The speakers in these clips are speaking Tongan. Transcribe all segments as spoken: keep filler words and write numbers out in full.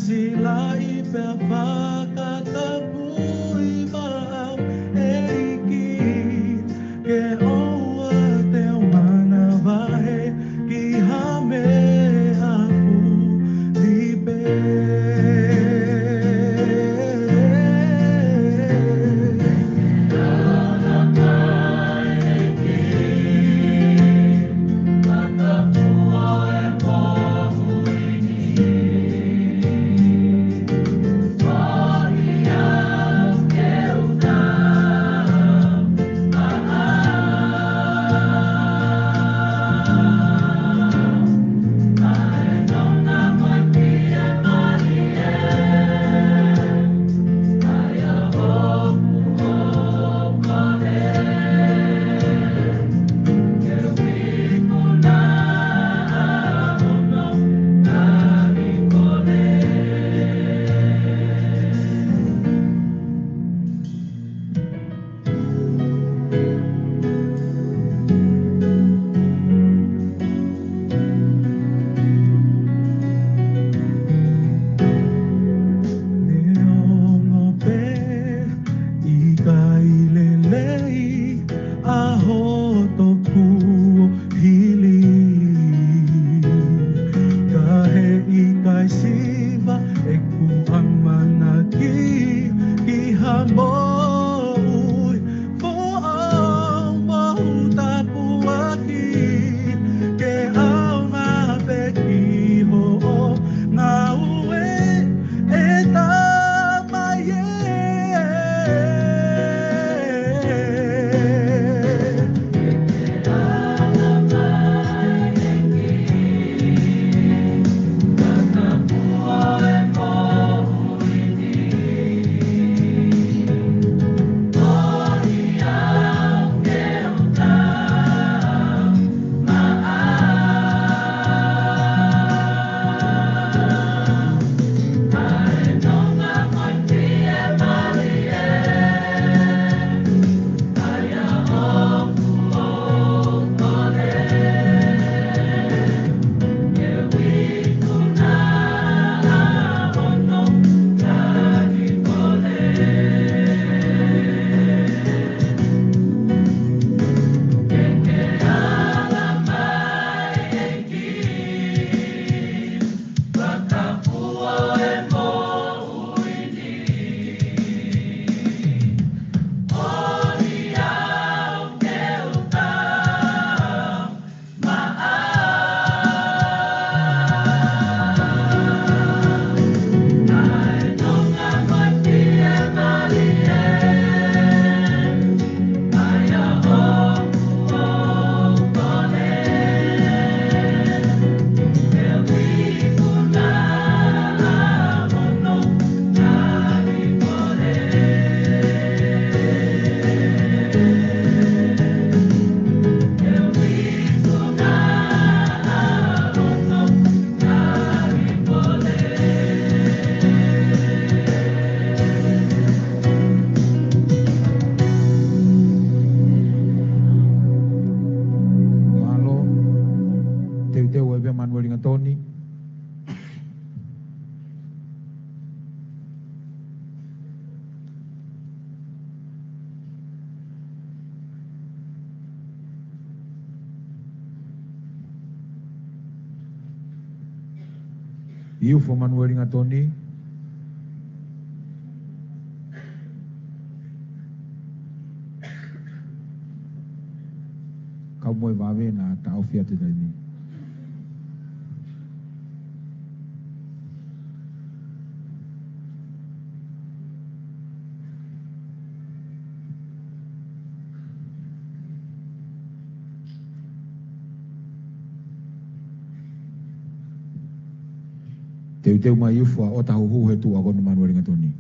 Silaʻi pea fakatapui maʻau ʻEiki, ke ʻoua te u manavahē ki ha meʻa fuli pē. Neongo pē ʻikai lelei ʻa hoto kuohili, ka heʻikai siva ʻeku ʻamanaki ki ha moʻui foʻou mo ha tāpuaki, ke ʻaonga pē ki hoʻo ngāue, ʻe Tamai ē. Mālō. Teuteu ai pē Manueli Ngatoni. Iufo Manueli Ngatoni. Kau mo e vave naʻa taʻofi atu taimi. Teuteu mai Iufo ʻo tahuhu he tuʻa ko eni Manueli Ngatoni.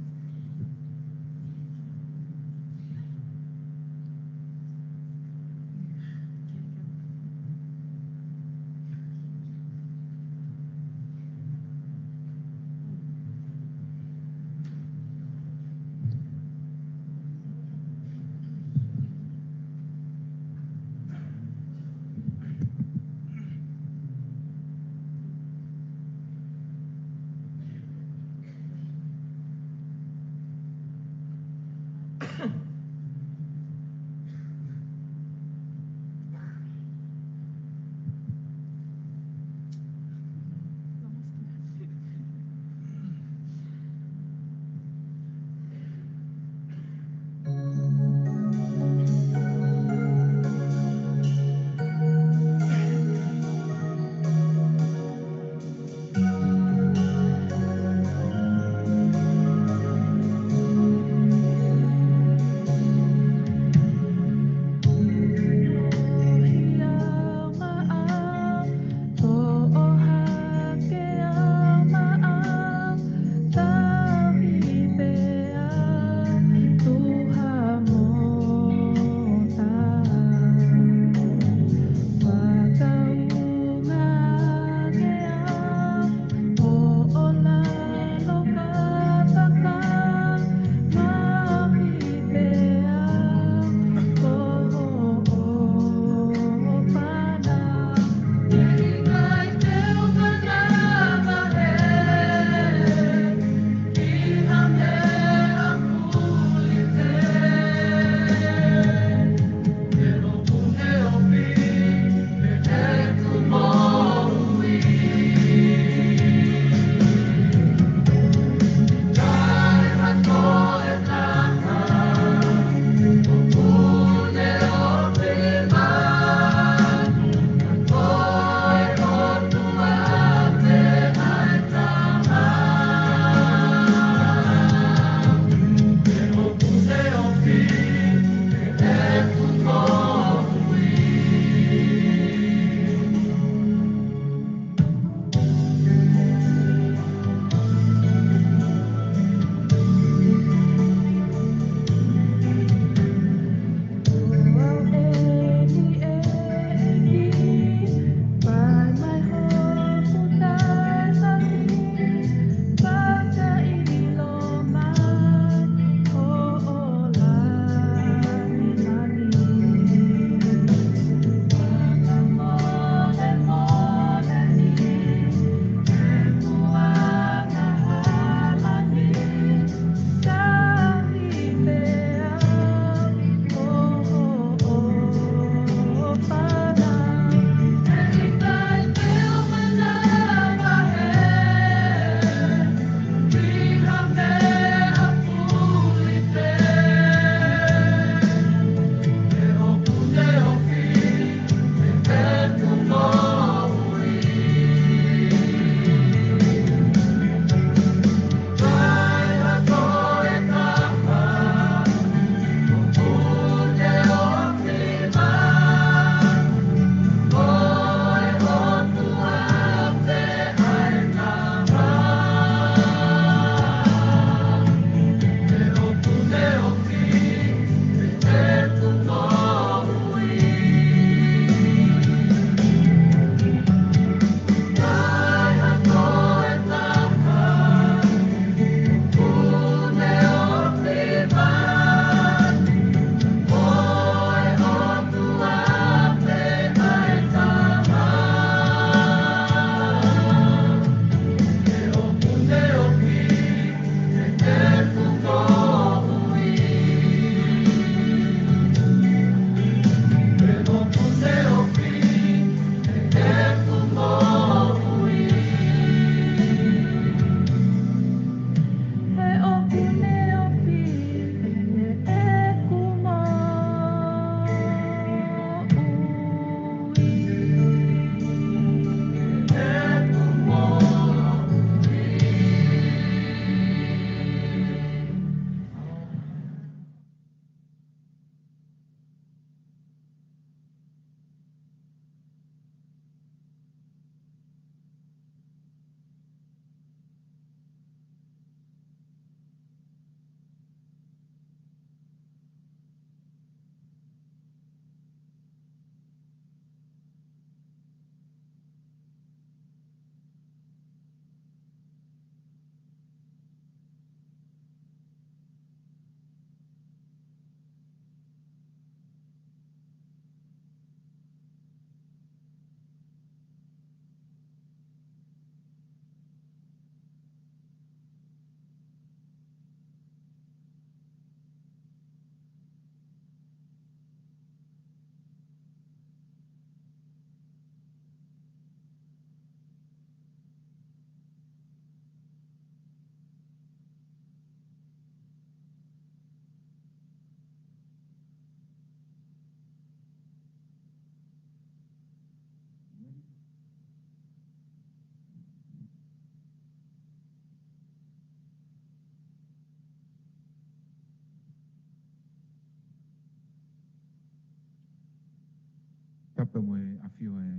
Tapu mo e ʻafio ʻa e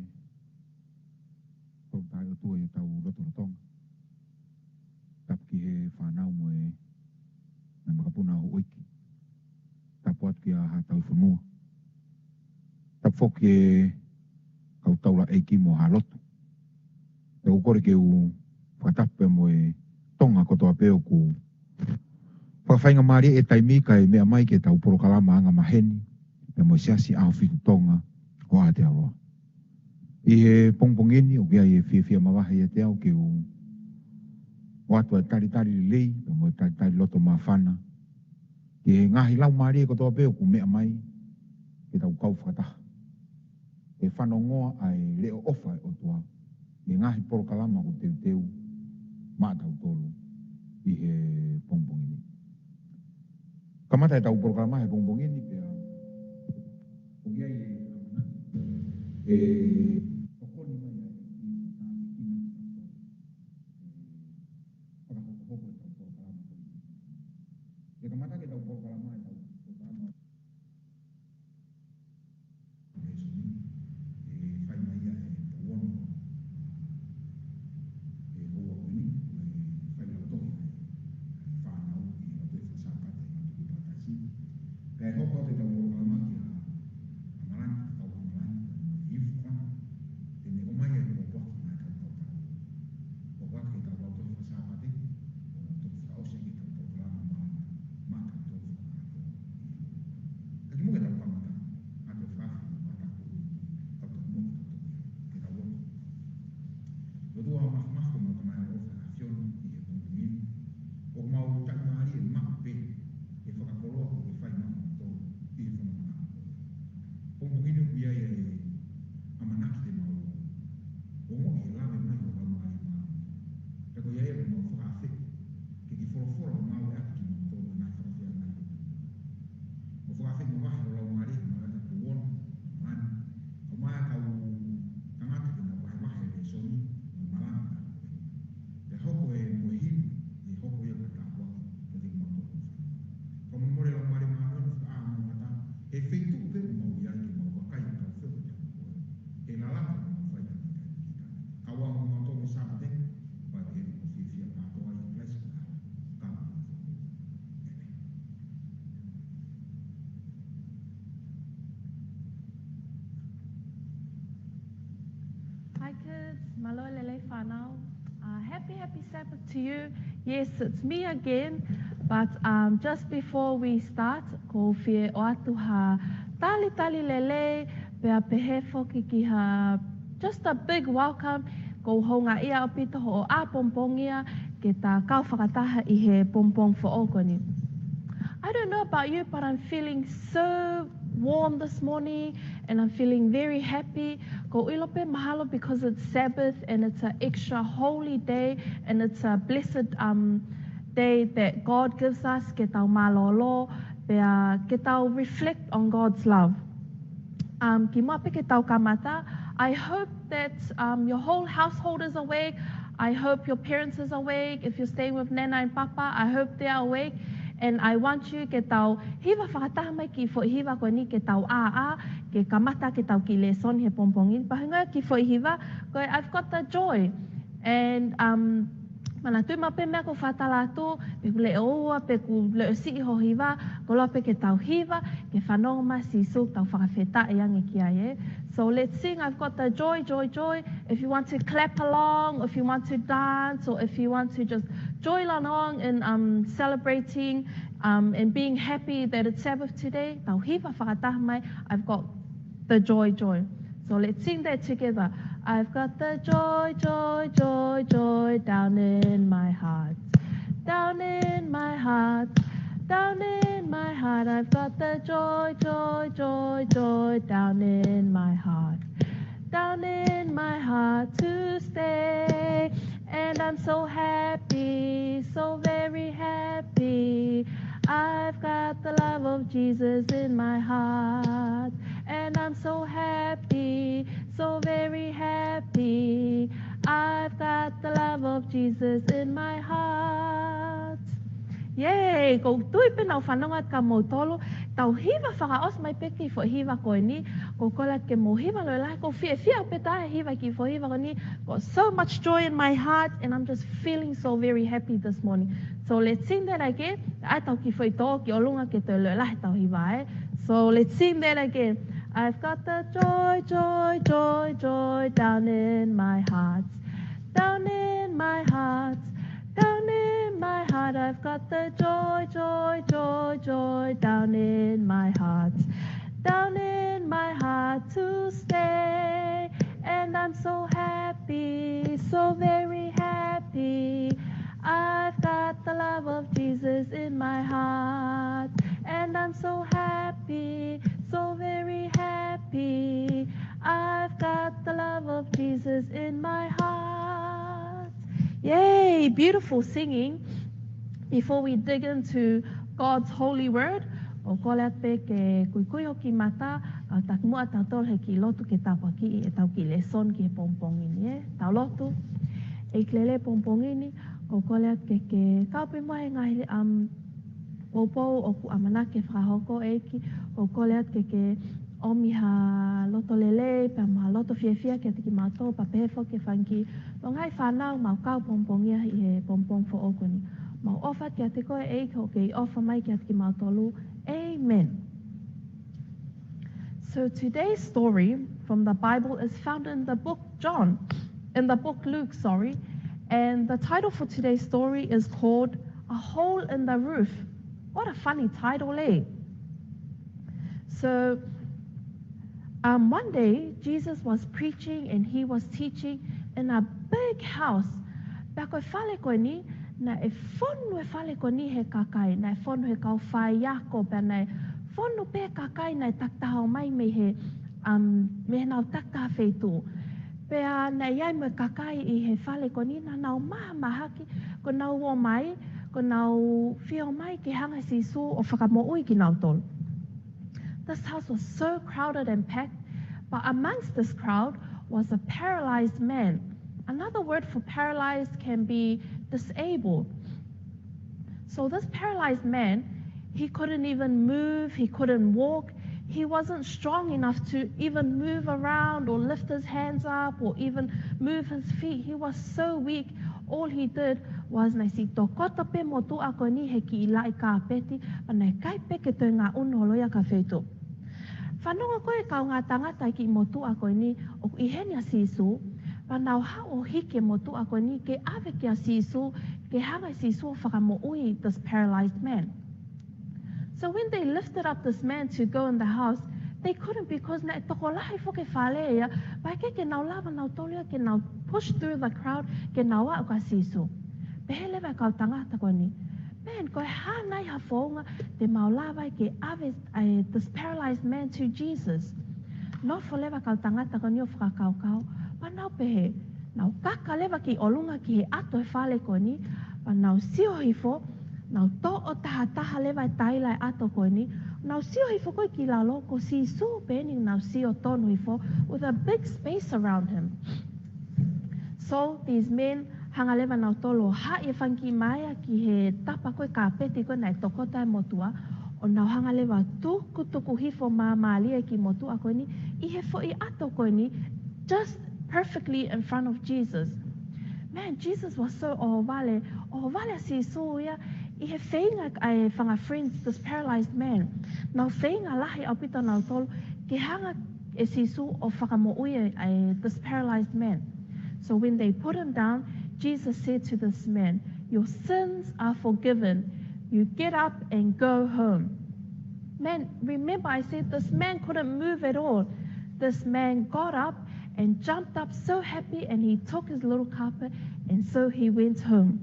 Tolu Tahaʻi ʻOtua ʻi hotau lotolotonga. Tapu ki he fānau mo e ngaahi makapuna ʻo houʻeiki. Tapu atu kia haʻatau fonua. Tapu foki ki he kau taulaʻeiki mo haʻa lotu. Pea ʻoku ou kole ke u fakatapu pea mo e Tonga kotoa pē ʻoku fakafaingamālie e taimi kae meʻa mai ki heʻetau polokalama angamaheni, pea mo e Siasi ʻAhofitu Tonga ʻo Aotearoa. ʻI he pongipongi ni ʻoku ʻi ai e fiefia mavahe ʻiate au ke u ʻoatu ʻa e talitali lelei, pea mo e talitali loto māfana ki he ngaahi laumālie kotoa pē ʻoku meʻa mai ke tau kau fakataha. ʻE fanongoa ʻa e leʻo ʻofa ʻa e ʻOtua ʻi he ngaahi polokalama ʻoku teuteu maʻatautolu ʻi he pongipongi ni. Kamata ʻetau polokalama he pongipongi ni pea ʻoku ʻi ai e ʻe tokoni mai ai e fakahokohoko ʻetau polokalama ko eni. ʻE kamata ke tau polokalama ʻetau polokalama. Lēsoni, ʻe fai mai ia he pō ono, ʻe houa ko eni, ʻe fai lautohi ʻa e fānau ʻi he lautohi faka-Sāpate ʻa e Mātiu Papitaiso. Pea ʻe hoko atu ʻetau polokalama kia ʻAmalani, Kau ʻAmalani, ʻi he ifu kona, te ne ʻomai ʻa e pōpoaki maʻa e kau kautaha. ʻO ʻoatu ke tau lautohi faka-Sāpate, ʻo toki fakaʻosi ʻaki ʻetau polokalama malanga maʻatautolu fakaʻaho. Ka kimuʻa ke tau kamata, ʻoatu e fakaafe mo e fakatapu ki he kau tau mo e kau tau ke tau lotu. ʻOtua Māfimafi, ko homau Tamai ʻaloʻofa ʻa e ʻAfiona, ʻi he pongipongi ni, ʻoku mau taʻimālie maʻu pē he fakakoloa kuo ke fai maʻatautolu ʻi he fononga. Pongipongi ni ʻoku ʻi ai e ʻamanaki te mau ongoʻi e lave mai ho Laumālie Māʻoniʻoni. Pea ko ia ia ʻoku mau fakaafeʻi ke ke folofola ʻo ngāueʻaki kimautolu he ngaahi fakafeʻiloaki. Mo fakaafeʻi mavahe ho Laumālie, mo e ʻata kuo ono, ʻAmalani, ʻo mai ʻa e kau tangata ke nau vahevahe e lēsoni mo e malanga. Pea hoko e moʻui, ʻe hoko ia ko e tāpuaki kiate kimautolu. Fakamolemole Laumālie Māʻoniʻoni, fakaʻā homau mata he feituʻu pē ʻoku mau ʻi ai ke mau vakai ʻa e kau feohi ʻa koe. He lalaka ʻoku mau fai ʻi he taimi ni. Kau ʻa homau tō mo Sāpate, pea pehē ni ʻoku fiefia kātoa ʻi he Kalaisi ko e ʻAlo. Ka mo e Fakamoʻui. ʻĒmeni. Hi kids, mālō e lelei fānau. Uh, happy, happy Sabbath to you. Yes, it's me again. But um, just before we start, ʻoku ou fie ʻoatu ha talitali lelei, pea pehē foki ki ha, just a big welcome. ʻOku ou houngaʻia ʻaupito hoʻo ʻā pongipongia ke ta kau fakataha ʻi he pongipongi foʻou ko eni. I don't know about you, but I'm feeling so warm this morning and I'm feeling very happy. ʻOku ou ʻilo pē mahalo because it's Sabbath and it's an extra holy day and it's a blessed um, day that God gives us ke tau mālōlō, pea ke tau reflect on God's love. Um, kimuʻa pē ke tau kamata, I hope that um, your whole household is awake. I hope your parents is awake. If you're staying with Nana and Papa, I hope they are awake. And I want you ke tau hiva fakataha mai ki he foʻi hiva ko eni ke tau ʻā, ke kamata ke tau kiʻi lēsoni he pongipongi ni. Pea hingoa e kiʻi foʻi hiva ko e I've Got the Joy. And um, manatuʻi maʻu pē meʻa ʻoku ou fakatalanoa atu, pe ʻoku leʻo ua, pe ʻoku leʻo siʻi ho hiva, koloa pē ke tau hiva, ke fanongo mai Sīsū, tau fakafetaʻi ange ki ai, ē. So let's sing I've Got the Joy, Joy, Joy. If you want to clap along, if you want to dance, or if you want to just join along in um, celebrating um, and being happy that it's Sabbath today, tau hiva fakataha mai, I've got the joy, joy. So let's sing that together. I've got the joy, joy, joy, joy down in my heart. Down in my heart, down in my heart, I've got the joy, joy, joy, joy down in my heart. Down in my heart to stay. And I'm so happy, so very happy. I've got the love of Jesus in my heart. And I'm so happy, so very happy. I've got the love of Jesus in my heart. Yay! ʻOku ou tui pē naʻa ku fanongo atu kia moutolu, Tau hiva fakaʻosi mai pē kiʻi foʻi hiva ko eni, ʻoku ou kole atu ke mou hiva lōloa, ʻoku ou fiefia pē taha hiva kiʻi foʻi hiva ko eni, got so much joy in my heart, and I'm just feeling so very happy this morning. So let's sing that again. ʻAi tau kiʻi foʻi tō ki ʻolunga ke toe lōloa ʻetau hiva, eh? So let's sing that again. I've got the joy, joy, joy, joy down in my heart. Down in my heart, down in my heart, I've got the joy, joy, joy, joy down in my heart. Down in my heart to stay. And I'm so happy, so very happy. I've got the love of Jesus in my heart. And I'm so happy, so very happy. I've got the love of Jesus in my heart. Yay, beautiful singing. Before we dig into God's holy word, ʻoku ou kole atu pē ke kuikui hoʻo kiʻi mata, ʻo takimuʻa tautolu he kiʻi lotu ke tāpuakiʻi ʻetau kiʻi lēsoni ki he pongipongi ni, eh? Tau lotu. ʻEiki lelei, pongipongi ni, ʻoku ou kole atu ke ke kau pē muʻa he ngaahi, um, poupou ʻoku ʻamanaki ke fakahoko, ʻEiki. ʻOku ou kole atu ke ke ʻomi ha loto lelei, pea mo ha loto fiefia kiate kimautolu, pea pehē foki ki he fanga kiʻi longaʻi fānau ʻoku mau kau pongipongia ʻi he pongipongi foʻou ko eni. Mau ʻofa kiate koe, ʻEiki, hoʻo kei ʻofa mai kiate kimautolu. Amen. So today's story from the Bible is found in the book John, in the book Luke, sorry. And the title for today's story is called A Hole in the Roof. What a funny title, eh? So, um, one day, Jesus was preaching and he was teaching in a big house. Pea ko e fale ko eni, naʻe fonu e fale ko eni he kakai, naʻe fonu he kau faiako, pea naʻe fonu pē kakai naʻe takitaha ō mai mei he, um, mei heʻenau takitaha feituʻu. Pea naʻe ʻi ai mo e kakai ʻi he fale ko eni naʻa nau mahamahaki, kuo nau ō mai, kuo nau fie ō mai ke hanga ʻe Sīsū ʻo fakamoʻui kinautolu. This house was so crowded and packed, but amongst this crowd was a paralyzed man. Another word for paralyzed can be disabled. So this paralyzed man, he couldn't even move, he couldn't walk, he wasn't strong enough to even move around or lift his hands up or even move his feet. He was so weak, all he did was naʻe siʻi tokoto pē motuʻa ko eni he kiʻi laʻi kāpeti, pea naʻe ʻikai pē ke toe ngaʻunu holo ia ki ha feituʻu. Fanongo ko e kaungā tangata ʻi he kiʻi motuʻa ko eni ʻoku ʻi heni ʻa Sīsū, pea nau haʻu ʻo hiki e motuʻa ko eni ke ʻave kia Sīsū, ke hanga ʻe Sīsū ʻo fakamoʻui this paralyzed man. So when they lifted up this man to go in the house, they couldn't because naʻe tokolahi foki e fale ia, pea ʻikai ke nau lava nautolu ia ke nau push through the crowd, ke nau aʻu kia Sīsū. Pehē leva e kau tangata ko eni, "Man, ko e hā nai ha founga te mau lava ai ke ʻave, eh, this paralyzed man to Jesus?" Nofo leva e kau tangata ko eni ʻo fakakaukau, pea nau pehē, nau kaka leva ki ʻolunga ki he ʻato e fale ko eni, pea nau sio hifo, nau toʻo tahataha leva e taila e ʻato ko eni, nau sio hifo ko ē ki lalo, ko Sīsū pē eni nau sio tonu hifo, with a big space around him. So these men hanga leva nautolu ʻo haʻi e fanga kiʻi maea ki he tapa ko ē kāpeti ko ē naʻe tokoto ai e motuʻa, ʻo nau hanga leva ʻo tukutuku hifo māmālie e kiʻi motuʻa ko eni ʻi he foʻi ʻato ko eni, just perfectly in front of Jesus. Man, Jesus was so ʻohovale, ʻohovale ʻa Sīsū ia ʻi he feinga ʻa e fanga friends, this paralyzed man. Nau feinga lahi ʻaupito nautolu ke hanga ʻe Sīsū ʻo fakamoʻui e, e, this paralyzed man. So when they put him down, Jesus said to this man, "Your sins are forgiven. You get up and go home." Man, remember I said this man couldn't move at all. This man got up and jumped up so happy, and he took his little carpet, and so he went home.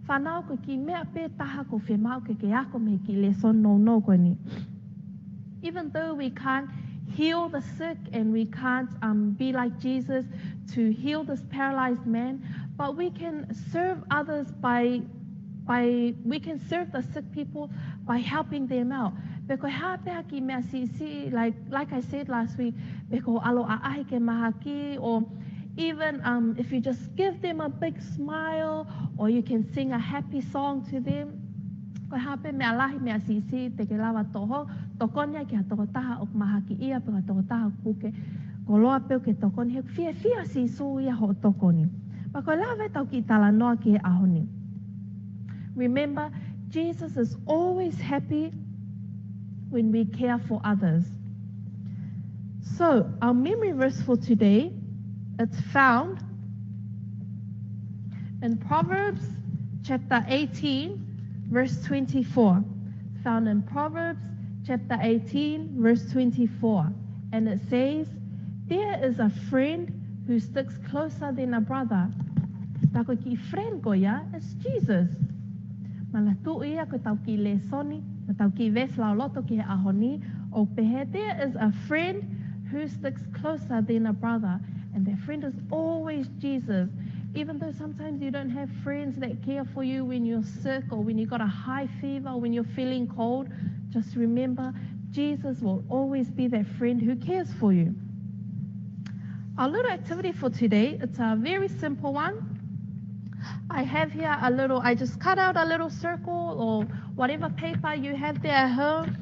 Fānau, ko e kiʻi meʻa pē taha ʻoku fiemaʻu ke ke ako mei he kiʻi lēsoni nounou ko eni. Even though we can't heal the sick and we can't, um, be like Jesus to heal this paralyzed man, but we can serve others by, by, we can serve the sick people by helping them out. Pe ko e hā pē ha kiʻi meʻa siʻisiʻi, like, like I said last week, pe ko e ʻalu ʻo ʻaʻahi ki he mahaki, or even, um, if you just give them a big smile, or you can sing a happy song to them. Ko e hā pē meʻa lahi, meʻa siʻisiʻi te ke lava toho, tokoni ia ki ha tokotaha ʻoku mahakiʻia pe ko ha tokotaha ʻoku puke, koloa pē ʻoku ke tokoni, he ʻoku fiefia ʻa Sīsū ia hoʻo tokoni. Pea ko e lava ē ʻetau kiʻi talanoa ki he ʻaho ni. Remember, Jesus is always happy when we care for others. So, our memory verse for today, it's found in Proverbs chapter eighteen, verse twenty-four. Found in Proverbs chapter eighteen, verse twenty-four. And it says, "There is a friend who sticks closer than a brother." Pea ko e kiʻi friend ko ia is Jesus. Manatuʻi ia ko ʻetau kiʻi lēsoni, ko ʻetau kiʻi veesi lauloto ki he ʻaho ni, ʻoku pehē, "There is a friend who sticks closer than a brother." And that friend is always Jesus. Even though sometimes you don't have friends that care for you when you're sick or when you got a high fever or when you're feeling cold, just remember, Jesus will always be that friend who cares for you. Our little activity for today, it's a very simple one. I have here a little, I just cut out a little circle or whatever paper you have there at home,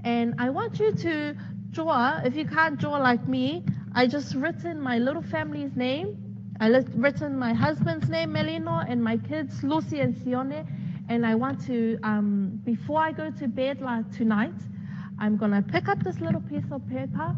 and I want you to draw. If you can't draw like me, I just written my little family's name. I lit-, written my husband's name, Melino, and my kids, Lucy and Sione. And I want to, um, before I go to bed, like, tonight, I'm gonna pick up this little piece of paper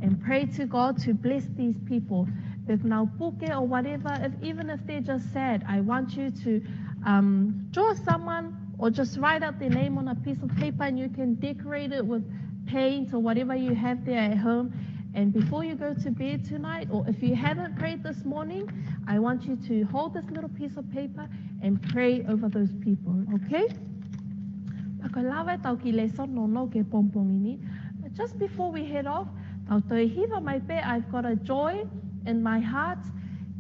and pray to God to bless these people. Pe ʻoku nau puke or whatever, if, even if they're just sad, I want you to, um, draw someone or just write out their name on a piece of paper, and you can decorate it with paint or whatever you have there at home. And before you go to bed tonight, or if you haven't prayed this morning, I want you to hold this little piece of paper and pray over those people, okay? Pea ko e lava ʻetau kiʻi lēsoni nounou ki he pongipongi ni. But just before we head off, tau toe hiva mai pē, "I've got a joy in my heart,"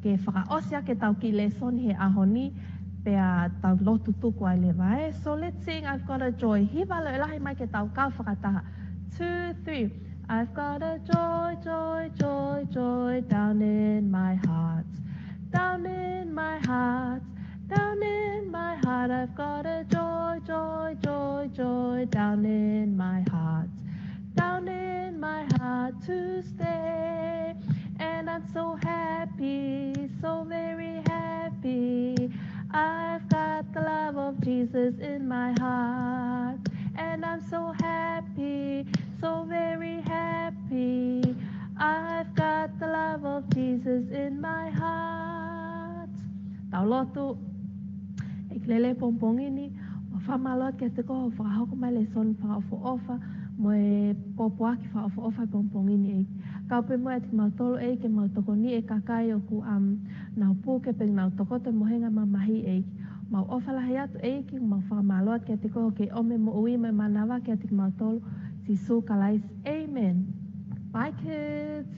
ke fakaʻosi ʻaki ʻetau kiʻi lēsoni he ʻaho ni, pea tau lotu tuku ai leva ē. So let's sing "I've Got a Joy." Hiva lelei lahi mai ke tau kau fakataha. Two, three. "I've got a joy, joy, joy, joy down in my heart. Down in my heart, down in my heart, I've got a joy, joy, joy, joy down in my heart. Down in my heart to stay. And I'm so happy, so very happy. I've got the love of Jesus in my heart. And I'm so happy, so very happy. I've got the love of Jesus in my heart." Tau lotu. ʻEiki lelei, pongipongi ni, mau fakamālō atu kiate koe hoʻo fakahoko mai e lēsoni fakaʻofoʻofa mo e pōpoaki fakaʻofoʻofa he pongipongi ni, ʻEiki. Kau pē mo e ʻEiki mautolu, ʻEiki, ke mau tokoniʻi e kakai ʻoku, um, nau puke pe nau tokoto he mohenga mamahi, ʻEiki. Mau ʻofa lahi atu, ʻEiki, mau fakamālō atu kiate koe hoʻo kei ʻomi e moʻui mo e mānava kiate kimautolu, Sīsū Kalaisi. ʻĒmeni. Bye, kids.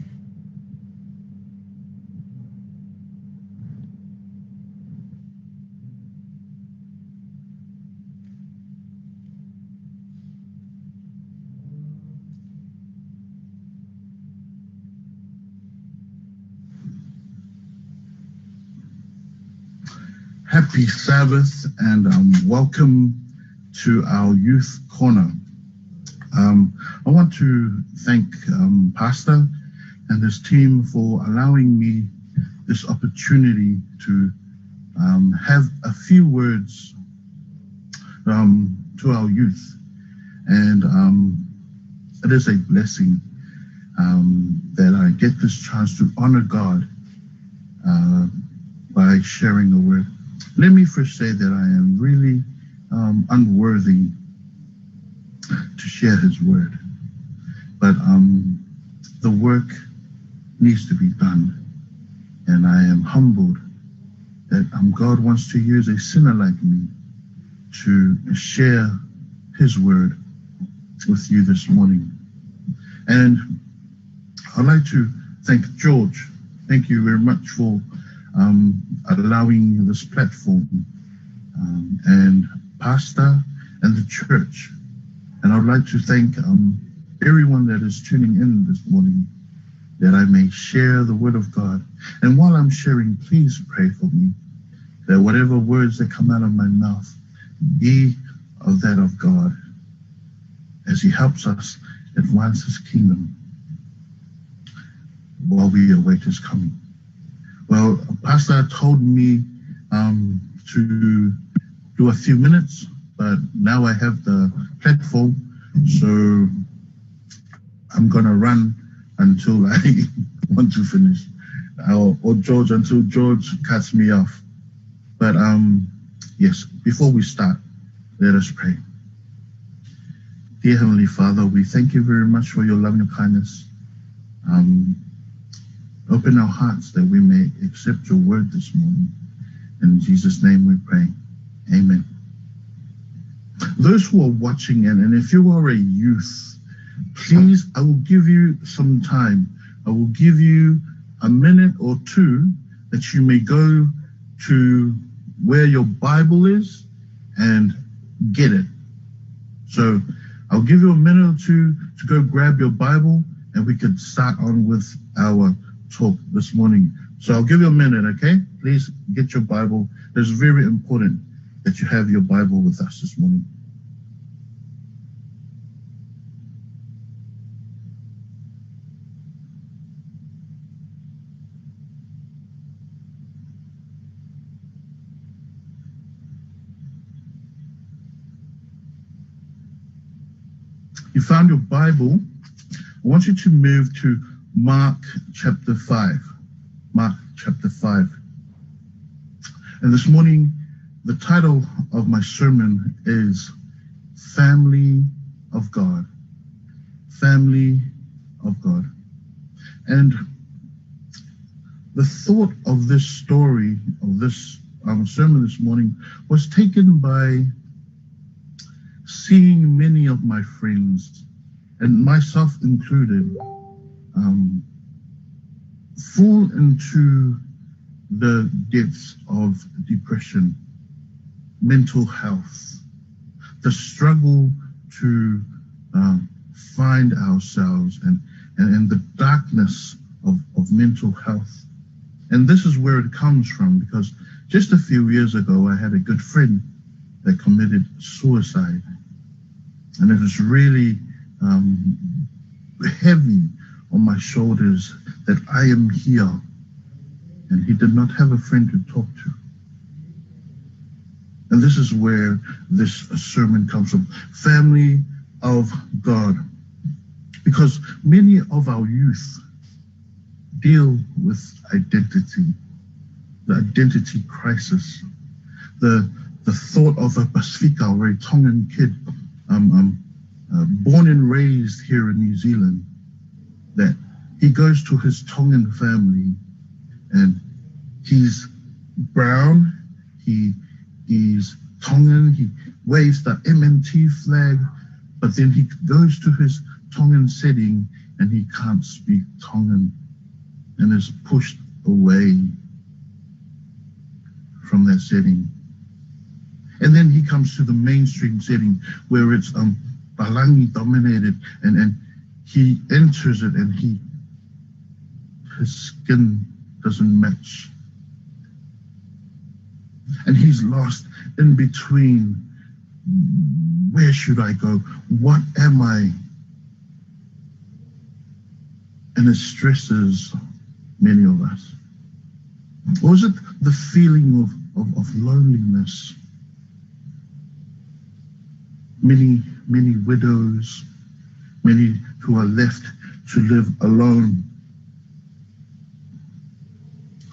Happy Sabbath and, um, welcome to our youth corner. Um, I want to thank, um, Pastor and his team for allowing me this opportunity to, um, have a few words, um, to our youth. And, um, it is a blessing, um, that I get this chance to honor God, uh, by sharing a word. Let me first say that I am really, um, unworthy to share his word. But, um, the work needs to be done. And I am humbled that, um, God wants to use a sinner like me to share his word with you this morning. And I'd like to thank George. Thank you very much for, um, allowing this platform, um, and Pastor and the church. And I'd like to thank, um, everyone that is tuning in this morning, that I may share the word of God. And while I'm sharing, please pray for me, that whatever words that come out of my mouth be of that of God as he helps us advance his kingdom while we await his coming. Well, Pastor told me, um, to do a few minutes, but now I have the platform, so I'm gonna run until I want to finish, or, or George, until George cuts me off. But, um, yes, before we start, let us pray. Dear Heavenly Father, we thank you very much for your loving kindness. Um, open our hearts that we may accept your word this morning. In Jesus' name we pray. Amen. Those who are watching, and, and if you are a youth, please, I will give you some time. I will give you a minute or two that you may go to where your Bible is and get it. So I'll give you a minute or two to go grab your Bible, and we can start on with our talk this morning. So I'll give you a minute, okay? Please get your Bible. It's very important that you have your Bible with us this morning. You found your Bible. I want you to move to Mark chapter five. Mark chapter five. And this morning, the title of my sermon is Family of God. Family of God. And the thought of this story, of this, um, sermon this morning, was taken by seeing many of my friends, and myself included, um, fall into the depths of depression, mental health, the struggle to, uh, find ourselves, and, and, and the darkness of, of mental health. And this is where it comes from, because just a few years ago, I had a good friend that committed suicide. And it was really, um, heavy on my shoulders that I am here. And he did not have a friend to talk to. And this is where this sermon comes from. Family of God. Because many of our youth deal with identity, the identity crisis, the, the thought of a Pasifika or a Tongan kid, um, um, uh, born and raised here in New Zealand, that he goes to his Tongan family and he's brown, he, he's Tongan, he waves the M M T flag, but then he goes to his Tongan setting and he can't speak Tongan and is pushed away from that setting. And then he comes to the mainstream setting where it's, um, Palangi dominated, and, and he enters it and he, his skin doesn't match. And he's lost in between. Where should I go? What am I? And it stresses many of us. Or is it the feeling of, of, of loneliness? Many, many widows, many who are left to live alone.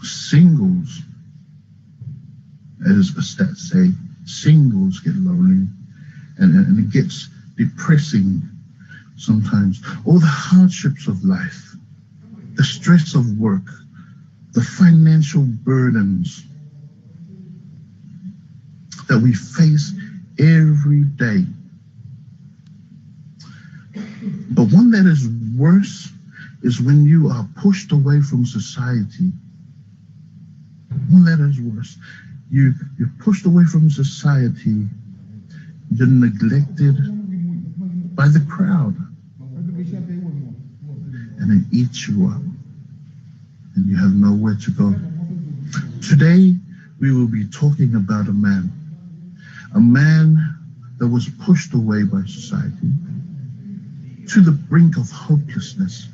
Singles, as the stats say, singles get lonely, and, and, and it gets depressing sometimes. All the hardships of life, the stress of work, the financial burdens that we face every day. But one that is worse is when you are pushed away from society. One that is worse. You, you're pushed away from society. You're neglected by the crowd. And it eats you up. And you have nowhere to go. Today, we will be talking about a man. A man that was pushed away by society to the brink of hopelessness.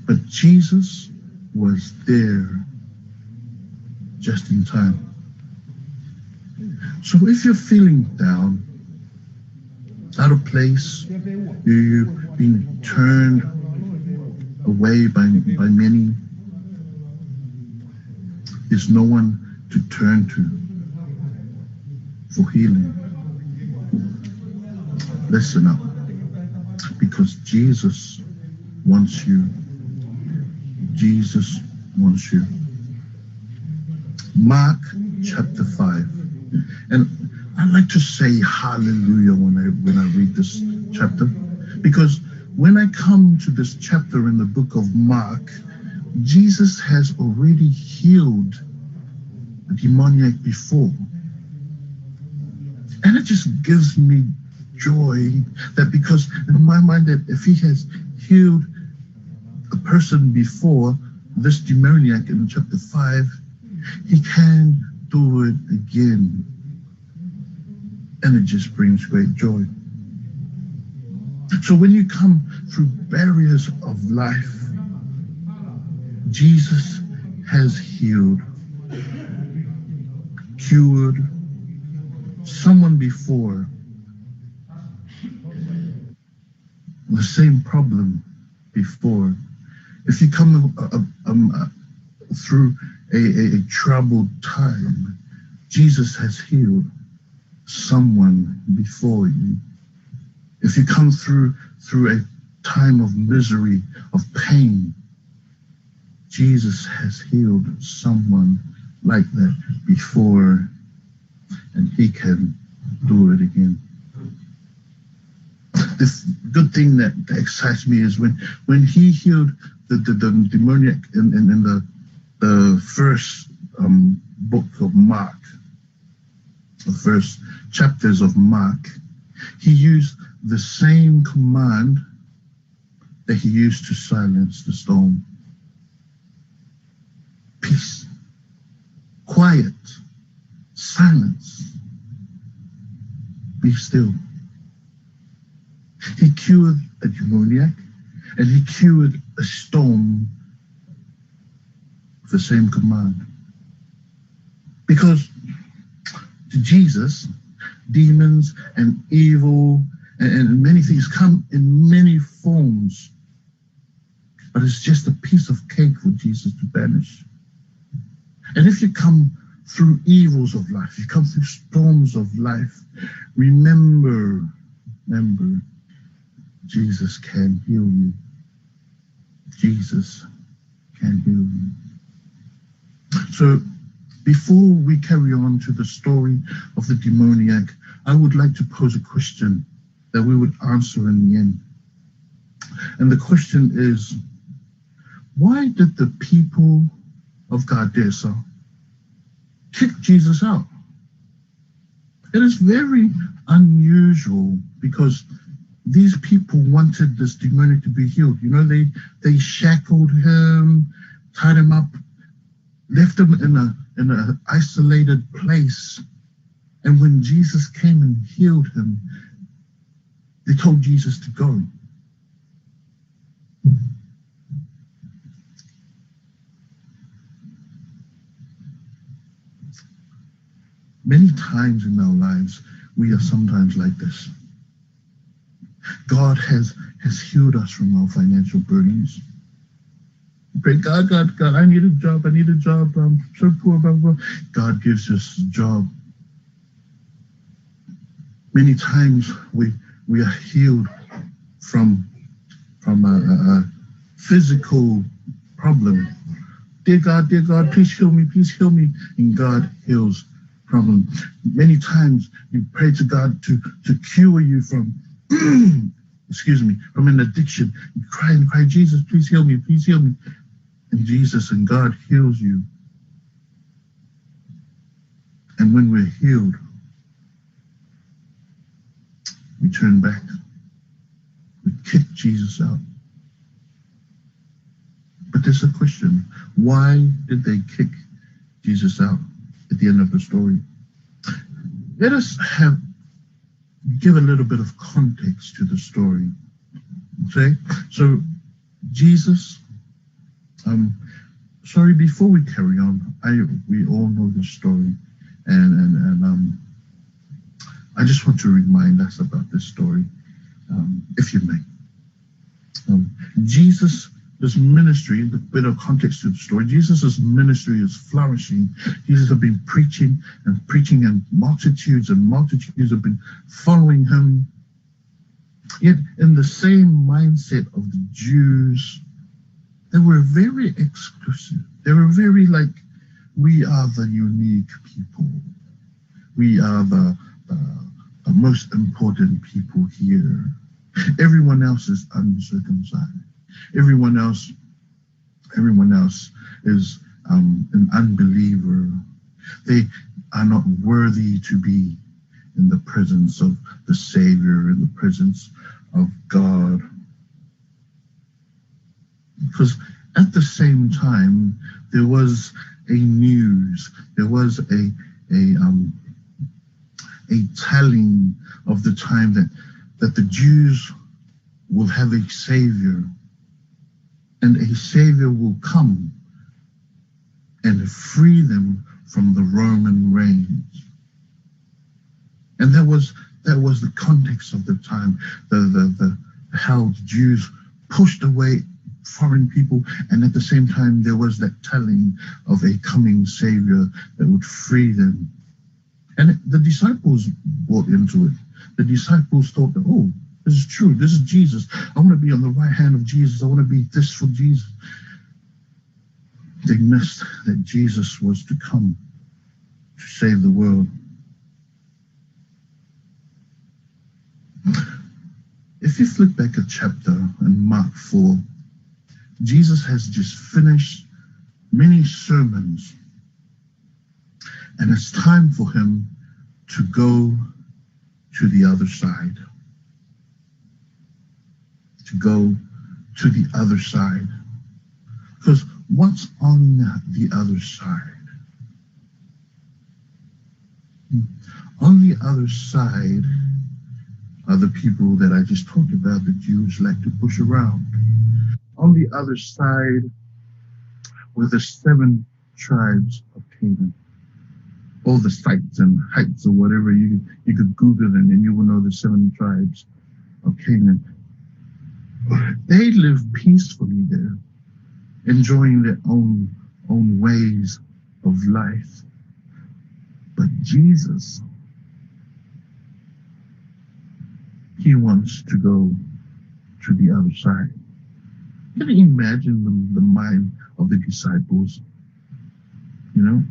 But Jesus was there just in time. So if you're feeling down, out of place, you, you've been turned away by, by many, there's no one to turn to for healing. Listen up, because Jesus wants you. Jesus wants you. Mark chapter five. And I like to say hallelujah when I, when I read this chapter, because when I come to this chapter in the book of Mark, Jesus has already healed the demoniac before. And it just gives me joy that, because in my mind, that if he has healed a person before, this demoniac in chapter five, he can do it again. And it just brings great joy. So when you come through barriers of life, Jesus has healed, cured someone before, the same problem before. If you come, uh, uh, um, uh, through a, a, a troubled time, Jesus has healed someone before you. If you come through, through a time of misery, of pain, Jesus has healed someone like that before, and he can do it again. This good thing that excites me is when, when he healed the, the, the demoniac in, in, in the, the first, um, book of Mark, the first chapters of Mark, he used the same command that he used to silence the storm. Peace, quiet, silence. Be still. He cured a demoniac, and he cured a storm with the same command. Because to Jesus, demons and evil and, and many things come in many forms. But it's just a piece of cake for Jesus to banish. And if you come through evils of life, you come through storms of life, remember, remember, Jesus can heal you. Jesus can heal you. So, before we carry on to the story of the demoniac, I would like to pose a question that we would answer in the end. And the question is, why did the people of Gadara kick Jesus out? It is very unusual because these people wanted this demoniac to be healed. You know, they, they shackled him, tied him up, left him in a, in an isolated place. And when Jesus came and healed him, they told Jesus to go. Many times in our lives, we are sometimes like this. God has, has healed us from our financial burdens. Pray, "God, God, God, I need a job, I need a job, I'm so poor, blah, blah, blah." God gives us a job. Many times we, we are healed from, from a, a, a physical problem. "Dear God, dear God, please heal me, please heal me." And God heals problem. Many times you pray to God to, to cure you from, excuse me, from an addiction. You cry and cry, "Jesus, please heal me, please heal me." And Jesus and God heals you. And when we're healed, we turn back. We kick Jesus out. But there's a question. Why did they kick Jesus out at the end of the story? Let us have give a little bit of context to the story. Okay? So Jesus, um, sorry, before we carry on, I, we all know the story, and, and, and, um, I just want to remind us about this story, um, if you may. Um, Jesus, this ministry, the bit of context to the story, Jesus' ministry is flourishing. Jesus has been preaching and preaching, and multitudes and multitudes have been following him. Yet, in the same mindset of the Jews, they were very exclusive. They were very like, "We are the unique people. We are the, the, the most important people here. Everyone else is uncircumcised. Everyone else, everyone else is, um, an unbeliever. They are not worthy to be in the presence of the Savior, in the presence of God." Because at the same time, there was a news, there was a, a, um, a telling of the time that, that the Jews will have a Savior, and a Savior will come and free them from the Roman reign. And that was, that was the context of the time, the, the, the, how the Jews pushed away foreign people, and at the same time, there was that telling of a coming Savior that would free them. And the disciples bought into it. The disciples thought that, "Oh, this is true. This is Jesus. I want to be on the right hand of Jesus. I want to be this for Jesus." They missed that Jesus was to come to save the world. If you flip back a chapter in Mark four, Jesus has just finished many sermons, and it's time for him to go to the other side. To go to the other side. Because what's on the other side? On the other side are the people that I just talked about, the Jews like to push around. On the other side were the seven tribes of Canaan. All the sites and heights or whatever, you, you could Google them and you will know the seven tribes of Canaan. They live peacefully there, enjoying their own, own ways of life. But Jesus, he wants to go to the other side. Can you imagine the, the mind of the disciples? You know,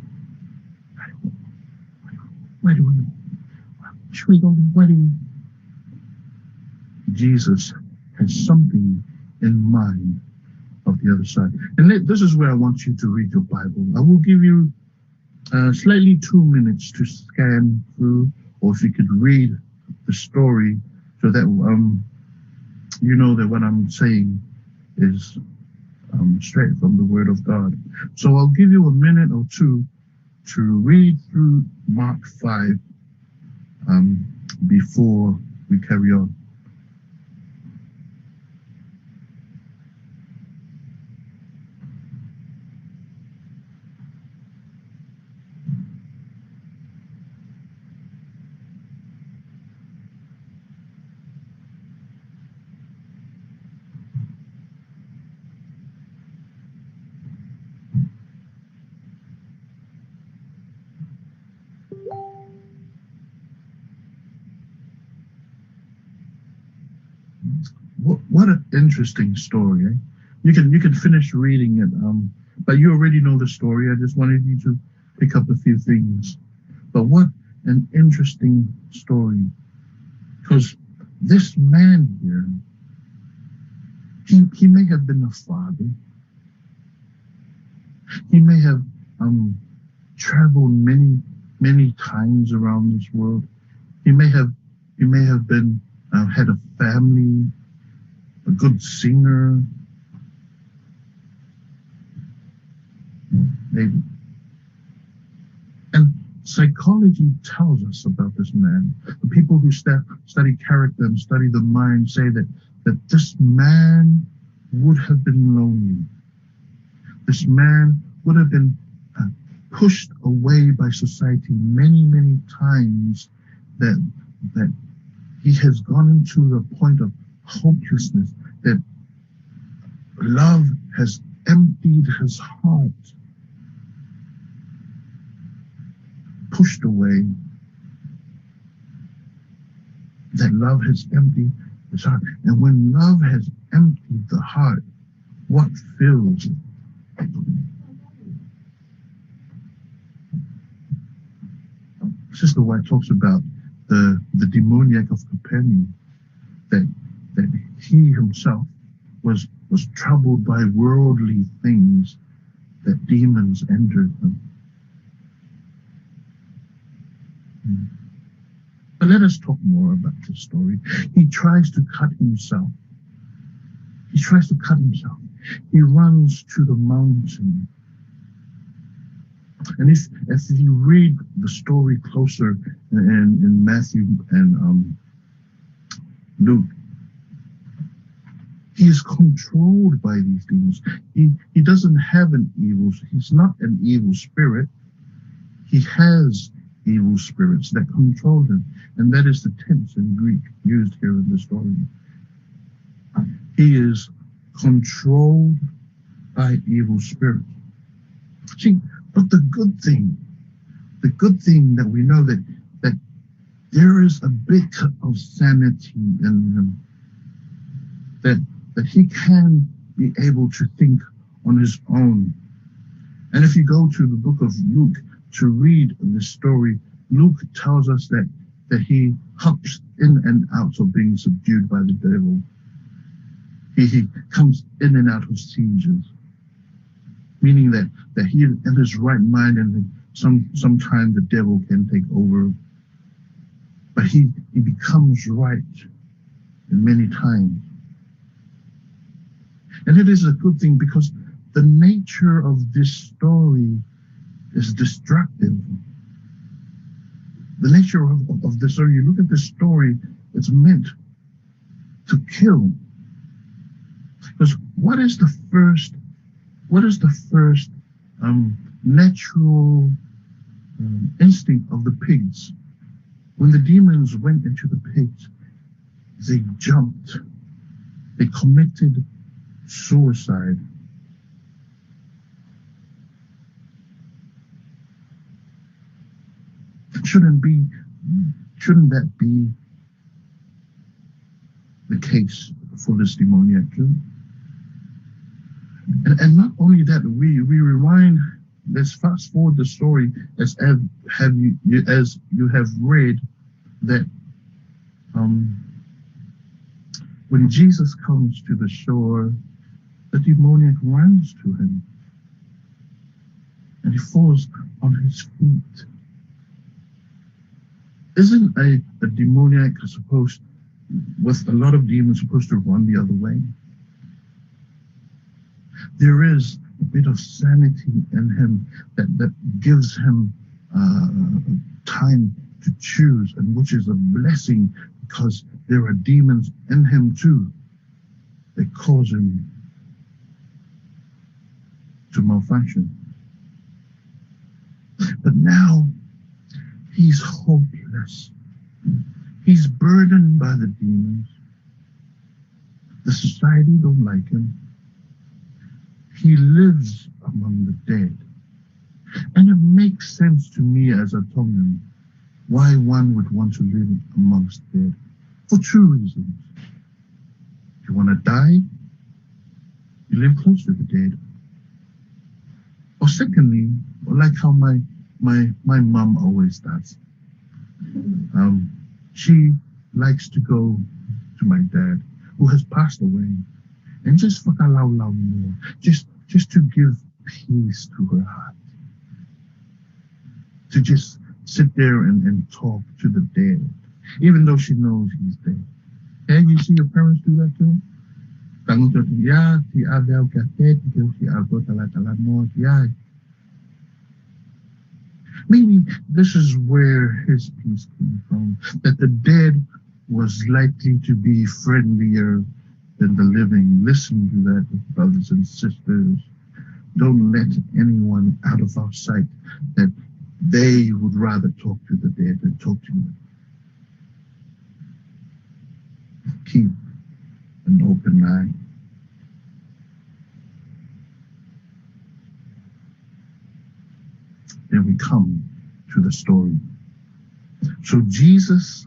where do we, should we go? Where do we? Jesus has something in mind of the other side. And let, this is where I want you to read your Bible. I will give you, uh, slightly two minutes to scan through, or if you could read the story so that, um, you know that what I'm saying is, um, straight from the Word of God. So I'll give you a minute or two to read through Mark five, um, before we carry on. What, what an interesting story, eh? You can, you can finish reading it, um, but you already know the story. I just wanted you to pick up a few things. But what an interesting story. Because this man here, he, he may have been a father. He may have, um, traveled many, many times around this world. He may have, he may have been, uh, had a family, a good singer, maybe. And Psychology tells us about this man. The people who sta-, study character and study the mind say that, that this man would have been lonely. This man would have been, uh, pushed away by society many, many times, that, that he has gone into the point of hopelessness, that love has emptied his heart, pushed away, that love has emptied his heart. And when love has emptied the heart, what fills it? Sister White talks about the, the demoniac of Capernaum, that, that he himself was, was troubled by worldly things, that demons entered him. But let us talk more about this story. He tries to cut himself. He tries to cut himself. He runs to the mountain. And if, if you read the story closer in, in Matthew and, um, Luke, he is controlled by these demons. He, he doesn't have an evil, he's not an evil spirit. He has evil spirits that control him. And that is the tense in Greek used here in the story. He is controlled by evil spirits. See, but the good thing, the good thing that we know that, that there is a bit of sanity in him, that, that he can be able to think on his own. And if you go to the book of Luke to read the story, Luke tells us that, that he hops in and out of being subdued by the devil. He, he comes in and out of seizures, meaning that, that he in his right mind, and some, sometimes the devil can take over. But he, he becomes right in many times. And it is a good thing because the nature of this story is destructive. The nature of, of, of the story, you look at the story, it's meant to kill. Because what is the first, what is the first, um, natural, um, instinct of the pigs? When the demons went into the pigs, they jumped. They committed suicide. Shouldn't be, shouldn't that be the case for this demoniac too? And, and not only that, we, we rewind, let's fast forward the story as have, have you, you, as you have read that, um, when Jesus comes to the shore, the demoniac runs to him and he falls on his feet. Isn't a, a demoniac supposed, with a lot of demons, supposed to run the other way? There is a bit of sanity in him that, that gives him, uh, time to choose, and which is a blessing because there are demons in him too that cause him to malfunction. But now he's hopeless. He's burdened by the demons. The society don't like him. He lives among the dead. And it makes sense to me as a Tongan why one would want to live amongst the dead. For two reasons. If you wanna die, you live close to the dead. Or secondly, like how my, my, my mum always does. Um, she likes to go to my dad, who has passed away, and just fakalaulauloa, just, just to give peace to her heart. To just sit there and, and talk to the dead, even though she knows he's dead. Have you seen your parents do that too? Tangutu atu, ia, siʻi ʻave au kia Ted, ke u siʻi ʻave au talatalanoa ki ai. Maybe this is where his peace came from, that the dead was likely to be friendlier than the living. Listen to that, brothers and sisters. Don't let anyone out of our sight that they would rather talk to the dead than talk to you. Keep an open eye. Then we come to the story. So Jesus,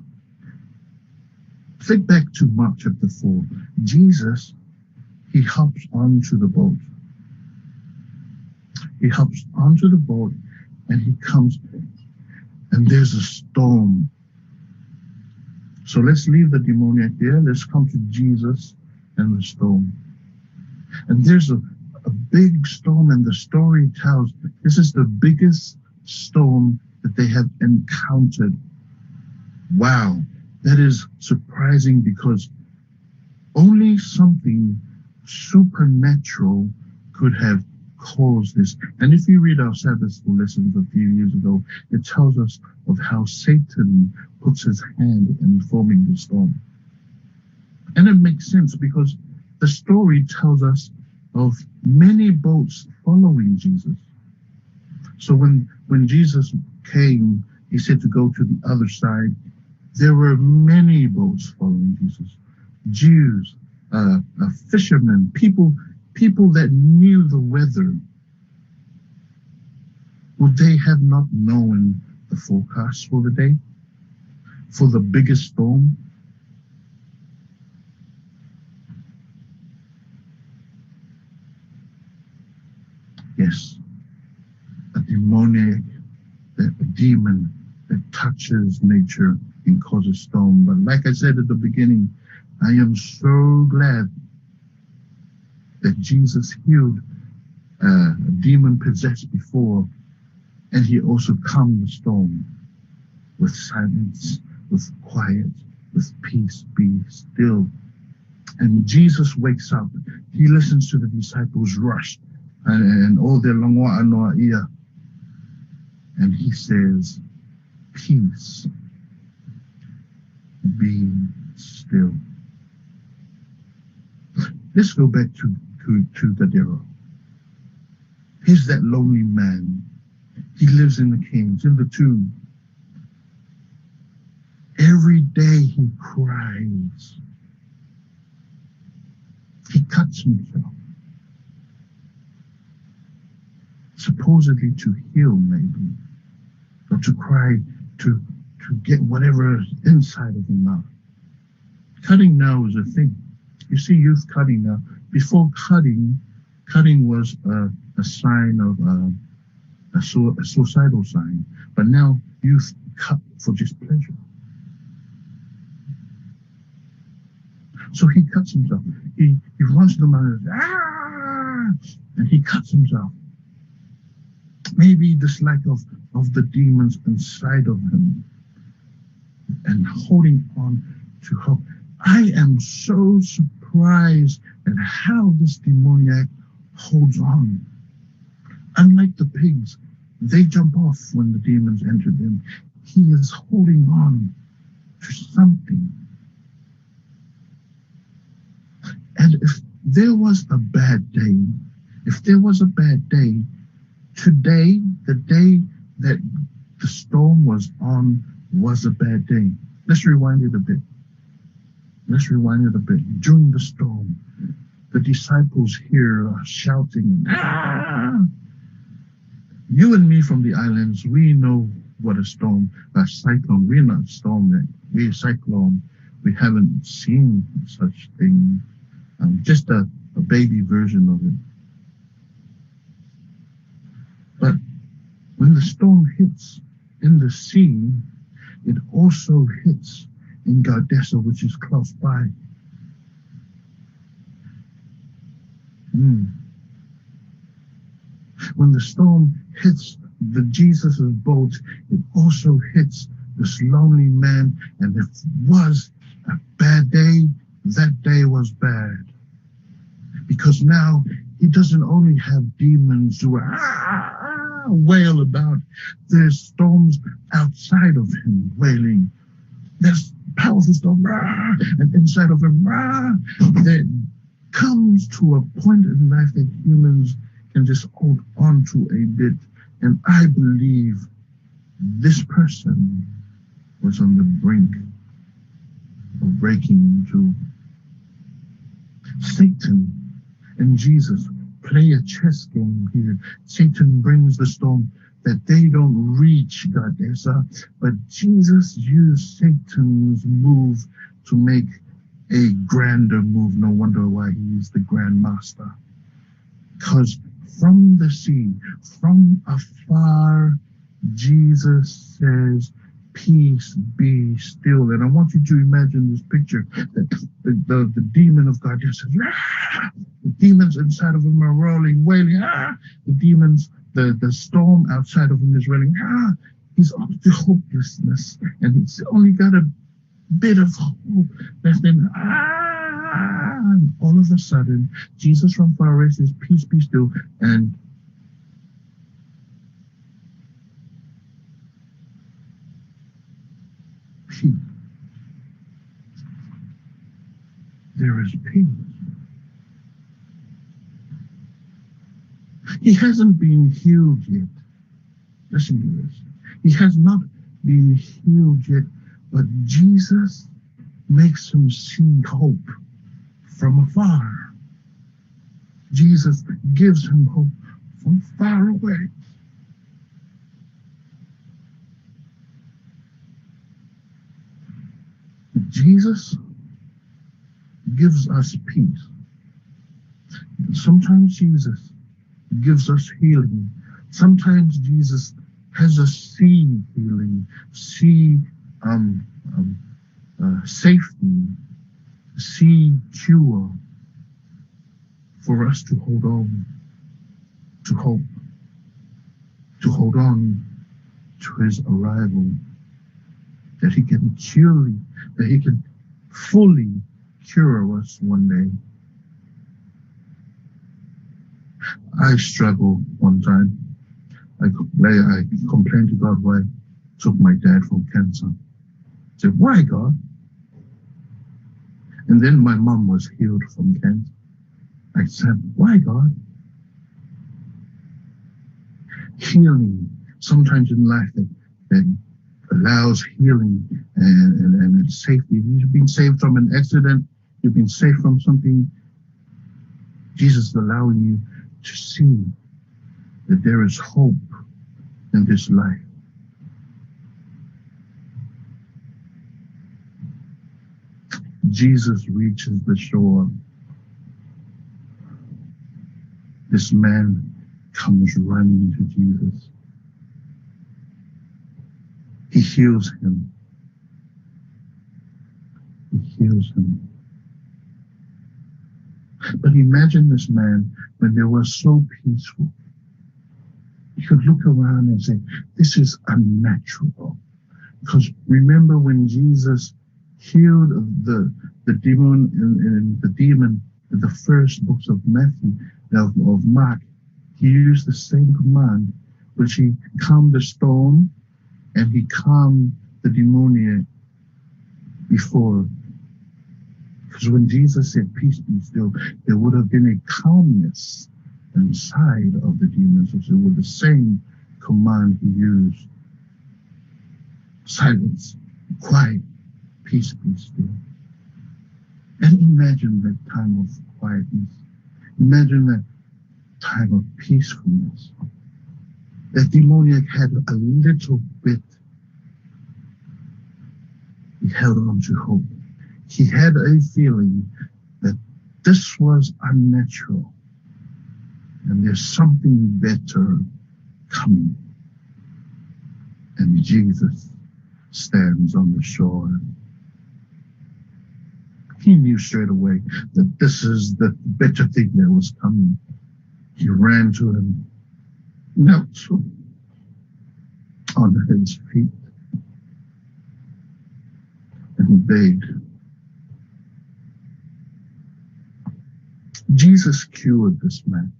think back to Mark chapter four. Jesus, he hops onto the boat. He hops onto the boat and he comes, and there's a storm. So let's leave the demoniac there. Let's come to Jesus and the storm. And there's a, a big storm, and the story tells this is the biggest storm that they have encountered. Wow, that is surprising, because only something supernatural could have caused this. And if you read our Sabbath school lessons a few years ago, it tells us of how Satan puts his hand in forming the storm. And it makes sense, because the story tells us of many boats following Jesus. So when, when Jesus came, he said to go to the other side. There were many boats following Jesus. Jews, uh, uh, fishermen, people, people that knew the weather. Would they have not known the forecast for the day, for the biggest storm? Yes, a demoniac, a demon that touches nature and causes storm. But like I said at the beginning, I am so glad that Jesus healed, uh, a demon possessed before, and he also calmed the storm with silence, with quiet, with peace, be still. And Jesus wakes up. He listens to the disciples rush and, and all their longoaʻa noaʻia. And he says, "Peace, be still." Let's go back to, to, to the devil. He's that lonely man. He lives in the caves, in the tomb. Every day he cries. He cuts himself, supposedly to heal, maybe, or to cry to, to get whatever is inside of him out. Cutting now is a thing. You see youth cutting now. Before cutting, cutting was a, a sign of, uh, a, su- a suicidal sign. But now youth cut for just pleasure. So he cuts himself. He, he runs to the mountain, "Ah!" And he cuts himself. Maybe this lack of, of the demons inside of him and holding on to hope. I am so surprised at how this demoniac holds on. Unlike the pigs, they jump off when the demons enter them. He is holding on to something. And if there was a bad day, if there was a bad day, today, the day that the storm was on, was a bad day. Let's rewind it a bit. Let's rewind it a bit. During the storm, the disciples here are shouting, "Ah!" You and me from the islands, we know what a storm, a cyclone. We're not storm, eh? We're cyclone. We haven't seen such thing. Um, just a, a baby version of it. But when the storm hits in the sea, it also hits in Gadesa, which is close by. Hmm. When the storm hits the Jesus' boat, it also hits this lonely man. And if it was a bad day, that day was bad. Because now he doesn't only have demons who are, "Ah, ah, ah," wail about. There's storms outside of him wailing. There's powerful storm, rah, and inside of him, rah. There comes to a point in life that humans can just hold on to a bit. And I believe this person was on the brink of breaking into. Satan and Jesus play a chess game here. Satan brings the storm that they don't reach, God, yes, uh, but Jesus used Satan's move to make a grander move. No wonder why he is the grandmaster. Because from the sea, from afar, Jesus says, "Peace, be still." And I want you to imagine this picture, that the, the, the demon of God just says, "Ah!" The demons inside of him are rolling, wailing, "Ah!" The demons, the, the storm outside of him is rolling, "Ah!" He's up to hopelessness, and he's only got a bit of hope left in, ah, and all of a sudden, Jesus from far away says, "Peace, be still," and peace. There is peace. He hasn't been healed yet. Listen to this. He has not been healed yet, but Jesus makes him see hope from afar. Jesus gives him hope from far away. Jesus gives us peace. Sometimes Jesus gives us healing. Sometimes Jesus has us see healing, see, um, um, uh, safety, see cure for us to hold on to hope, to hold on to his arrival, that he can cure, that he can fully cure us one day. I struggled one time. I, I complained to God why he took my dad from cancer. I said, "Why, God?" And then my mom was healed from cancer. I said, "Why, God?" Healing, sometimes in life that, that allows healing and, and, and safety. You've been saved from an accident, you've been saved from something. Jesus is allowing you to see that there is hope in this life. Jesus reaches the shore. This man comes running to Jesus. He heals him. He heals him. But imagine this man, when they were so peaceful, he could look around and say, "This is unnatural." Because remember when Jesus healed the, the demon in, in the demon in the first books of Matthew, of, of Mark, he used the same command, which he calmed the storm and he calmed the demoniac before. Because when Jesus said, "Peace, be still," there would have been a calmness inside of the demons, which was the same command he used. Silence, quiet, peace, be still. And imagine that time of quietness. Imagine that time of peacefulness. That demoniac had a little bit, he held on to hope. He had a feeling that this was unnatural and there's something better coming. And Jesus stands on the shore. He knew straight away that this is the better thing that was coming. He ran to him, knelt on his feet, and begged. Jesus cured this man,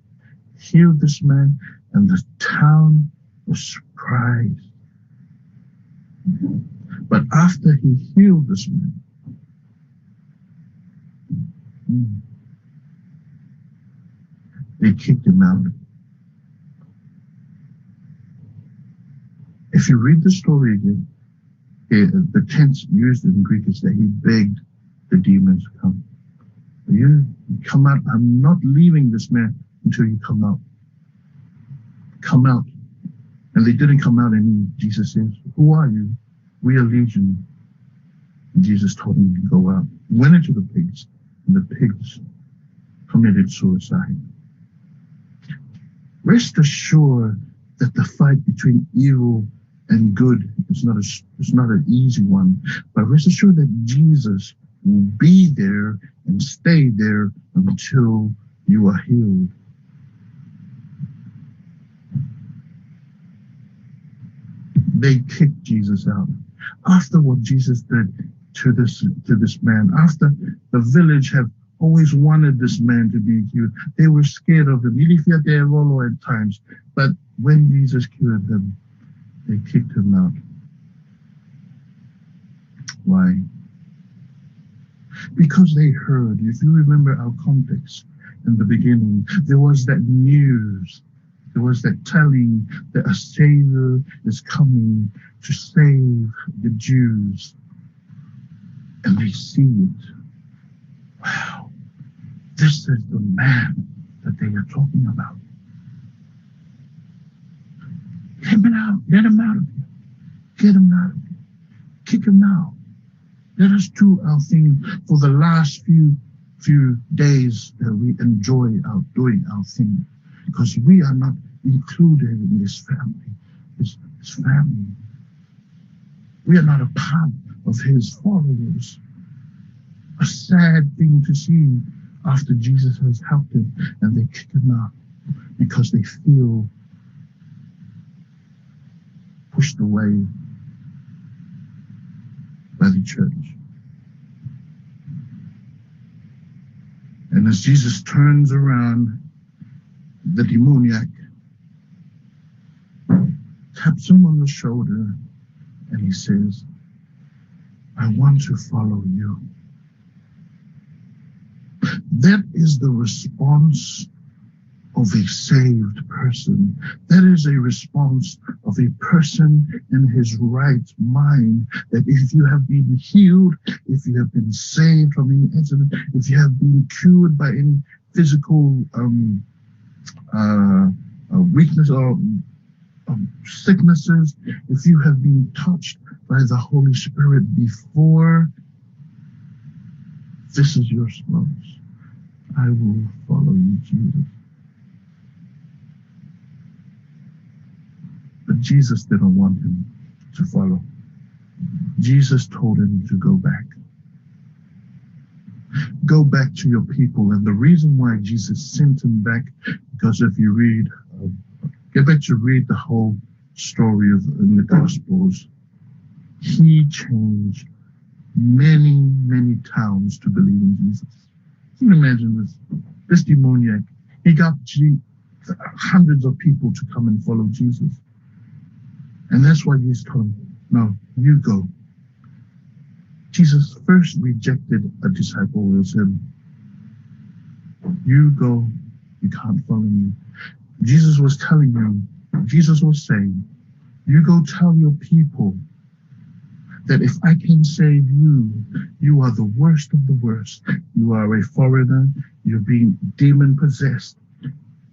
healed this man, And the town was surprised. But after he healed this man, mm, they kicked him out. If you read the story again, eh, the tense used in Greek is that he begged the demons to come. "You come out. I'm not leaving this man until you come out. Come out." And they didn't come out, and Jesus says, "Who are you?" "We are legion." And Jesus told him to go out. Went into the pigs, and the pigs committed suicide. Rest assured that the fight between evil and good is not a, is not an easy one, but rest assured that Jesus will be there and stay there until you are healed. They kicked Jesus out. After what Jesus did to this, to this man, after the village have always wanted this man to be cured, they were scared of him. Ilifia te lolo at times. But when Jesus cured him, they kicked him out. Why? Because they heard, if you remember our context in the beginning, there was that news. There was that telling that a Savior is coming to save the Jews. And they see it. Wow, this is the man that they are talking about. Let him out, let him out of here. Get him out of here. Kick him out. Let us do our thing for the last few, few days that we enjoy our doing our thing, because we are not included in this family, this, this family. We are not a part of his followers. A sad thing to see after Jesus has helped him and they kick him out because they feel pushed away by the church. And as Jesus turns around, the demoniac taps him on the shoulder and he says, "I want to follow you." That is the response of a saved person. That is a response of a person in his right mind, that if you have been healed, if you have been saved from any accident, if you have been cured by any physical, um, uh, uh, weakness or, um, sicknesses, if you have been touched by the Holy Spirit before, this is your response. "I will follow you, Jesus." But Jesus didn't want him to follow. Jesus told him to go back. Go back to your people. And the reason why Jesus sent him back, because if you read, uh, get back to read the whole story of, in the Gospels, he changed many, many towns to believe in Jesus. Can you imagine this? This demoniac, he got G-, hundreds of people to come and follow Jesus. And that's why Jesus told him, "No, you go." Jesus first rejected a disciple who said, "You go, you can't follow me." Jesus was telling him, Jesus was saying, "You go tell your people that if I can save you, you are the worst of the worst. You are a foreigner, you've been demon possessed.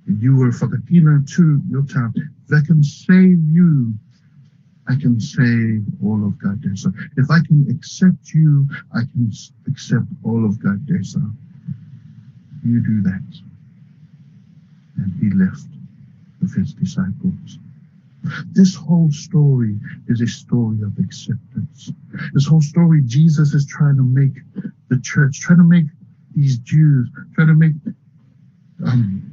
You were fakakina to your town. If I can save you, I can save all of Kātesa. If I can accept you, I can s-, accept all of Kātesa. You do that." And he left with his disciples. This whole story is a story of acceptance. This whole story, Jesus is trying to make the church, trying to make these Jews, trying to make, um,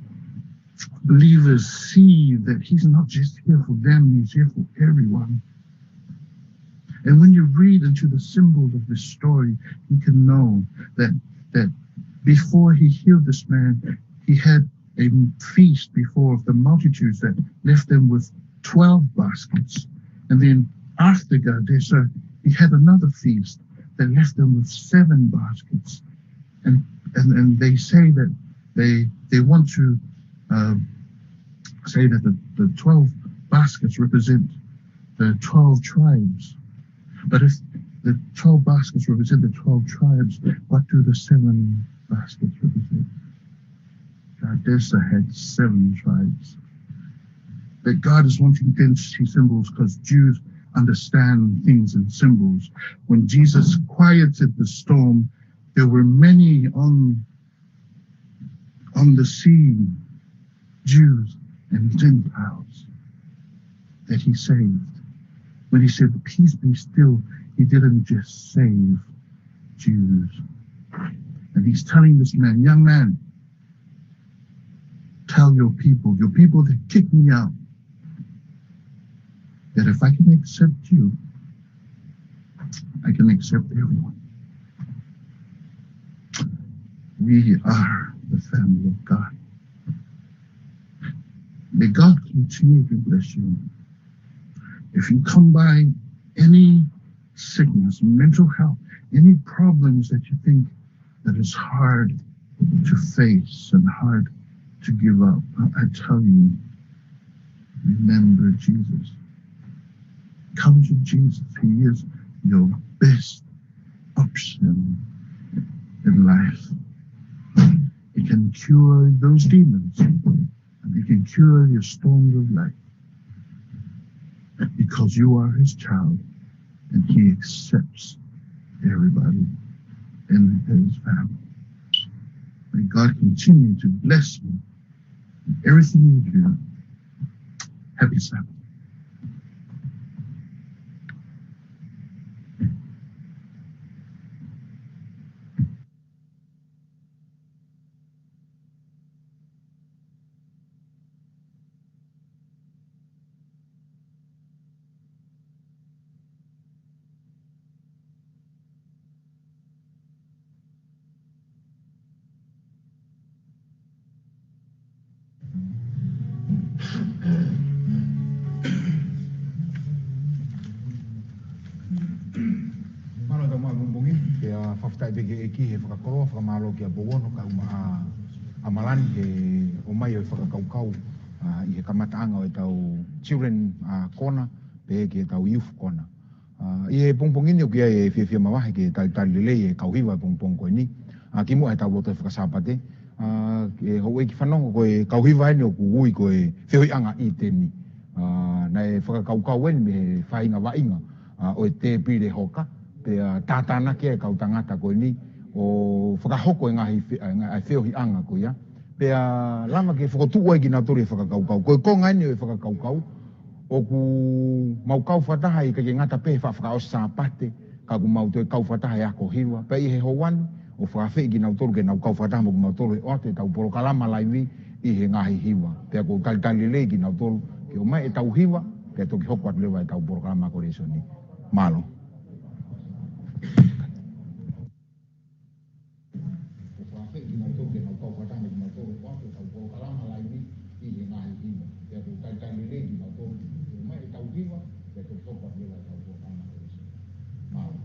believers see that he's not just here for them, he's here for everyone. And when you read into the symbols of this story, you can know that, that before he healed this man, he had a feast before of the multitudes that left them with twelve baskets. And then after Gadesa, he had another feast that left them with seven baskets. And, and, and they say that they, they want to, um, say that the, the twelve baskets represent the twelve tribes. But if the twelve baskets represent the twelve tribes, what do the seven baskets represent? Gadesa had seven tribes. That God is wanting them to see symbols because Jews understand things in symbols. When Jesus quieted the storm, there were many on, on the sea, Jews and Gentiles, that he saved. When he said, "Peace be still," he didn't just save Jews. And he's telling this man, "Young man, tell your people, your people that kicked me out, that if I can accept you, I can accept everyone." We are the family of God. May God continue to bless you. If you come by any sickness, mental health, any problems that you think that is hard to face and hard to give up, I, I tell you, remember Jesus. Come to Jesus. He is your best option in life. He can cure those demons. And he can cure your storms of life. Because you are his child, and he accepts everybody in his family. May God continue to bless you in everything you do. Happy Sabbath. Mālō e tau maʻu pongipongi, pea fakafetaʻi pē ki he ʻEiki he fakakoloa, fakamālō kia Pouono kae ʻumaʻā ʻa Malani he ʻomai ʻo e fakakaukau, ʻa, ʻi he kamataʻanga ʻo e tau Children, ʻa, Corner, pehē ki he tau Youth Corner. ʻA, ʻi he pongipongi ni ʻoku ʻi ai e fiefia makehe ke talitali lelei e kau hiva he pongipongi ko eni. ʻA, kimuʻa he tau lotu fakasāpate. ʻA, ke houʻeiki fanongo ko e kau hiva eni ʻoku ui ko e feohiʻanga ʻĪteni. ʻA, naʻe fakakaukau eni mei he faʻahinga vaʻinga, ʻa, ʻo e tēpile hoka. Pea tātānaki e kau tangata ko eni ʻo fakahoko e ngaahi fe-, ʻa, ngaahi feohiʻanga ko ia. Pea lava ke fokotuʻu ai kinautolu e fakakaukau. Ko e konga eni ʻo e fakakaukau, ʻoku mau kau fakataha ʻikai ke ngata pē he faʻa fakaʻosi Sāpate, ka ʻoku mau toe kau fakataha he ako hiva. Pea ʻi he houa ni, ʻo fakaafeʻi kinautolu ke nau kau fakataha mo kimautolu he ʻoatu e tau polokalama laivi ʻi he ngaahi hiva. Pea ʻoku ou talitali lelei kinautolu ke ʻomai e tau hiva, pea toki hoko atu leva e tau polokalama ko e lēsoni. Mālō. ʻO fakaafeʻi kinautolu ke nau kau fakataha mo kimautolu he ʻoatu e tau polokalama laivi ʻi he ngaahi hiva. Pea ʻoku ou talitali lelei kinautolu ke ʻomai e tau hiva, pea toki hoko atu leva e tau polokalama ko e lēsoni. Mālō.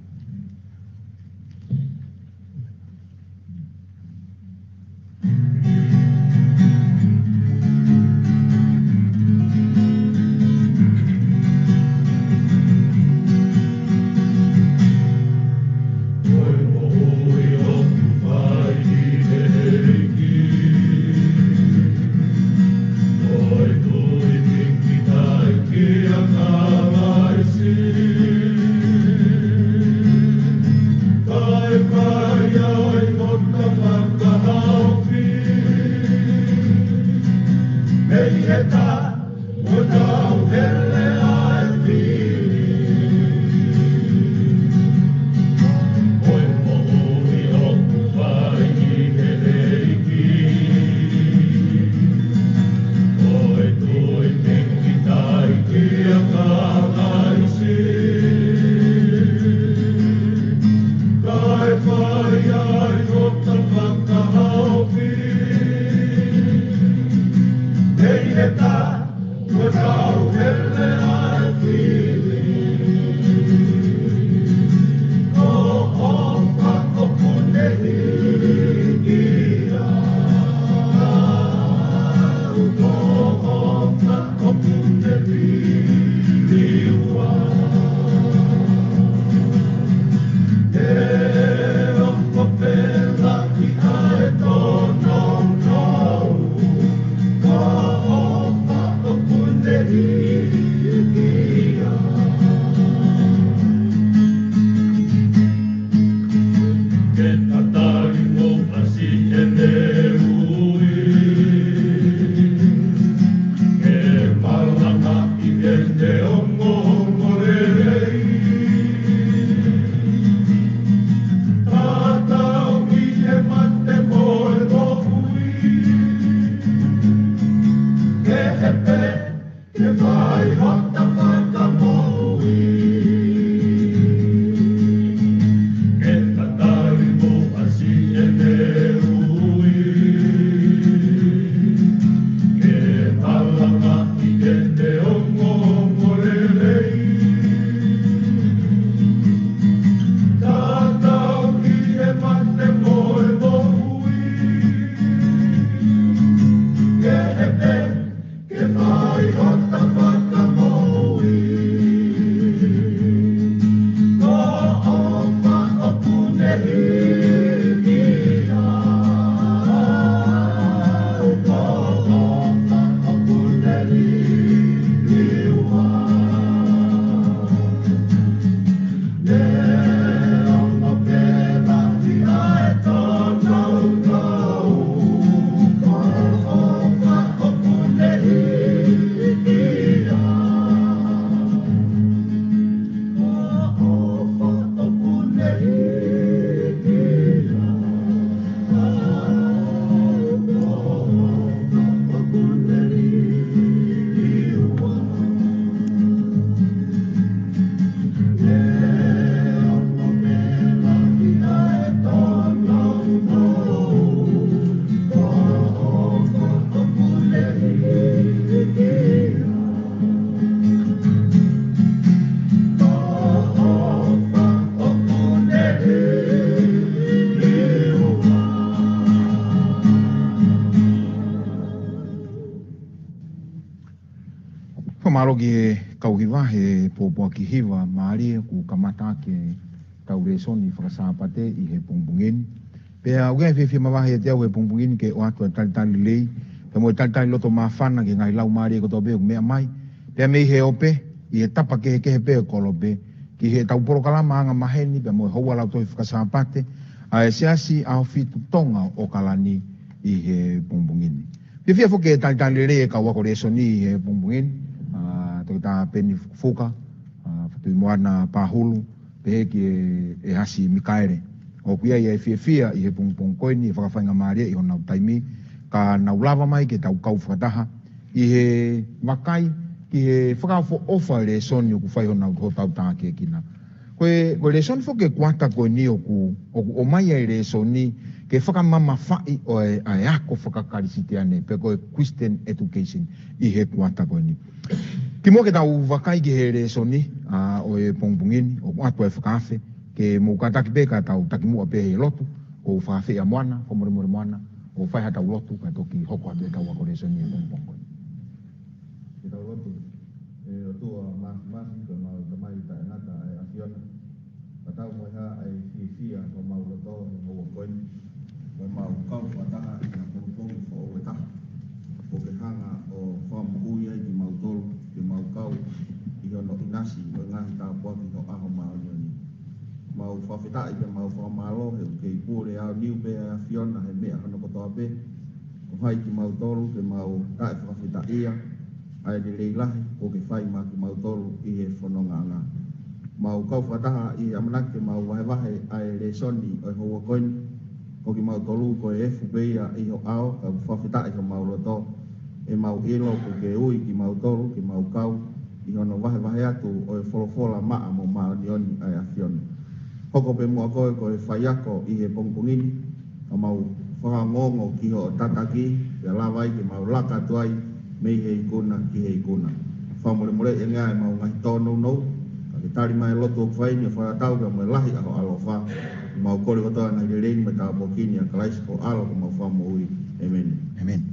Mālō ki he kau hiva, he pōpoaki hiva mālie kuo kamata ʻaki ʻetau lēsoni fakasāpate ʻi he pongipongi ni. Pea ʻoku ʻi ai e fiefia makehe ʻiate au he pongipongi ni ke ʻoatu e talitali lelei pea mo e talitali loto māfana ki he ngaahi laumālie kotoa pē ʻoku meʻa mai, pea mei he ope, ʻi he tapa kehekehe pē ʻo e kolope, ki heʻetau polokalama angamaheni pea mo e houa Lautohi Fakasāpate ʻa e Siasi ʻAhofitu Tonga ʻAokalani ʻi he pongipongi ni. Fiefia foki ke talitali lelei e kau ako lēsoni ʻi he pongipongi ni, ʻa Toketā Peni Fuka, ʻa Fatuimoana Pahulu, pehē ki he ʻEhasi Mikaele. ʻOku ʻi ai e fiefia ʻi he pongipongi ko eni he fakafaingamālie ʻi honau taimi, ka nau lava mai ke tau kau fakataha ʻi he vakai ki he fakaʻofoʻofa e lēsoni ʻoku fai honau, hotau tākiekina. Ko e, ko e lēsoni foki e kuata ko eni ʻoku, ʻoku ʻomai ai e lēsoni ke fakamamafaʻi ʻo e, ʻa e ako fakakalisitiane, pe ko e Christian education ʻi he kuata ko eni. Kimuʻa ke tau vakai ki he lēsoni, ʻa, ʻo e pongipongi ni, ʻoku ʻoatu e fakaafe ke mou kātaki pē ka tau takimuʻa pē he lotu, ʻo fakaafe ʻa Moana, fakamolemole Moana, ʻo fai haʻatau lotu, ka toki hoko atu ʻetau ako lēsoni he pongipongi ko eni. Ke tau lotu. ʻE ʻOtua māfimafi, ko homau Tamai taʻengata ʻa e ʻAfiona. Fakatau mo e hā ʻa e fiefia ʻo homau loto he houa ko eni, ko homau kau fakataha ʻi ha pongipongi foʻou ʻe taha, ʻoku ke hanga ʻo fakamoʻui ai kimautolu, ke mau kau ʻi hono ʻinasi ʻo e ngaahi tāpuaki ho ʻaho māʻoniʻoni. Mau fakafetaʻi pea mau fakamālō he ʻoku kei pule aoniu pē ʻa e ʻAfiona he meʻa hono kotoa pē. Ko hai kimautolu ke mau taʻefakafetaʻia ʻa e lelei lahi kuo ke fai maʻa kimautolu ʻi he fonongaʻanga. Mau kau fakataha ʻi he ʻamanaki ke mau vahevahe ʻa e lēsoni ʻo e houa ko eni. Ko kimautolu ko e efu pē ia ʻi ho ʻao, ka ʻoku fakafetaʻi homau loto ʻemau ʻilo kuo ke ui kimautolu ke mau kau ʻi hono vahevahe atu ʻo e folofola maʻa mo māʻoniʻoni ʻa e ʻAfiona. Hoko pē muʻa koe ko e faiako ʻi he pongipongi ni, ka mau fakaongoongo ki hoʻo tataki, pea lava ai ke mau laka atu ai mei he ikuna ki he ikuna. Fakamolemoleʻi ange ʻemau ngaahi tōnounou, ka ke tali mai e lotu ʻoku fai ni ʻo fakatatau pea mo e lahi ʻa ho ʻaloʻofa. Mau kole kotoa e ngaahi lelei ni mo e tāpuaki ni ʻia Kalaisi ko ho ʻAlo ko homau Fakamoʻui. ʻĒmeni. ʻĒmeni.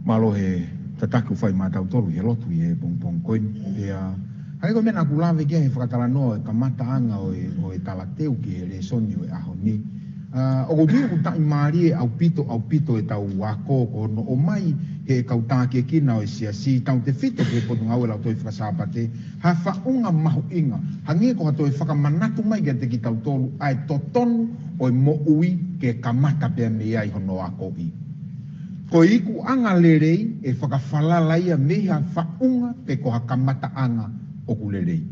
Mālō he tataki ʻoku fai maʻa tautolu ʻi he lotu ʻi he pongipongi ko eni. Pea, hangē ko e meʻa naʻa ku lave ki ai he fakatalanoa ʻo e kamataʻanga ʻo e, ʻo e talateu ki he lēsoni ʻo e ʻaho ni. ʻA, ʻoku ou tui ʻoku taʻimālie ʻaupito, ʻaupito ʻetau ako ko hono ʻomai he kau tākiekina ʻo e siasi, tautefito ki he Potungāue Lautohi Fakasāpate, ha faʻunga mahuʻinga, hangē ko ha toe fakamanatu mai kiate kitautolu ʻa e totonu ʻo e moʻui ke kamata pea mei ai hono akoʻi. Ko e ikuʻanga lelei ʻe fakafalala ia mei ha faʻunga pe ko ha kamataʻanga ʻoku lelei.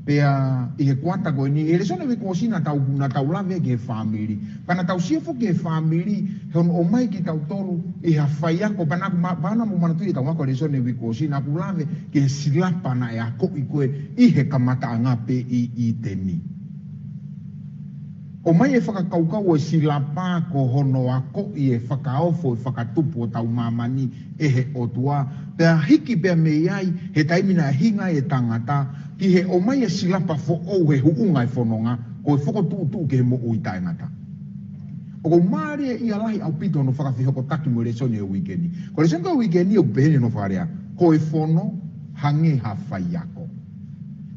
Pea ʻi he kuata ko eni, he lēsoni uike kuo ʻosi naʻa tau, naʻa tau lave ki he fāmili. Pea naʻa tau sio foki ki he fāmili, he hono ʻomai kitautolu ʻi ha faiako, pea naʻa ku ma-, pea naʻa mou manatuʻi ʻetau ako lēsoni uike kuo ʻosi naʻa ku lave ki he silapa naʻe akoʻi ko ē ʻi he kamataʻanga pē ʻi ʻĪteni. ʻOmai e fakakaukau ʻo e silapa ko hono akoʻi e fakaofo, e fakatupu ʻo hotau māmani ʻe he ʻOtua, pea hiki pea mei ai he taimi naʻe hinga ai e tangata, ki he ʻomai e silapa foʻou he huʻunga e fononga, ko e fokotuʻutuʻu ki he moʻui taʻengata. ʻOku ou mālieʻia lahi ʻaupito hono fakafehokotaki mo e lēsoni ʻo e uike ni. Ko e lēsoni ko ē ʻo e uike ni ʻoku pehē ni hono fakalea: Ko e fono hangē ha faiako.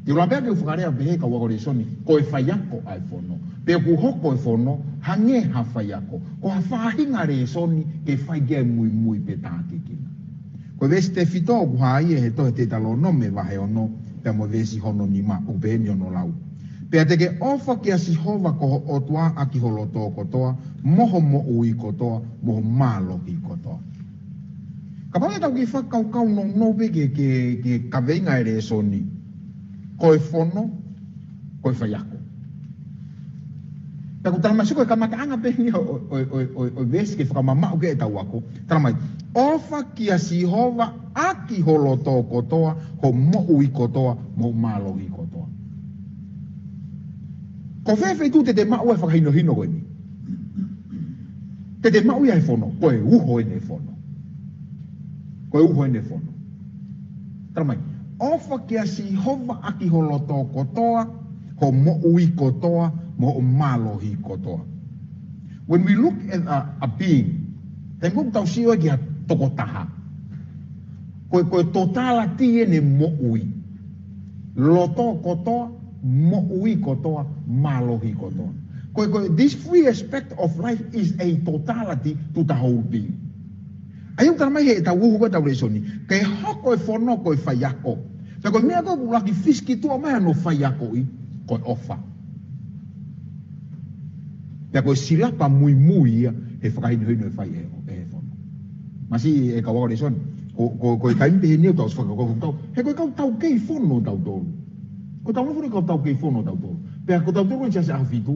Te u lave pē ke u fakalea pehē, kau ako lēsoni, ko e faiako ʻa e fono. Pea ʻoku hoko e fono hangē ha faiako. Ko ha faʻahinga lēsoni ke fai ki ai e muimui pe tākiekina. Ko e veesi tefito ʻoku hā ia he tohi Teutalōnome vahe ono, pea mo e veesi hono nima, ʻoku pehē ni hono lau: Pea te ke ʻofa kia Sihova ko ho ʻOtua ʻaki ho loto kotoa, mo ho moʻui kotoa, mo ho mālohi kotoa. Kapau te tau kiʻi fakakaukau nounou pē ki he, ki he, ki he kaveinga e lēsoni. Ko e fono, ko e faiako. Pea ʻoku tala mai, sio, ko e kamataʻanga pē eni ʻo, ʻo, ʻo, ʻo, ʻo e veesi ke fakamamaʻu ki ai ʻetau ako. Tala mai: ʻOfa kia Sihova ʻaki ho loto kotoa, ho moʻui kotoa, mo ho mālohi kotoa. Ko fē feituʻu te te maʻu ai e fakahinohino ko eni? Te te maʻu ia he fono, ko e uho eni e fono. Ko e uho eni e fono. Tala mai: ʻOfa kia Sihova ʻaki ho loto kotoa, ho moʻui kotoa, mo ho mālohi kotoa. When we look at a, a being, taimi ko ē ʻoku tau sio ai ki ha tokotaha, Ko e, ko e totality ʻene moʻui. Loto kotoa, moʻui kotoa, mālohi kotoa. Ko e, ko e, this three aspect of life is a totality to the whole being. ʻA ia ʻoku tala mai heʻetau uhu ko ʻetau lēsoni, ke hoko e fono ko e faiako. Pea ko e meʻa ko ē ʻoku ʻuluaki fisiki tuʻa mai hono faiakoʻi, ko e ʻofa. Pea ko e silapa muimui ia he fakahinohino ʻe fai ʻe, ʻe he fono. Masiʻi e kau ako lēsoni. Ko, ko, ko e taimi pē ʻeni ʻoku tau fakakaukau. He ko e kau taukei fono tautolu. Ko ʻetau nofo ni ko e kau taukei fono tautolu. Pea ko tautolu ʻeni Siasi ʻAhofitu.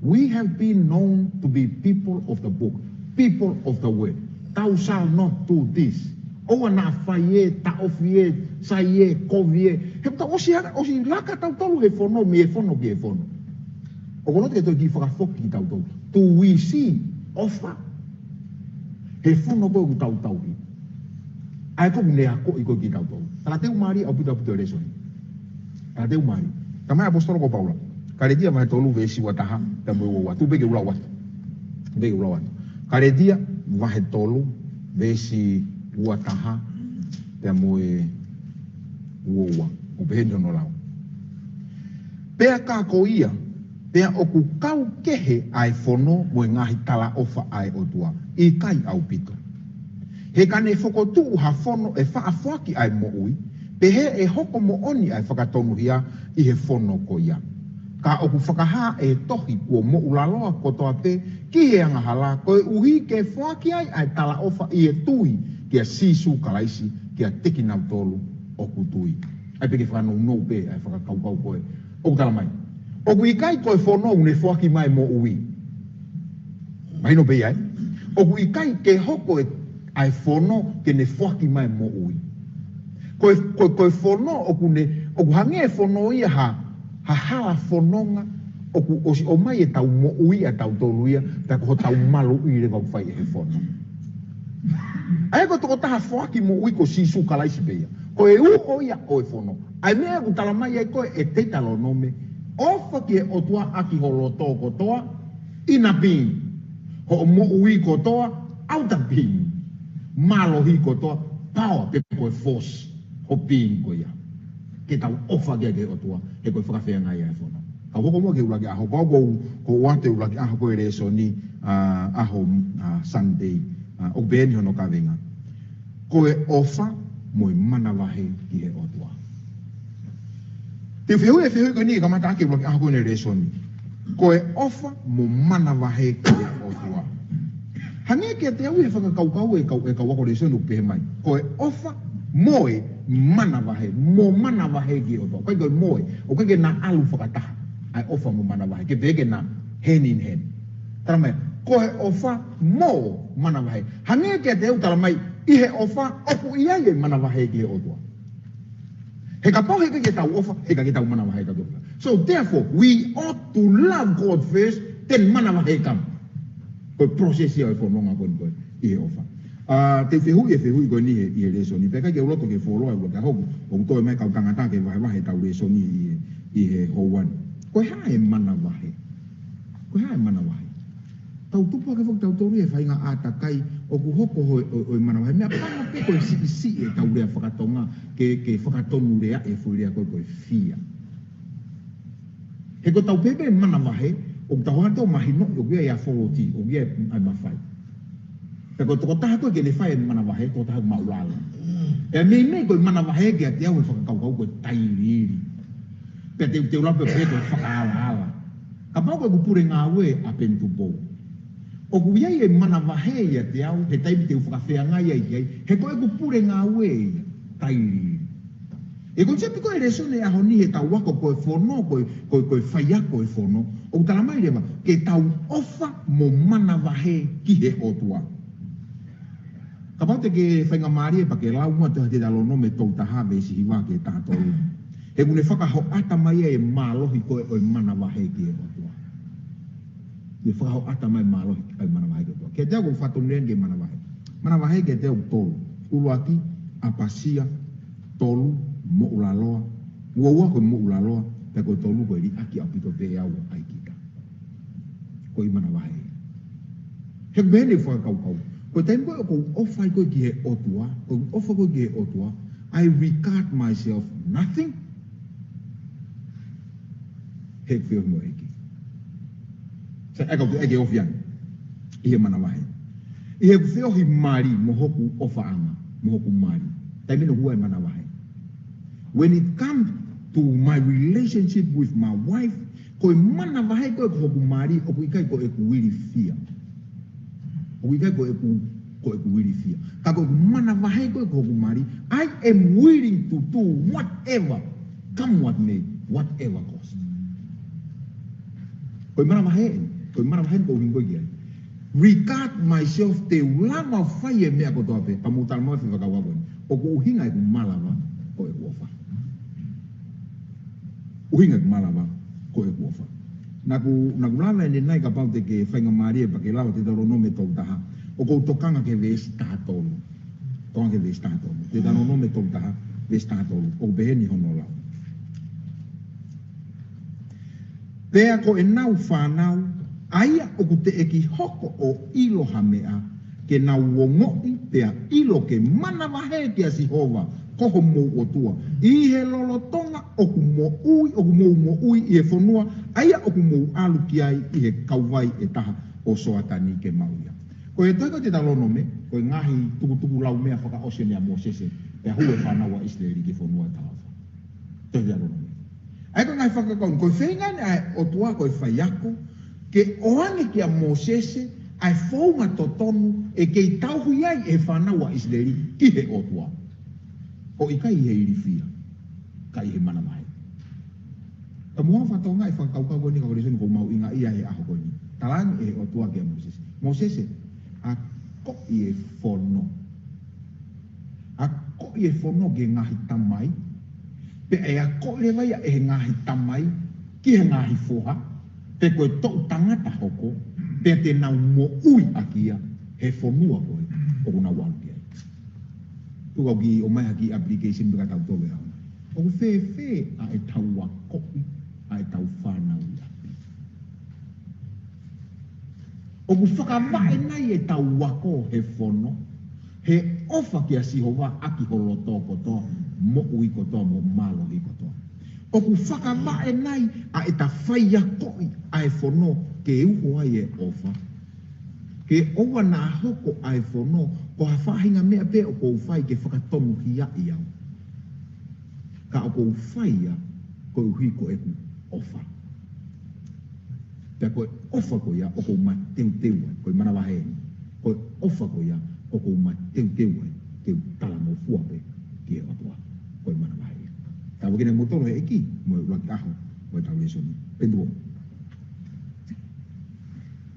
We have been known to be people of the book, people of the word. Thou shalt not do this. ʻOua naʻa fai ē, taʻofi ē, sai ē, kovi ē. He ʻoku tau ʻosi haka, ʻosi laka tautolu he fono, mei he fono ki he fono. ʻOku ou loto ke toe kiʻi fakafoki kitautolu. Do we see ʻofa he fono ko ē ʻoku tau tauhi? ʻA ia ko ʻene akoʻi ko ē kitautolu. Talateu mālie ʻaupito ʻaupito e lēsoni. Talateu mālie. Talamai ʻe he ʻaposetolo ko Paula. Kalētia vahe tolu veesi ua taha, pea mo e ua ua. Tuku pē ke u lau atu. Tuku pē ke u lau atu. Kalētia vahe tolu veesi ua taha, pea mo e ua ua. ʻOku pehē ni hono lau. Pea ka ko ia, pea ʻoku kau kehe ʻa e fono mo e ngaahi talaʻofa ʻa e ʻOtua, ʻikai ʻaupito. He ka ne fokotuʻu ha fono ʻe faʻa foaki ʻa e moʻui, pehē ʻe hoko moʻoni ʻa e fakatonuhia ʻi he fono ko ia. Ka ʻoku fakahā ʻe he tohi kuo moʻulaloa kotoa pē ki he angahala, koeʻuhi ke foaki ai ʻa e talaʻofa ʻi he tui kia Sīsū Kalaisi kiate kinautolu ʻoku tui. ʻA ia pē ke fakanounou pē ʻa e fakakaukau ko ē. ʻOku tala mai, ʻoku ʻikai ko e fono ʻoku ne foaki mai moʻui. Mahino pē ia ē. ʻOku ʻikai ke hoko e, ʻa e fono ke ne foaki mai moʻui. Ko e, ko e, ko e fono ʻoku ne, ʻoku hangē e fono ia ha, ha hala fononga ʻoku ʻosi ʻomai ʻetau moʻui ʻatautolu ia, pea ko hotau maluʻi leva ʻoku fai ʻe he fono. ʻA ia ko e tokotaha foaki moʻui ko Sīsū Kalaisi pē ia. Ko e uho ia ʻo e fono. ʻA ia meʻa ʻoku tala mai ai ko ē ʻe Teutalōnome, ʻofa ki he ʻOtua ʻaki ho loto kotoa, inner being, hoʻo moʻui kotoa, outer being, mālohi kotoa, power pe ko e force, ho being ko ia. Ke tau ʻofa ki he ʻOtua, he ko e fakafeangai ia e fono. Ka u hoko muʻa ki he ʻuluaki ʻaho, ko au ko, ko ʻoatu e ʻuluaki ʻaho ko e lēsoni, ʻa, ʻaho, ʻa, Sunday, ʻa, ʻoku pehē ni hono kaveinga. Ko e ʻofa mo e manavahē ki he ʻOtua. Te u fehuʻi e fehuʻi ko eni ke kamata ʻaki e ʻuluaki ʻaho ko eni e lēsoni. Ko e ʻofa mo manavahē ki he ʻOtua. Hangē kiate au ʻi he fakakaukau e kau, e kau ako lēsoni ʻoku pehē mai. Ko e ʻofa mo e manavahē, mo manavahē ki he ʻOtua. ʻIkai ko e mo e, ʻoku ʻikai ke na ʻalu fakataha. ʻA e ʻofa mo manavahē, ke pehē ke na hand in hand. Tala mai, ko e ʻofa mo manavahē. Hangē kiate au tala mai, ʻi he ʻofa ʻoku ʻi ai e manavahē ki he ʻOtua. He kapau he ʻikai ke tau ʻofa, he ʻikai ke tau manavahē ka toka. So therefore, we ought to love God first, then manavahē come. Ko e process ia ʻo e fononga ko eni ko ē ʻi he ʻofa. ʻA, te u fehuʻi e fehuʻi ko eni ʻi he, ʻi he lēsoni. Pea ʻikai ke u loto ke fuoloa ua ke hoku, ʻoku toe mai kau tangata ke vahevahe ʻetau lēsoni ʻi he, ʻi he houa ni. Ko e hā e manavahē? Ko e hā e manavahē? Tau tupu hake foki tautolu ʻi he faʻahinga ʻātakai ʻoku hoko ʻo e, ʻo e, ʻo e manavahē. Meʻapango pē ko e siʻisiʻi ʻetau lea fakatonga ke, ke fakatonuleaʻi e foʻi lea ko ē ko e fear. He ko ʻetau pehē pē manavahē, ʻoku tau hanga ʻo mahinoʻi ʻoku ʻi ai e authority, ʻoku ʻi ai e mafai. Pea ko e tokotaha ko ē ke ne fai e manavahē, tokotaha maʻulalo. Pea meimei ko e manavahē kiate au he fakakaukau ko e tailiili. Pea te u, te u lau pē pehē ko e fakaalaala. Kapau ko ʻeku pule ngāue ʻa Penitupou, ʻoku ʻi ai e manavahē ʻiate au, he taimi te u fakafeangai ai ki ai, he ko ʻeku pule ngāue ia, tailiili. ʻE ko e sepi ko e lēsoni ʻaho ni heʻetau ako ko e fono, ko e, ko e, ko e faiako e fono, ʻoku tala mai leva, ke tau ʻofa mo manavahē ki he ʻOtua. Kapau te ke faingamālie pea ke lau muʻa Tohi Teutalōnome tolu taha veesi hiva ki he taha tolu. He ʻoku ne fakahoʻata mai e mālohi ko ē ʻo e manavahē ki he ʻOtua. Ne fakahoʻata mai mālohi ʻa e manavahē ki he ʻOtua. Kiate au ʻoku fakatonuleaʻi ʻeni ki he manavahē. Manavahē kiate au tolu. ʻUluaki, ʻapasia, tolu, moʻulaloa. Ua ua ko e moʻulaloa, pea ko e tolu ko e liʻaki ʻaupito pē ʻe au ʻa e ʻaikita. Ko e manavahē. He ʻoku pehē ni e fakakaukau. Ko e taimi ko ē ʻoku ou ʻofa ai ko ē ki he ʻOtua, ʻoku ou ʻofa ko ē ki he ʻOtua, I regard myself nothing. He ʻoku feohi mo e ʻEiki. Sai, ʻa ia ʻoku ou ʻeke ʻoku ofi ange ʻi he manavahē. ʻI heʻeku feohi mali mo hoku ʻofaʻanga, mo hoku mali. Taimi ʻe hū ai e manavahē. When it comes to my relationship with my wife, ko e manavahē ko ē ko hoku mali, ʻoku ʻikai ko ʻeku ilifia. ʻOku ʻikai ko ʻeku, ko ʻeku ilifia. Ka ko ʻeku manavahē ko ē ko hoku mali, I am willing to do whatever, come what may, whatever cost. Ko e manavahē eni, ko e manavahē eni ʻoku ou ʻuhinga ko ē ki ai. Regard myself, te u lava fai e meʻa kotoa pē, pea mou talanoa fefakauʻaki eni. ʻOku ʻuhinga ʻeku malava ko ʻeku ʻofa. ʻUhinga ʻeku malava ko ʻeku ʻofa. Naʻá ku, naʻá ku lave ʻanenai kapau te ke faingamālie pea ke lau Teutalōnome tolu taha. ʻOku ou tokanga ki he veesi taha tolu. Tokanga ki he veesi taha tolu. Teutalōnome tolu taha, veesi taha tolu. ʻOku pehē ni hono lau. Pea ko ʻenau fānau, ʻa ia ʻoku teʻeki hoko ʻo ʻilo ha meʻa, ke nau ongoʻi pea ʻilo ke manavahē kia Sihova, ko homou ʻOtua, ʻi he lolotonga ʻoku moʻui, ʻoku mou moʻui ʻi he fonua, ʻa ia ʻoku mou ʻalu ki ai ʻi he kauvai ʻe taha ʻo Soatani ke maʻu ia. Ko e tohi ko Teutalōnome, ko e ngaahi tukutuku laumeʻa fakaʻosi eni ʻa Mōsese, pea hū e fānau ʻa ʻIsileli ki he fonua talaʻofa. Teutalōnome. ʻA ia ko e ngaahi fakakaukau, ko e feinga eni ʻa e ʻOtua ko e faiako, ke ʻoange kia Mōsese ʻa e founga totonu ʻe kei tauhi ai e fānau ʻa ʻIsileli ki he ʻOtua. ʻO ʻikai ʻi he ilifia, ka ʻi he manavahē. Ka mou fakatonga e fakakaukau ko eni ka ko e lēsoni ʻoku ou mahuʻingaʻia he ʻaho ko eni. Talaange ʻe he ʻOtua kia Mōsese. Mōsese, akoʻi e fono. Akoʻi e fono ki he ngaahi tamai. Pea ʻe akoʻi leva ia ʻe he ngaahi tamai ki he ngaahi foha. Pe ko e toʻu tangata hoko. Pea te nau moʻui ʻaki ia he fonua ko ē ʻoku nau ʻalu ki ai. Tuku au ke ʻomai ha kiʻi application pē kia tautolu ē. ʻOku fēfē ʻa ʻetau akoʻi ʻa ʻetau fānau ʻi ʻapi? ʻOku fakavaʻe nai ʻetau ako he fono, he ʻofa kia Sihova ʻaki ho loto kotoa, moʻui kotoa, mo mālohi kotoa? ʻOku fakavaʻe nai ʻa ʻeta faiakoʻi ʻa e fono ke uho ai e ʻofa? Ke ʻoua naʻa hoko ʻa e fono ko ha faʻahinga meʻa pē ʻoku ou fai ke fakatonuhiaʻi au, ka ʻoku ou fai ia koeʻuhi ko ʻeku ʻofa. Pea ko e ʻofa ko ia ʻoku ou mateuteu ai, ko e manavahē eni. Ko e ʻofa ko ia ʻoku ou mateuteu ai, te u talangofua pē ki he ʻOtua. Ko e manavahē ia. Tāpuekina kimoutolu ʻe he ʻEiki, mo e ʻuluaki ʻaho ʻo ʻetau lēsoni. Pea tuʻu.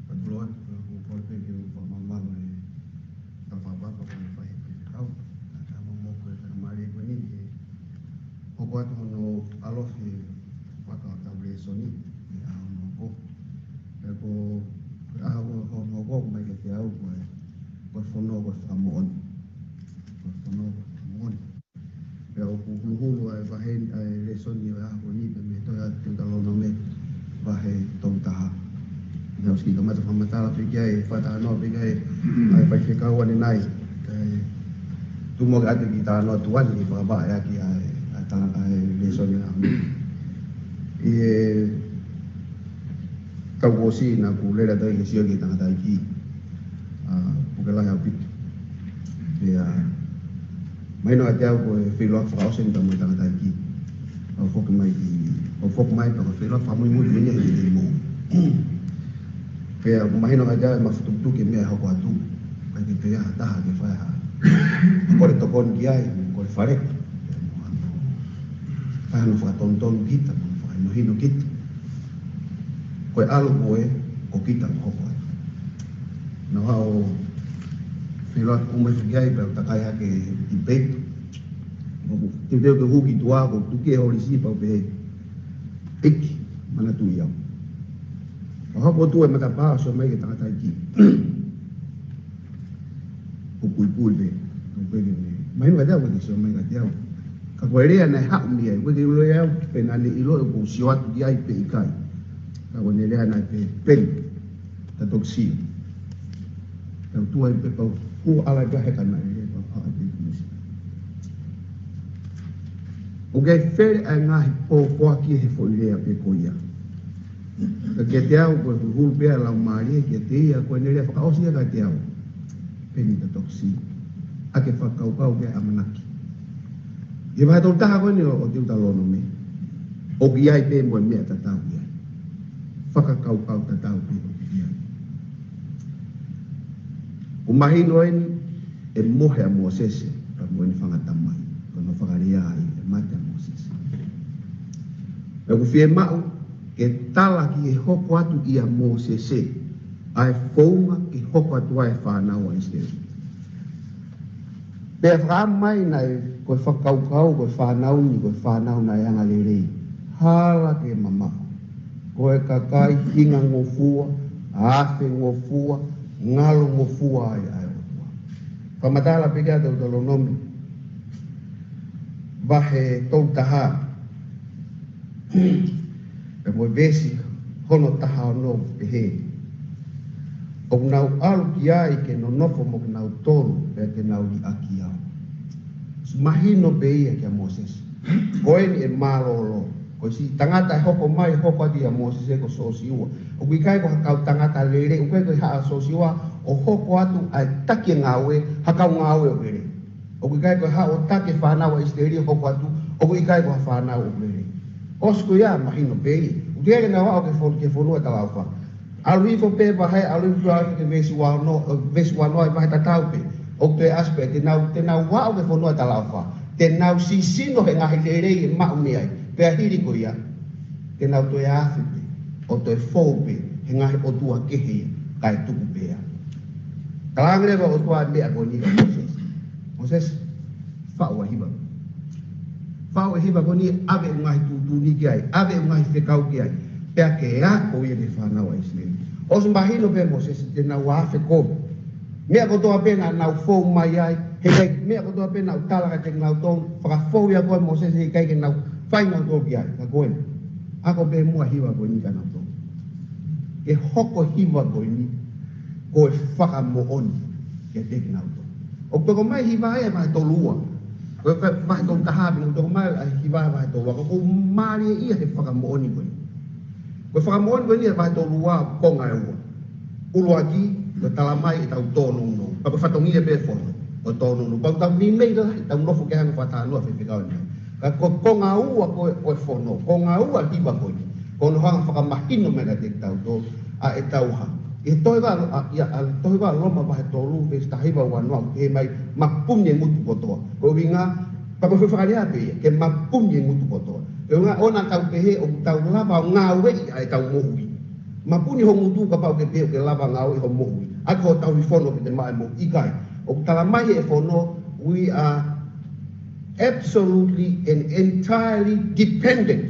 Patuloa, ko e kole pē ke u fakamālō he tau fakapapa, ko e fai he fai fekau. Naʻa tau momoko e fakamālō ko eni ke hoko atu hono ʻalofi faka ʻetau lēsoni, ʻi he ʻaho hono hoko. Pea ko e ʻaho hono hoko, mai kiate au, ko e, ko e fono, ko e fakamoʻoni. Ko e fono, ko e fakamoʻoni. Pea ʻoku huluhulu ʻa e vahe, ʻa e lēsoni ʻo e ʻaho ni pē mei he tohi ʻa Teutalōnome vahe tolu taha. Naʻá ku ʻosi kamata fakamatala pē ki ai, fakatalanoa pē ki ai, ʻa e faifekau ʻanenai. Kae tuku muʻa ke ʻoatu e kiʻi talanoa tuʻa ni ke fakavaʻe ʻaki ʻa e, ʻa e tala-, ʻa e lēsoni ʻo e ʻaho ni. ʻI he taʻu kuo ʻosi naʻá ku lele atu ai ke sio ki he tangataʻeiki, ʻa, puke lahi ʻaupito. Pea mahino kiate au ko e feʻiloaki fakaʻosi eni pea mo e tangataʻeiki. ʻOku foki mai ki, ʻoku foki mai pea ko e feʻiloaki fakamuimui ko eni ʻi he moʻui. Pea ʻoku mahino kiate au e mafutukutuku e meʻa ʻe hoko atu. ʻIkai ke toe ʻi ai ha taha ke fai ha, kole tokoni ki ai, kole faleʻi. Fai hano fakatonutonu kita, mo fakahinohino kita. Ko e ʻalu ko ē, ko kita ʻoku hoko atu. Naʻá ku feʻiloaki ʻo mai fiki ai, pea u takai hake e debate. ʻOku teuteu ke hū ki tuʻa, ʻoku tuki e holisi pea u pehē, ʻEiki, manatuʻi au. ʻO hoko atu e matapā ʻo sio mai ki he tangataʻeiki. ʻO puipui pē, ʻo pehē ke ne. Mahino kiate au, ʻoku ʻikai ke sio mai kiate au. Ka ko e lea naʻe haʻu mei ai, ʻoku ʻikai ke ʻilo ʻe au pe naʻá ne ʻilo ʻoku ou sio atu ki ai pe ʻikai. Ka ko ʻene lea naʻe pehē, Peni, ta toki sio. Tau tuʻu ai pē pea u Kuo ala ʻi he kana ʻi he papa a te kusi. ʻOku ʻikai fele ʻa e ngaahi pōpoaki he foʻi lea pē ko ia. Ka kiate au ko e hulu pē ʻa e Laumālie kiate ia, ko ʻene lea fakaʻosi ia kiate au. Peni ta toksi. ʻA ke fakakaukau ki he ʻamanaki. ʻI he vahe tolu taha ko eni ʻo, ʻo Teutalōnome. ʻOku ʻi ai pē mo e meʻa tatau ʻi ai. Fakakaukau tatau pē ʻoku ʻi ai. ʻOku mahino eni ʻe mohe ʻa Mōsese, ka mo ʻene fanga tamai, ko hono fakalea ai ʻe mate ʻa Mōsese. Pea ʻoku fiemaʻu ke tala ki he hoko atu ʻia Mōsese, ʻa e founga ke hoko atu ai e fānau ʻa ʻIsileli. Pea fakaʻamu mai naʻe ko e fakakaukau, ko e fānau ni, ko e fānau naʻe angalelei. Hala ke mamaʻo. Ko e kakai hingangofua, afengofua, ngalongofua ai ʻa e ʻOtua. Fakamatala pē ki ai Teutalōnome. Vahe tolu taha. Pea mo e veesi hono taha ono pehē. ʻOku nau ʻalu ki ai ke nonofo mo kinautolu pea te nau liʻaki au. Mahino pē ia kia Mōsese. Ko eni ʻe mālōlō. Ko e siʻi tangata ʻe hoko mai, hoko atu ʻia Mōsese ko Sōsiua. ʻOku ʻikai ko ha kau tangata lelei, ʻoku ʻikai ko e haʻa Sōsiua ʻo hoko atu ʻa e taki e ngāue, ha kau ngāue ʻoku lelei. ʻOku ʻikai ko e haʻu ʻo taki e fānau ʻa ʻIsileli ʻo hoko atu, ʻoku ʻikai ko ha fānau ʻoku lelei. ʻOsi ko ia mahino pē ia. ʻOku ʻikai ke nau aʻu ki he fon-, ki he fonua talaʻofa. ʻAlu hifo pē vahe, ʻalu hifo pē ki he veesi ua ono, ʻo veesi ua ono ʻa e vahe tatau pē. ʻOku toe ʻasi pē, te nau, te nau aʻu ki he fonua talaʻofa. Te nau sisino he ngaahi lelei ʻe maʻu mei ai. Pea hili ko ia, te nau toe afe pē, ʻo toe fou pē he ngaahi ʻotua kehe ia, kae tuku pē ia. Talaange leva ʻe he ʻOtua e meʻa ko eni kia Mōsese. Mōsese, faʻu ʻa e hiva. Faʻu e hiva ko eni, ʻave e ngaahi tuʻutuʻuni ki ai, ʻave e ngaahi fekau ki ai. Pea ke ako ia ki he fānau ʻa ʻIsileli. ʻOsi mahino pē Mōsese te nau afe kovi. Meʻa kotoa pē naʻa nau fou mai ai, he ʻikai, meʻa kotoa pē naʻa ku tala kiate kinautolu, fakafou ia koe Mōsese, he ʻikai ke nau fai nautolu ki ai, ka ko eni. Ako pē muʻa e hiva ko eni kia nautolu. Ke hoko e hiva ko eni, ko e fakamoʻoni kiate kinautolu. ʻOku toko mai e hiva ʻi he vahe tolu ua. Ko e vahe tolu taha pē, ʻoku toko mai e hiva ʻi he vahe tolu ua. Ka ʻoku mālie ia he fakamoʻoni ko eni. Ko e fakamoʻoni ko eni ʻi he vahe tolu ua, konga ʻe ua. ʻUluaki, ko e tala mai ʻetau tōnounou. Pea ko e fatongia pē e fono, ko e tōnounou. Pea ʻoku tau meimei lahi ʻetau nofo ki ai hono fakatalanoa fefekau ni. Ka ko e konga ua ko ē, ko e fono, konga ua e hiva ko eni. Ko hono hanga fakamahino mai kiate kitautolu ʻa ʻetau hā. ʻI he tohi vaʻa, ʻa, ʻia, ʻa e tohi vaʻa Loma vahe tolu, veesi taha hiva ua noa, ʻoku pehē mai, mapuni e ngutu kotoa. Ko e ʻuhinga, pea ko e fakalea pē ia, ke mapuni e ngutu kotoa. Ko e ʻuhinga ʻoku tau pehē ʻoku tau lava ʻo ngāueʻi ʻa ʻetau moʻui. Mapuni ho ngutu kapau ʻoku ke pehē ʻoku ke lava ʻo ngāueʻi hoʻo moʻui. ʻAki hoʻo tauhi fono ke te maʻu e moʻui, ʻikai. ʻOku tala mai ʻe he fono, we are absolutely and entirely dependent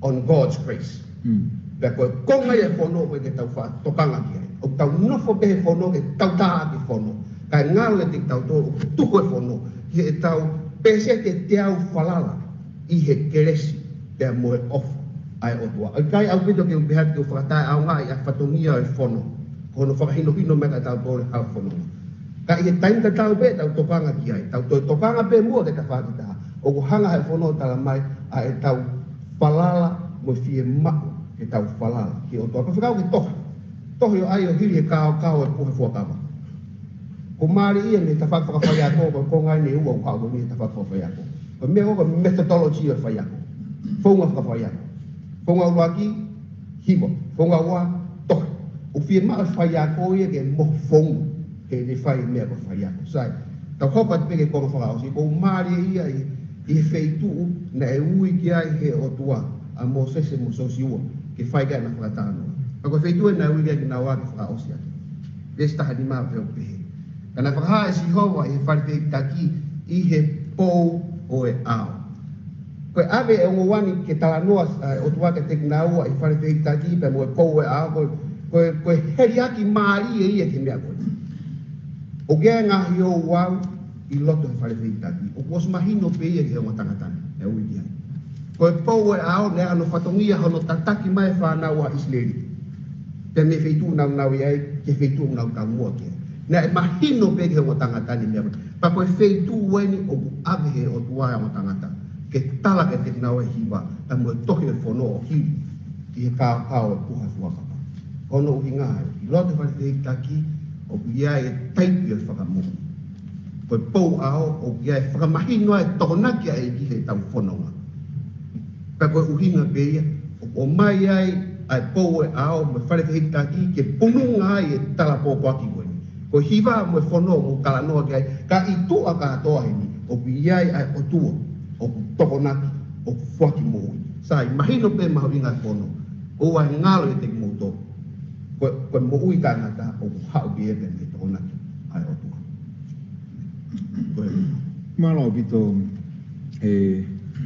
on God's grace. Mm. Pea ko e konga ia e fono ʻoku ʻikai ke tau faʻa tokanga ki ai. ʻOku tau nofo pē he fono ke tau tā ʻaki e fono. Kae ngalo kiate kitautolu ʻoku tuku e fono ki heʻetau pēseti ʻe teau falala ʻi he kelesi pea mo e ʻofa ʻa e ʻOtua. ʻIkai ʻaupito ke u pehē atu ke u fakataʻeʻaongaʻi ʻa e fatongia ʻo e fono. Ko hono fakahinohino mai kiate kitautolu e hā e fono. Ka ʻi he taimi tatau pē ʻetau tokanga ki ai, tau toe tokanga pē muʻa ki he tafaʻaki ʻe taha. ʻOku hanga ʻe he fono ʻo tala mai ʻa ʻetau falala mo e fiemaʻu ke tau falala ki he ʻOtua. Pea fekau ki he tohi. Tohi ʻo ʻai ʻo hili e kaokao e puha fuakava. Ko e mālie ia mei he tafaʻaki fakafaiako, ko e konga eni ʻe ua ʻoku haʻu mei he tafaʻaki fakafaiako. Ko e meʻa ko ē ko e methodology ʻo e faiako. Founga fakafaiako. Founga ʻuluaki, hiva. Founga ua, tohi. ʻOku fiemaʻu e faiako ia ke mohu founga. He ʻene fai e meʻa ko e faiako. Sai, tau hoko atu pē ki he konga fakaʻosi, ʻoku mālie ia ʻi, ʻi he feituʻu naʻe ui ki ai ʻe he ʻOtua ʻa Mōsese mo Sōsiua ke fai ki ai ʻena fakatalanoa. Ka ko e feituʻu ē naʻe ui ki ai kinaua ke fakaʻosi atu. Veesi taha nima pea ʻoku pehē. Ka naʻe fakahā ʻe Sihova ʻi he fale fehikitaki ʻi he pou ʻo e ʻao. Ko e ʻave e ongo ua ni ke talanoa, ʻa, ʻOtua kiate kinaua ʻi he fale fehikitaki pea mo e pou ʻo e ʻao, ko e, ko e, ko e heliaki mālie ia ki he meʻa ko ē. ʻOku ʻi ai e ngaahi ouau ʻi loto he fale fehikitaki. ʻOku ʻosi mahino pē ia ki he ongo tangata ni, ʻe ui ki ai. Ko e pou ʻo e ʻao, naʻe ʻi ai hono fatongia hono tataki mai e fānau ʻa ʻIsileli. Pea mei he feituʻu naʻa nau ʻi ai, ki he feituʻu naʻa nau taumuʻa ki ai. Naʻe mahino pē ki he ongo tangata ni meʻa. Pea ko e feituʻu eni ʻoku ʻave he ʻOtua e ongo tangata ke tala kiate kinaua e hiva, pea mo e tohi e fono ʻo hili ki he kaokao e puha fuakava. Ko hono ʻuhinga ia, ʻi loto fale fehikitaki, ʻoku ʻi ai e taipi ʻo e fakamoʻui. Ko e pou ʻao, ʻoku ʻi ai e fakamahino ʻa e tokonaki ʻa e ʻEiki heʻetau fononga. Pea ko e ʻuhinga pē ia, ʻoku ʻomai ai ʻa e pou ʻo e ʻao mo e fale fehikitaki ke pununga ai e tala pōpoaki ko eni. Ko e hiva mo e fono ʻoku talanoa ki ai, ka ʻi tuʻa kātoa heni, ʻoku ʻi ai ʻa e ʻOtua, ʻoku tokonaki, ʻoku foaki moʻui. Sai, mahino pē mahuʻinga e fono. ʻOua ʻe ngalo ʻiate kimoutolu. Ko, ko e moʻui taʻengata ʻoku haʻu pē ia mei he tokonaki ʻa e ʻOtua. Ko e. Mālō ʻaupito, ē,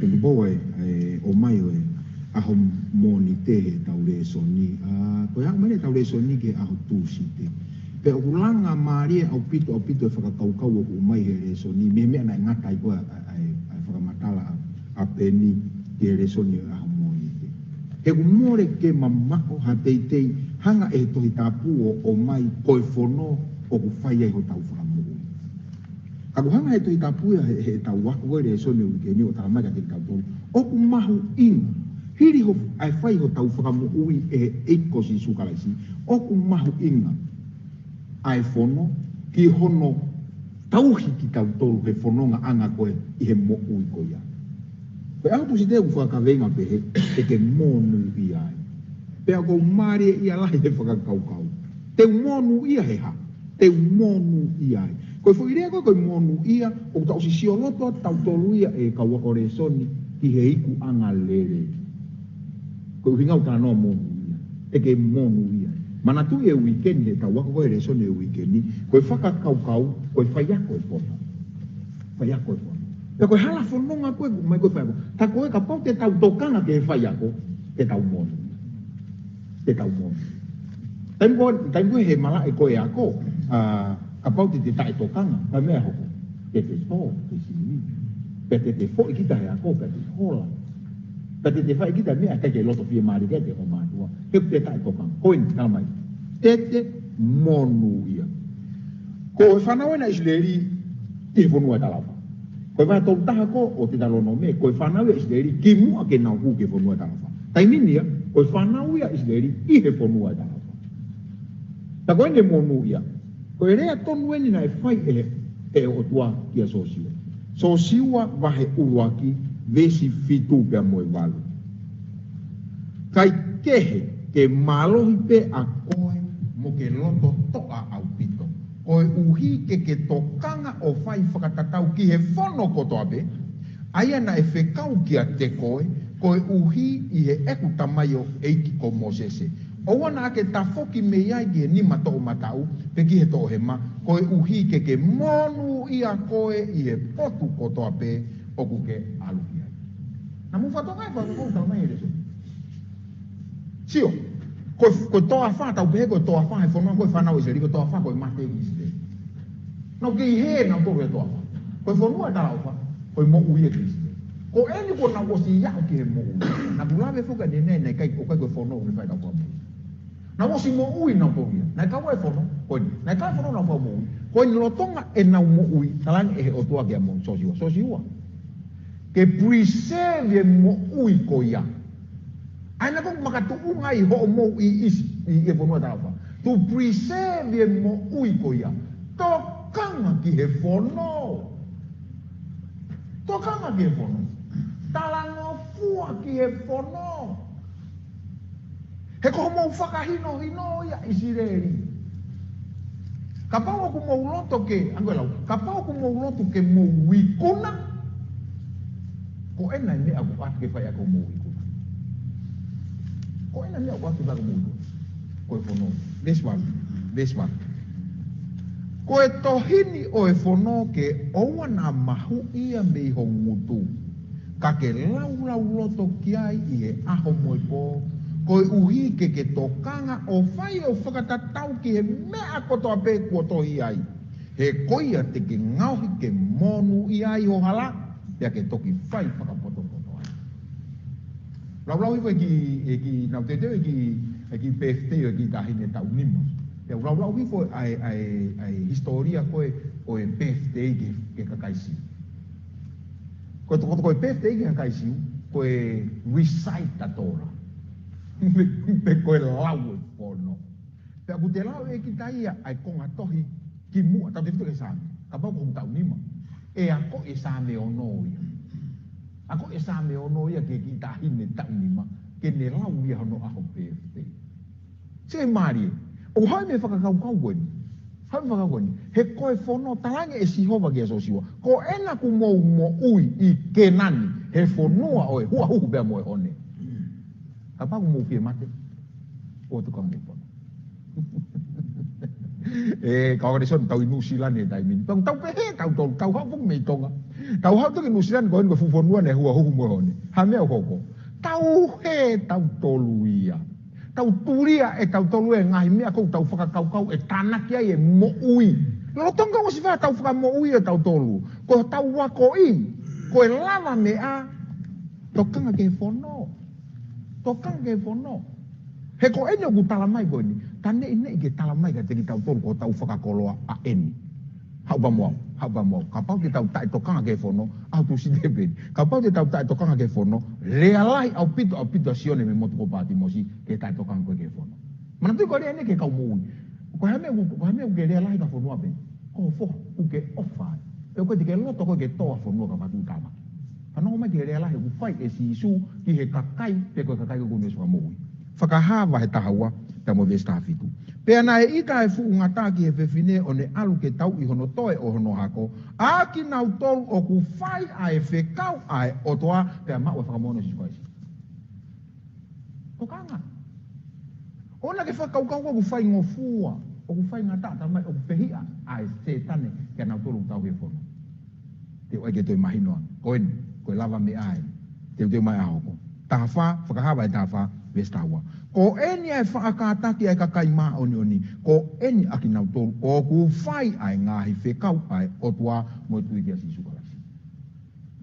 ʻoku pau ai ʻa e ʻomai ʻo e ʻaho Mōnite heʻetau lēsoni. ʻA, ko e haʻu mai ʻetau lēsoni ki he ʻaho Tūsite. Pea ʻoku langa mālie ʻaupito, ʻaupito e fakakaukau ʻoku ʻomai he lēsoni. Mei he meʻa naʻe ngata ai ko ē ʻa, ʻa, ʻa e, ʻa e fakamatala ʻa, ʻa Peni ki he lēsoni ʻo e ʻaho Mōnite. He ʻoku mole ke mamaʻo ha teitei hanga ʻe he Tohi Tapu ʻo ʻomai ko e fono ʻoku fai ai hotau fakamoʻui. Ka ʻoku hanga ʻe he Tohi Tapu ia he, heʻetau ako ʻo e lēsoni ʻo e uike ni ʻo talamai kiate kitautolu ʻoku mahuʻinga. Hili ho, ʻa e fai hotau fakamoʻui ʻe he ʻEiki ko Sīsū Kalaisi, ʻoku mahuʻinga ʻa e fono ki hono tauhi kitautolu he fonongaʻanga ko ē ʻi he moʻui ko ia. Ko e ʻaho Tūsite ʻoku fakakaveinga pehē, te ke monūʻia ai. Pea ʻoku mālie ia lahi he fakakaukau. Te u monūʻia he hā? Te u monūʻia ai. Ko e foʻi lea ko ē ko e monūʻia, ʻoku tau ʻosi sioloto atu tautolu ia ʻe kau ako lēsoni ki he ikuʻanga lelei. Ko e ʻuhinga ʻoku talanoa monūʻia. Te ke monūʻia. Manatuʻi e uike ni heʻetau ako ko ē lēsoni e uike ni, ko e fakakaukau, ko e faiako e fono. Faiako e fono. Pea ko e hala fononga ko ē, mai ko e faiako. Ka ko e kapau te tau tokanga ki he faiako, te tau monūʻia. Te tau monūʻia. Taimi ko, taimi ko ē he malaʻe ko e ako, ʻa, kapau te te taʻetokanga, ka meʻa hoko. Te te tō, te sili. Pea te te foʻi kita he ako, pea te hola. Pea te te fai kita meʻa ʻikai ke loto fiemālie kiate ho mātuʻa. He ʻoku te taʻetokanga. Ko eni, talamai. Te te monūʻia. Ko e fānau ena ʻIsileli ʻi he fonua talaʻofa. Ko e vahe tolu taha ko ē ʻo Teutalonome, ko e fānau ia ʻIsileli kimuʻa ke nau hū ki he fonua talaʻofa. Taimi ni ia, ko e fānau ia ʻIsileli ʻi he fonua talaʻofa. Ka ko eni monūʻia. Ko e lea tonu eni naʻe fai ʻe he, ʻe he ʻOtua kia Sōsiua. Sōsiua vahe ʻuluaki, veesi fitu pea mo e valu. Kae kehe, ke mālohi pē ʻa koe mo ke loto toʻa ʻaupito, koeʻuhi ke ke tokanga ʻo fai fakatatau ki he fono kotoa pē, ʻa ia naʻe fekau kiate koe, koeʻuhi ʻi heʻeku tamaioʻeiki ko Mōsese. ʻOua naʻa ke tafoki mei ai ki he nima toʻomataʻu, pe ki he toʻohema, koeʻuhi ke ke monūʻia koe ʻi he potu kotoa pē ʻoku ke ʻalu ki ai. Naʻa mou fakatokangaʻi e fakakaukau talamai ʻe he lēsoni. Sio, ko, ko e toafa, tau pehē ko e toafa he fononga ko ē fānau ʻIsileli, ko e toafa ko e mate ki ʻIsileli. Nau kei hē nautolu he toafa. Ko e fonua talaʻofa, ko e moʻui ia ki ʻIsileli. Ko eni kuo nau ʻosi aʻu ki he moʻui. Naʻa ku lave foki ʻanenai, naʻe ʻikai, ʻoku ʻikai ko e fono ʻoku ne fai ka fua moʻui. Nau ʻosi moʻui nautolu ia. Naʻe kau e fono, ko eni. Naʻe kau e fono naʻa nau moʻui. Ko eni lolotonga ʻenau moʻui, talaange ʻe he ʻOtua kia Mō-, Sōsiua. Sōsiua. Ke preserve e moʻui ko ia. ʻA ena ko e makatuʻunga ʻi hoʻomou ʻi ʻIsi-, ʻi, ʻi he fonua talaʻofa. To preserve e moʻui ko ia. Tokanga ki he fono. Tokanga ki he fono. Talangofua ki he fono. He ko hoʻomou fakahinohino ia ʻIsileli. Kapau ʻoku mou loto ke, ango lau, kapau ʻoku mou loto ke mou ikuna, ko ena e meʻa ʻoku ʻoatu ke fai ʻaki hoʻomou ikuna. Ko ena e meʻa ʻoku ʻoatu ke fai ʻaki hoʻomou ikuna. Ko e fono. Veesi valu. Veesi valu. Ko e tohi ni ʻo e fono ke ʻoua naʻa mahuʻi ia mei ho ngutu. Ka ke laulau loto ki ai ʻi he ʻaho mo e pō, koeʻuhi ke ke tokanga ʻo fai ʻo fakatatau ki he meʻa kotoa pē kuo tohi ai. He ko ia te ke ngaohi ke monūʻia ai ho hala, pea ke toki fai fakapotopoto ai. Laulau hifo e kiʻi, e kiʻi, nau teuteu e kiʻi, e kiʻi birthday ʻo e kiʻi taʻahine taʻu nima. Pea u laulau hifo ʻa e, ʻa e, ʻa e hisitōlia ko ē ʻo e birthday ki he, ki he kakai Siu. Ko e tokoto ko e birthday ki he kakai Siu, ko e recite the Torah. Pe ko e lau e fono. Pea ʻoku te lau ʻe kita ia ʻa e konga tohi kimuʻa, tautefito ki he Saame. Kapau ko hoku taʻu nima. ʻE akoʻi e Saame ono ia. Akoʻi e Saame ono ia ki he kiʻi taʻahine taʻu nima, ke ne lau ia hono ʻaho birthday. Sai, mālie. ʻOku haʻu mei he fakakaukau ko eni. Haʻu mei he fakakaukau ko eni. He ko e fono, talaange ʻe Sihova kia Siosiua, ko ena kuo mou moʻui ʻi Kēnani, he fonua ʻo e huʻahuhu pea mo e hone. Kapau kuo mou fie mate, ʻoua te tokanga ki he fono. ʻE, kau ʻanisoni tau ʻi Nuʻusila ni he taimi ni. Tau, tau pehē, tau tolu, tau haʻu foki mei Tonga. Tau haʻu toki Nuʻusila ni ko eni ko e fuʻu fonua ni huʻahuhu mo e hone. Ha meʻa ʻoku hoko. Tau hē tautolu ia. Tau tulia ʻe tautolu e ngaahi meʻa ʻoku tau fakakaukau ʻe tānaki ai e moʻui. Lolotonga ʻosi fā tau fakamoʻui ʻe tautolu. Ko hotau akoʻi, ko e lavameʻa, tokanga ki he fono. Tokanga ki he fono. He ko eni ʻoku tala mai ko eni. Ta neʻineʻi ke tala mai kiate kitautolu ko hotau fakakoloa ʻa eni. Haʻu pea mo au, haʻu pea mo au. Kapau te tau taʻetokanga ki he fono, ʻaho Tūsite pē eni. Kapau te tau taʻetokanga ki he fono, lea lahi ʻaupito, ʻaupito ʻa Sione mei he motu ko Pātimosi, ke taʻetokanga ko ē ki he fono. Manatuʻi ko e lea eni ki he kau moʻui. Ko e hā e meʻa ʻoku, ko e hā e meʻa ʻoku ke lea lahi ki he fonua pē? Ko ho foha, ʻoku ke ʻofa ai. Pea ʻoku ʻikai te ke loto koe ke tō ʻa e fonua ka matu tama. Fanongo mai ki he lea lahi ʻoku fai ʻe Sīsū ki he kakai, pe ko e kakai ʻoku ne ʻosi fakamoʻui. Fakahā vahe taha ua, pea mo e veesi taha fitu. Pea naʻe ʻita ʻa e fuʻu ngata ki he fefine ʻo ne ʻalu ke tauʻi hono toe ʻo hono hako, ʻa kinautolu ʻoku fai ʻa e fekau ʻa e ʻOtua, pea maʻu ʻa e fakamoʻoni ʻo Sīsū Kalaisi. Tokanga. ʻOua naʻa ke fakakaukau ʻoku faingofua, ʻoku faingataʻa, talamai ʻoku fehiʻa ʻa e Sētane kia nautolu ʻoku tauhi e fono. Te u ʻai ke toe mahino ange. Ko eni, ko e lavameʻa eni. Teuteu mai ʻa hoko. Taha fā, Fakahā vahe taha fā, veesi taha ua. Ko eni ʻa e faʻa kātaki ʻa e kakai māʻoniʻoni. Ko eni ʻa kinautolu ʻoku fai ʻa e ngaahi fekau ʻa e ʻOtua mo e tui kia Sīsū Kalaisi.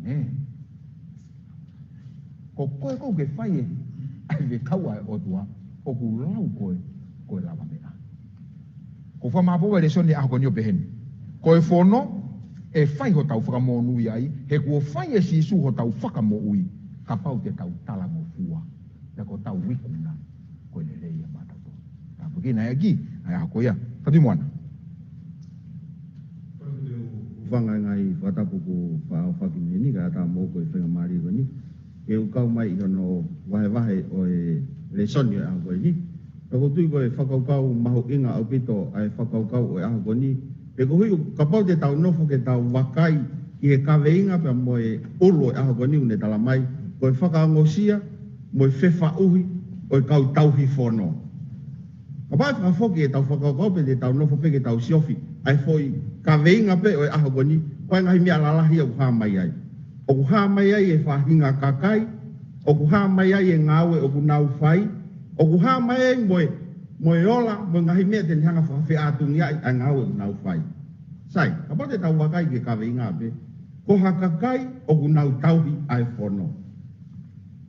Nē. Ko koe ʻoku ke fai e, ʻa e fekau ʻa e ʻOtua, ʻoku lau koe, ko e lavameʻa. ʻOku fakamāʻopoʻopo e lēsoni ʻaho ko eni ʻo pehē ni. Ko e fono, ʻe fai hotau fakamonūʻia ai, he kuo fai ʻe Sīsū hotau fakamoʻui, kapau te tau talangofua, pea ko hotau ikuna, ko e lelei ia maʻatautolu. Tāpuekina e ʻEiki, ʻa e ʻaho ko ia. Kātaki mo ana. Fanga e ngaahi fakatapu kuo faʻa ʻohofaki mei heni, kae ʻatā moʻoku e faingamālie ko eni ke u kau mai ʻi hono vahevahe ʻo e lēsoni ʻo e ʻaho ko eni. Pea ʻoku ou tui ko e fakakaukau mahuʻinga ʻaupito ʻa e fakakaukau ʻo e ʻaho ko eni. Pea koeʻuhi kapau te tau nofo ke tau vakai ki he kaveinga pea mo e ʻulu ʻo e ʻaho ko eni ʻoku ne talamai, ko e fakaongosia mo e fefaʻuhi ʻo e kau tauhi fono. Kapau ʻe fakafoki ʻetau fakakaukau pe te tau nofo pē ke tau siofi ʻa e foʻi kaveinga pē ʻo e ʻaho ko eni, ko e ngaahi meʻa lalahi ʻoku hā mai ai. ʻOku hā mai ai e faʻahinga kakai, ʻoku hā mai ai e ngāue ʻoku nau fai, ʻoku hā mai ai mo e, mo e ola, mo e ngaahi meʻa te ne hanga fakafeʻātungiaʻi ʻa e ngāue ʻoku nau fai. Sai, kapau te tau vakai ki he kaveinga pē, ko ha kakai ʻoku nau tauhi ʻa e fono.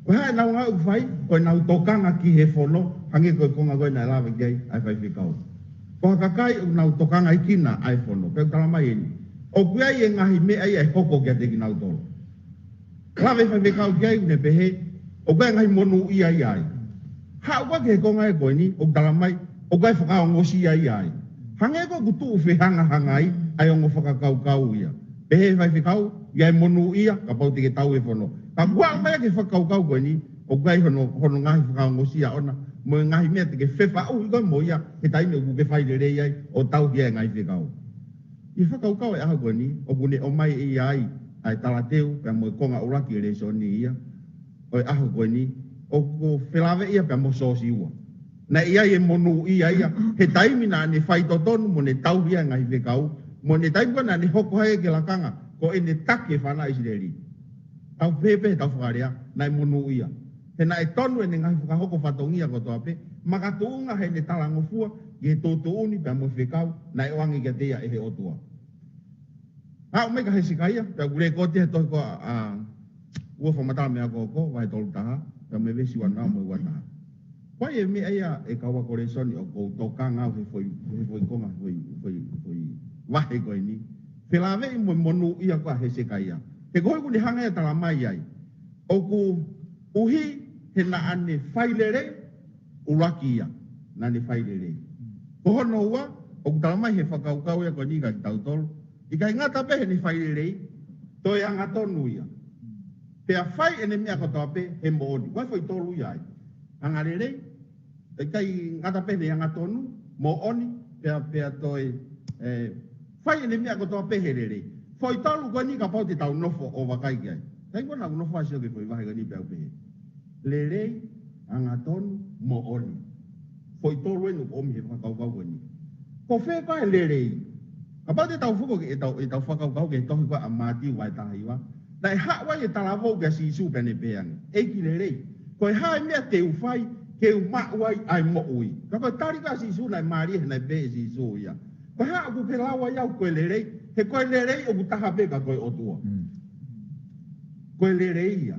Ko e hā ʻenau ngāue ʻoku fai? Ko ʻenau tokanga ki he fono, hangē ko e konga ko ē naʻe lave ki ai ʻa e faifekau. Ko ha kakai ʻoku nau tokangaʻi kinautolu ʻa e fono. Pea ʻoku talamai eni, ʻoku ʻi ai e ngaahi meʻa ia ʻe hoko kiate kinautolu. Lave e faifekau ki ai ʻo ne pehē, ʻoku ʻi ai e ngaahi monūʻia ia ai. Haʻu ki he konga ē ko eni, ʻoku talamai, ʻoku ʻi ai e fakaongosia ia ai. Hangē ko ē ʻoku tuʻu fehangahangai ʻa e ongo fakakaukau ia. Pehē ʻe he faifekau, ʻi ai e monūʻia, kapau te ke tauhi e fono. Ka kuo aʻu mai ki he fakakaukau ko eni, ʻoku ʻi ai hono, hono ngaahi fakaongosia ʻona, mo e ngaahi meʻa te ke fefaʻuhi koe mo ia, he taimi ʻoku ke fai lelei ai, ʻo tauhi ai e ngaahi fekau. ʻI he fakakaukau ʻo e ʻaho ko eni, ʻoku ne ʻomai ʻe ia ai, ʻa e talateu, pea mo e konga ʻuluaki e lēsoni ia, ʻo e ʻaho ko eni, ʻoku felāveʻi ia pea mo Siosiua. Naʻe ʻi ai e monūʻia ia, he taimi naʻa ne faitotonu, mo ne tauhi ai e ngaahi fekau, mo e taimi ko ē naʻa ne hoko ai ke lakanga, ko ʻene taki e fānau ʻIsileli. Tau pehē pē, tau fakalea, naʻe monūʻia. He naʻe tonu ʻene ngaahi fakahoko fatongia kotoa pē, makatuʻunga heʻene talangofua ki he tuʻutuʻuni pea mo e fekau naʻe ʻoange kiate ia ʻe he ʻOtua. Aʻu mai kia Hesekaia, pea ʻoku lēkooti he tohi ko ē ʻa Ua Fakamatala Meʻa Hokohoko, vahe tolu taha, pea mo e veesi ua noa mo e ua taha. Ko e meʻa ia ʻe kau ako lēsoni ʻoku ou tokanga au he foʻi, he foʻi konga, foʻi, foʻi, foʻi vahe ko eni. Felāveʻi mo e monūʻia ko ē ʻa Hesekaia. He ko e ʻoku ne hanga ia ʻo talamai ai, ʻoku ʻuhi he naʻa ne fai lelei, ʻuluaki ia, naʻa ne fai lelei. Ko hono ua, ʻoku talamai he fakakaukau ia ko eni kia kitautolu, ʻikai ngata pē heʻene fai lelei, toe angatonu ia. Pea fai ʻene meʻa kotoa pē he moʻoni. Ko e foʻi tolu ia ai. Angalelei, ʻikai ngata pē heʻene angatonu, moʻoni, pea, pea toe, ē, fai ʻene meʻa kotoa pē he lelei. Foʻi tolu ko eni kapau te tau nofo ʻo vakai ki ai. Taimi ko ē naʻa ku nofo ʻo sio ki he foʻi vahe ko eni pea u pehē, lelei, angatonu, moʻoni. Foʻi tolu eni ʻoku ʻomi he fakakaukau ko eni. Ko fē ko ā e lelei? Kapau te tau foki ki heʻetau, heʻetau fakakaukau ki he tohi ko ē ʻa Mātiu vahe taha hiva. Naʻe haʻu ai e talavou kia Sīsū pea ne pehē ange, ʻEiki lelei, ko e hā e meʻa te u fai ke u maʻu ai ʻa e moʻui? Ka ko e tali ko ē ʻa Sīsū naʻe mālie he naʻe pehē ʻe Sīsū ia, ko e hā ʻoku ke lau ai au ko e lelei? He ko e lelei ʻoku taha pē, ka ko e ʻOtua. Mm. Ko e lelei ia.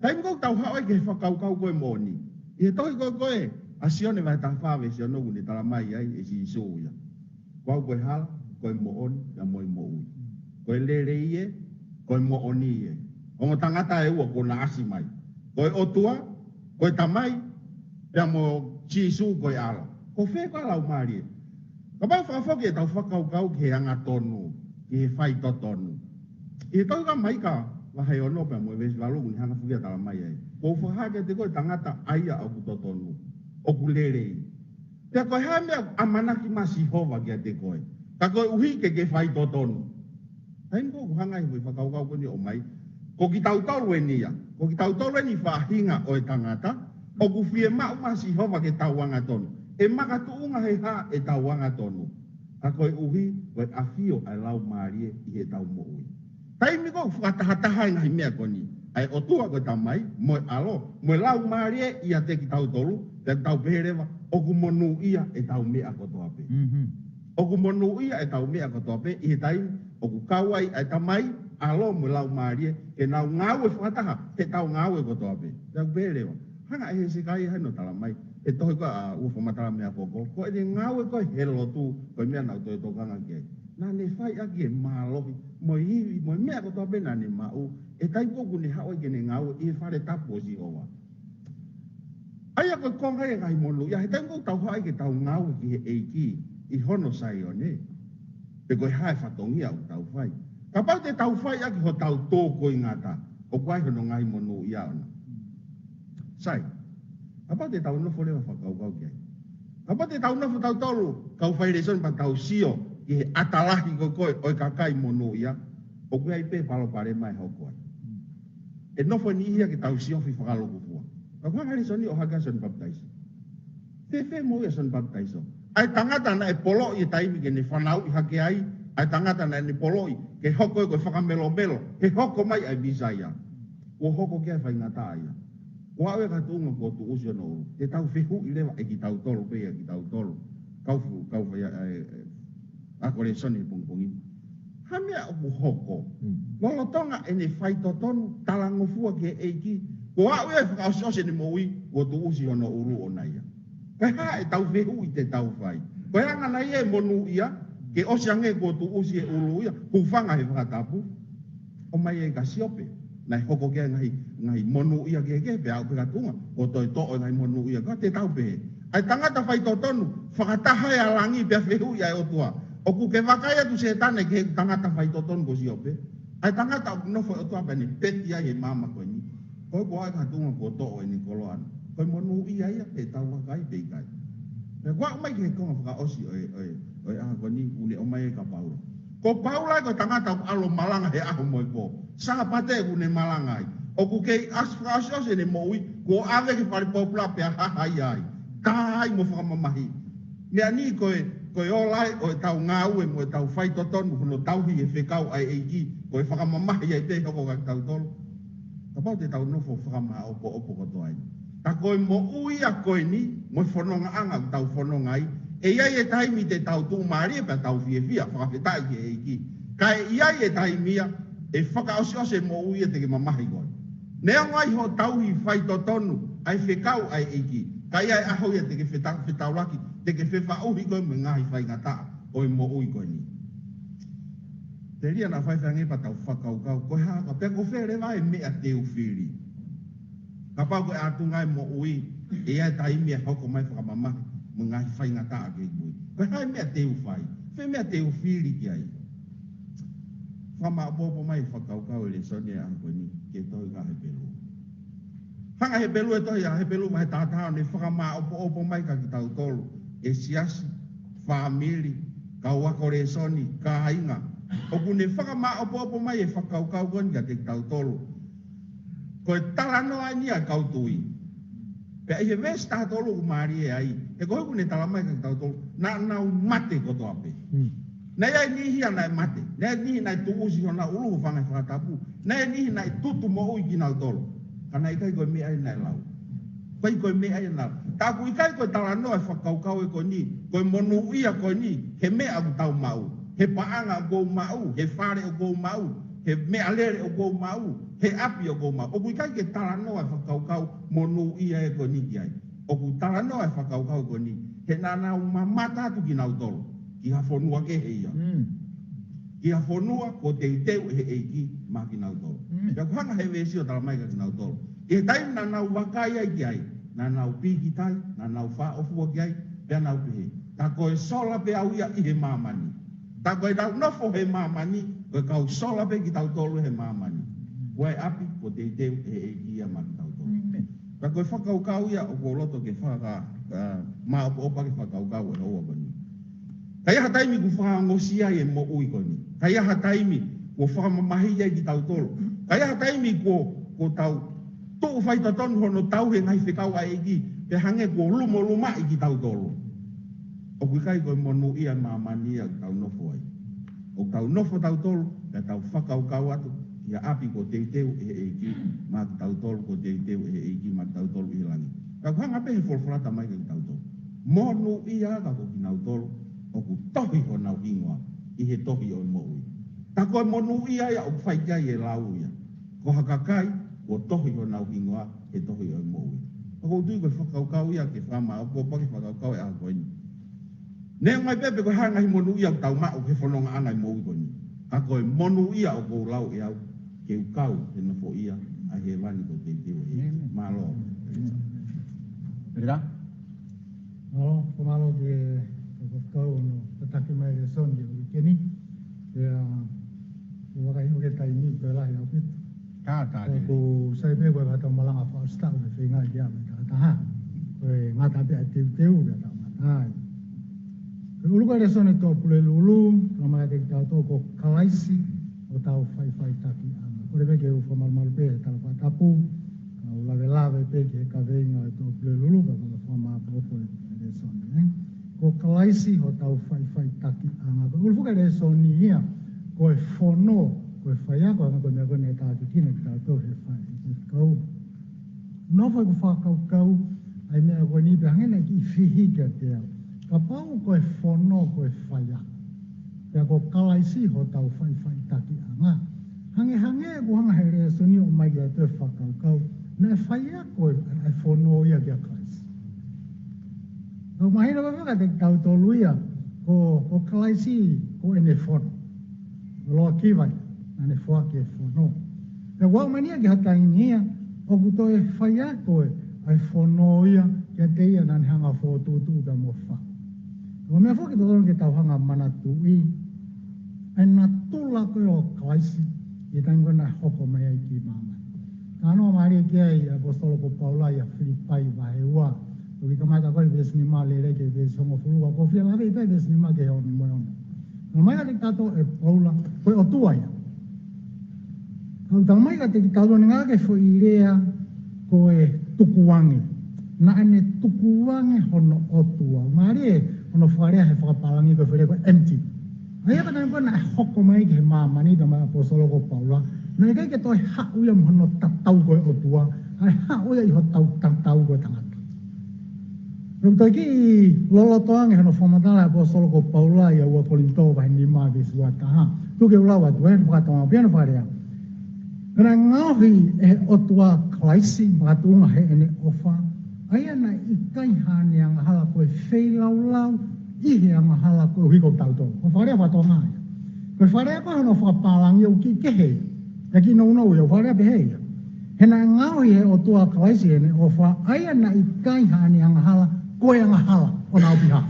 Taimi ko ē ʻoku tau haʻu ai ki he fakakaukau ko ē moʻoni. ʻI he tohi ko ē ko ē ʻa Sione vahe taha fā veesi ono ʻoku ne talamai ai ʻe Sīsū ia, Ko au ko e hala, ko e moʻoni, pea mo e moʻui. Ko e lelei ē, ko e moʻoni ē. Ongo tangata ʻe ua kuo na ʻasi mai. Ko e ʻOtua, ko e Tamai, pea mo Sīsū ko e ʻAlo. Ko fē ko ā e Laumālie? Kapau fakafoki ʻetau fakakaukau ki he angatonu, ki he faitotonu. ʻI he tohi ko ē ʻa Maika vahe ono pea mo e veesi valu ʻoku ne hanga foki ia ʻo talamai ai, Kuo u fakahā kiate koe e tangata ʻa ia ʻoku totonu, ʻoku lelei. Pea ko e hā e meʻa ʻoku ʻamanaki mai ʻa Sihova kiate koe, ka koeʻuhi ke ke faitotonu? Taimi ko ē ʻoku hanga ai e foʻi fakakaukau ko eni ʻo ʻomai, ko kitautolu eni ia. Ko kitautolu eni faʻahinga ʻo e tangata ʻoku fiemaʻu mai ʻa Sihova ke tau angatonu. ʻE makatuʻunga he hā ʻetau angatonu? Ka koeʻuhi ko e ʻafio ʻa e Laumālie ʻi heʻetau moʻui. Taimi ko ē ʻoku fakatahataha ai e ngaahi meʻa ko eni, ʻa e ʻOtua ko e Tamai, mo e ʻAlo, mo e Laumālie ʻiate kitautolu, pea tau pehē leva, ʻoku monūʻia ʻetau meʻa kotoa pē. Mhm. ʻOku monūʻia ʻetau meʻa kotoa pē ʻi he taimi ʻoku kau ai ʻa e Tamai, ʻAlo mo e Laumālie, ke nau ngāue fakataha heʻetau ngāue kotoa pē. Pea u pehē leva, hanga ʻe Hesekaia heni ʻo talamai, ʻe tohi ko ē ʻa Ua Fakamatala Meʻa Koko, ko ʻene ngāue ko ē he lotu, ko e meʻa naʻa ku toe tokanga ki ai. Naʻa ne fai ʻaki e mālohi, mo e ivi, mo e meʻa kotoa pē naʻa ne maʻu, ʻi he taimi ko ē ʻoku ne haʻu ai ke ne ngāue ʻi he fale tapu ʻo Sihova. ʻA ia ko e konga ia e ngaahi monūʻia, he taimi ko ē ʻoku tau haʻu ai ke tau ngāue ki he ʻEiki ʻi hono Saione, pe ko e hā e fatongia ʻoku tau fai. Kapau te tau fai ʻaki hotau tō ko e ngata, ʻoku ʻi ai hono ngaahi monūʻia ʻona. Sai, kapau te tau nofo leva ʻo fakakaukau ki ai. Kapau te tau nofo tautolu, kau fai lēsoni pea tau sio ki he ʻatalahi ko ē ko ē ʻo e kakai monūʻia, ʻoku ʻi ai pē palopalema ʻe hoko ai. ʻE nofo e niʻihi ia ke tau siofi fakalūkufua. Ka ko e ngaahi lēsoni ʻohake ʻa Sione Papitaiso. Fēfē moʻui ʻa Sione Papitaiso? ʻA e tangata naʻe poloʻi e taimi ke ne fanauʻi hake ai, ʻa e tangata naʻa ne poloʻi ke hoko ia ko e fakamelomelo he hoko mai ʻa e Mīsaia. Kuo hoko ki ai e faingataʻa ia. Kuo aʻu ia ki ha tuʻunga kuo tuʻusi hono ʻulu. Te tau fehuʻi leva ʻe kitautolu pē ia kitautolu. Kau fu-, kau fai, ē, ē, ako lēsoni he pongipongi ni. Hā e meʻa ʻoku hoko? Mm. Lolotonga ʻene faitotonu, talangofua ki he ʻEiki, kuo aʻu ia ʻo fakaʻosiʻosi ʻene moʻui, kuo tuʻusi hono ʻulu ʻona ia. Ko e hā ʻetau fehuʻi te tau fai? Ko e anga nai ia e monūʻia ke ʻosi ange kuo tuʻusi e ʻulu ia, hūfanga he fakatapu? ʻOmai ē kia Siope, naʻe hoko ki ai e ngaahi, ngaahi monūʻia kehekehe, pea aʻu pē ki ha tuʻunga kuo toe toʻo e ngaahi monūʻia. Ko e hā te tau pehē? ʻA e tangata faitotonu, fakataha ia ʻa langi pea fehuʻi ʻa e ʻOtua, ʻoku ke vakai atu Sētane ki he tangata faitotonu ko Siope? ʻA e tangata ʻoku nofo e ʻOtua pea ne peti ai e maama ko eni. Ko e hā, kuo aʻu ki ha tuʻunga kuo toʻo ʻene koloa ʻana? Ko e monūʻia ia, te tau vakai pe ʻikai? Pea kuo aʻu mai ki he konga fakaʻosi ʻo e, ʻo e, ʻo e ʻaho ko eni, ʻoku ne ʻomai ai kia Paula. Ko Paula ia ko e tangata ʻoku ʻalu ʻo malanga he ʻaho mo e pō. Sāpate ʻoku ne malanga ai. ʻOku kei ʻosi fakaʻosiʻosi ʻene moʻui, kuo ʻave ki he fale pōpula pea hahaia ai. Tā ai mo fakamamahiʻi. Meʻa ni ko e, ko e ola ē ʻo ʻetau ngāue mo ʻetau faitotonu, hono tauhi e fekau ʻa e ʻEiki, ko e fakamamahi ai pē ʻe hoko kia kitautolu. Kapau te tau nofo ʻo fakamāʻopoʻopo kotoa ai. Ka ko e moʻui ia ko eni, mo e fonongaʻanga ʻoku tau fononga ai, ʻe ʻi ai e taimi te tau tuʻumālie pea tau fiefia, fakafetaʻi ki he ʻEiki. Ka ʻe ʻi ai e taimi ia, ʻe fakaʻosiʻosi e moʻui ia te ke mamahi koe. Neongo ai hoʻo tauhi faitotonu ʻa e fekau ʻa e ʻEiki, Ka ʻi ai e ʻaho ia te ke feta-, fetaulaki, te ke fefaʻuhi koe mo e ngaahi faingataʻa ʻo e moʻui ko eni. Telia naʻa faifai ange pea tau fakakaukau, ko e hā ka pea ko fē leva e meʻa te u fili. Kapau ko e ʻatunga e moʻui, ʻe ʻi ai e taimi ʻe hoko mai fakamamahi mo e ngaahi faingataʻa ki he moʻui. Ko e hā e meʻa te u fai, fē meʻa te u fili ki ai. Fakamāʻopoʻopo mai e fakakaukau e lēsoni ʻo e ʻaho ko eni ki he tohi ʻa Hepelū. Hanga ʻe Hepelū, e tohi ʻa Hepelū vahe tahataha, ʻo ne fakamāʻopoʻopo mai kia kitautolu, e siasi, fāmili, kau ako lēsoni, kāinga. ʻOku ne fakamāʻopoʻopo mai e fakakaukau ko eni kiate kitautolu. Ko e talanoa eni ʻa e kau tui. Pea ʻi he veesi tahatolu ʻoku mālie ai, he ko e ʻoku ne tala mai kia kitautolu, naʻa nau mate kotoa pē. Hmm. Naʻe ʻi ai e niʻihi ia naʻe mate. Naʻe ʻi ai e niʻihi naʻe tuʻusi honau ʻulu ʻo hūfanga he fakatapu. Naʻe ʻi ai e niʻihi naʻe tutu moʻui kinautolu. Ka naʻe ʻikai ko e meʻa ia naʻe lau. ʻIkai ko e meʻa ia naʻe lau. Tā ʻoku ʻikai ko e talanoa e fakakaukau ē ko eni, ko e monūʻia ko eni, he meʻa ʻoku tau maʻu, he paʻanga ʻoku ou maʻu, he fale ʻoku ou maʻu, he meʻalele ʻoku ou maʻu, he ʻapi ʻoku ou maʻu. ʻOku ʻikai ke talanoa e fakakaukau monūʻia ē ko eni ki ai. ʻOku talanoa e fakakaukau ko eni, he naʻa nau mamata atu kinautolu ki ha fonua kehe ia. Mm. Ki ha fonua kuo teuteu ʻe he ʻEiki maʻa kinautolu. Mm. Pea ʻoku hanga ʻe he veesi ʻo tala mai kia kinautolu, ʻi he taimi naʻa nau vakai ai ki ai, naʻa nau pīkitai, naʻa nau fāʻofua ki ai, pea nau pehē, tā ko e sola pē au ia ʻi he māmani. Tā ko ʻenau nofo he māmani, ko e kau sola pē kitautolu he māmani. Ko e ʻapi kuo teuteu ʻe he ʻEiki ia maʻa kitautolu. Mm. Pea ko e fakakaukau ia ʻoku ou loto ke faka-, a, māʻopoʻopo ʻaki e fakakaukau ʻo e houa ko eni. Ka ʻi ai ha taimi kuo fakaongosia ai e moʻui ko eni. Ka ʻi ai ha taimi kuo fakamamahiʻi ai kitautolu. Ka ʻi ai ha taimi kuo, kuo tau tuʻu faitotonu hono tauhi e ngaahi fekau ʻa e ʻEiki, pea hangē kuo lumolumaʻi kitautolu. ʻOku ʻikai ko e monūʻia e māmani ia ʻoku tau nofo ai. ʻOku tau nofo tautolu, pea tau fakakaukau atu ki ha ʻapi kuo teuteu ʻe he ʻEiki maʻa kitautolu, kuo teuteu ʻe he ʻEiki maʻa kitautolu ʻi he langi. Ka ʻoku hanga pē ʻe he folofola ʻo tala mai kia kitautolu, monūʻia ka ko kinautolu ʻoku tohi honau hingoa ʻi he tohi ʻo e moʻui. Tā ko e monūʻia ia ʻoku fai ki ai e lau ia. Ko ha kakai kuo tohi honau hingoa he tohi ʻo e moʻui. ʻOku ou tui ko e fakakaukau ia ke fakamāʻopoʻopo ʻaki e fakakaukau e ʻaho ko eni. Neongo ai pē pe ko e hā e ngaahi monūʻia ʻoku tau maʻu he fonongaʻanga e moʻui ko eni, ka ko e monūʻia ʻoku ou lau ʻe au ke u kau he nofoʻia ʻa hēvani kuo teuteu ʻe he ʻEiki. Mālō. Mālō, fakamālō ki he kau hono tataki mai e lēsoni ʻo e uike ni. Pea, ʻoku ou vakai ʻoku ke taimi ko e lahi ʻaupito. Ka, ka, ʻoku sai pē ko e kata malanga fakaʻosi taʻu he feinga ke ʻave takataha. Ko e ngata pē ʻa e teuteu pea tau ngata ai. Ko e ʻuluaki lēsoni ʻo e Pulelulu, tala mai kiate kitautolu ko Kalaisi hotau faʻifaʻitakiʻanga. Kole pē ke u fakamalumalu pē he tala fakatapu, ka u lavelave pē ki he kaveinga ʻo e Pulelulu, ka u fakamāʻopoʻopo e lēsoni, ē. Ko Kalaisi hotau faʻifaʻitakiʻanga. Ko e ʻuluaki lēsoni ia, ko e fono, ko e faiako, hangē ko e meʻa ko eni naʻe tākiekina kitautolu he fai. Ko e kau nofo ʻeku fakakaukau ʻa e meʻa ko eni pea hangē naʻe kiʻi fihi kiate au. Kapau ko e fono ko e faiako, pea ko Kalaisi hotau faʻifaʻitakiʻanga, hangehangē ʻoku hanga ʻe he lēsoni ʻo ʻomai kiate au e fakakaukau naʻe faiako e, e fono ia kia Kalaisi. Ka ʻoku mahino leva kiate kitautolu ia, ko, ko Kalaisi ko ʻene fono. Loloa ki vai, naʻa ne foaki e fono. Pea ʻoku aʻu mai ia ki ha taimi ia, ʻoku toe faiako e, ʻa e fono ia kiate ia naʻa ne hanga ʻo fokotuʻutuʻu pea mo fai. Ko e meʻa foki totonu ke tau hanga ʻo manatuʻi, ʻa e natula ko ē ʻo Kalaisi, ʻi he taimi ko ē naʻe hoko mai ai ki māmani. Talanoa mālie ki ai ʻa e ʻaposetolo ko Paula ʻia Filipai vahe ua. Toki kamata ko ē veesi nima lele ki he veesi hongofulu, ka ʻoku ou fie lave pē veesi nima ki he ono mo e ono. Tala mai kiate kitautolu ʻe Paula, ko e ʻOtua ia. Ka ʻoku tala mai kiate kitautolu ʻoku ngāueʻaki e foʻi lea ko e tukuange. Naʻa ne tukuange hono ʻOtua. Mālie hono fakalea he fakapālangi ko e foʻi lea ko e empty. ʻA ia ko e taimi ko ē naʻe hoko mai ki he māmani, tala mai ʻe he ʻaposetolo ko Paula, naʻe ʻikai ke toe haʻu ia mo hono tatau ko e ʻOtua, kae haʻu ia ʻi hotau tatau ko e tangata. Pea ʻoku toe kiʻi loloto ange hono fakamatala ʻa e ʻaposetolo ko Paula ʻia ua Kolinitō vahe nima veesi ua taha. Tuku ke u lau atu ē, fakatomala pē hono fakalea. Pea naʻe ngaohi ʻe he ʻOtua ʻa Kalaisi makatuʻunga heʻene ʻofa, ʻA ia naʻe ʻikai haʻane angahala ko e feilaulau ʻi he angahala koeʻuhi ko kitautolu. Ko e fakalea faka-Tonga ia. Ko e fakalea ko hono fakapālangi ʻoku kiʻi kehe ia. ʻIkai ke nounou ia, fakalea pehē ia. He naʻe ngaohi ʻe he ʻOtua ʻa Kalaisi ʻi heʻene ʻofa, ʻa ia naʻe ʻikai haʻane angahala ko e angahala on our behalf.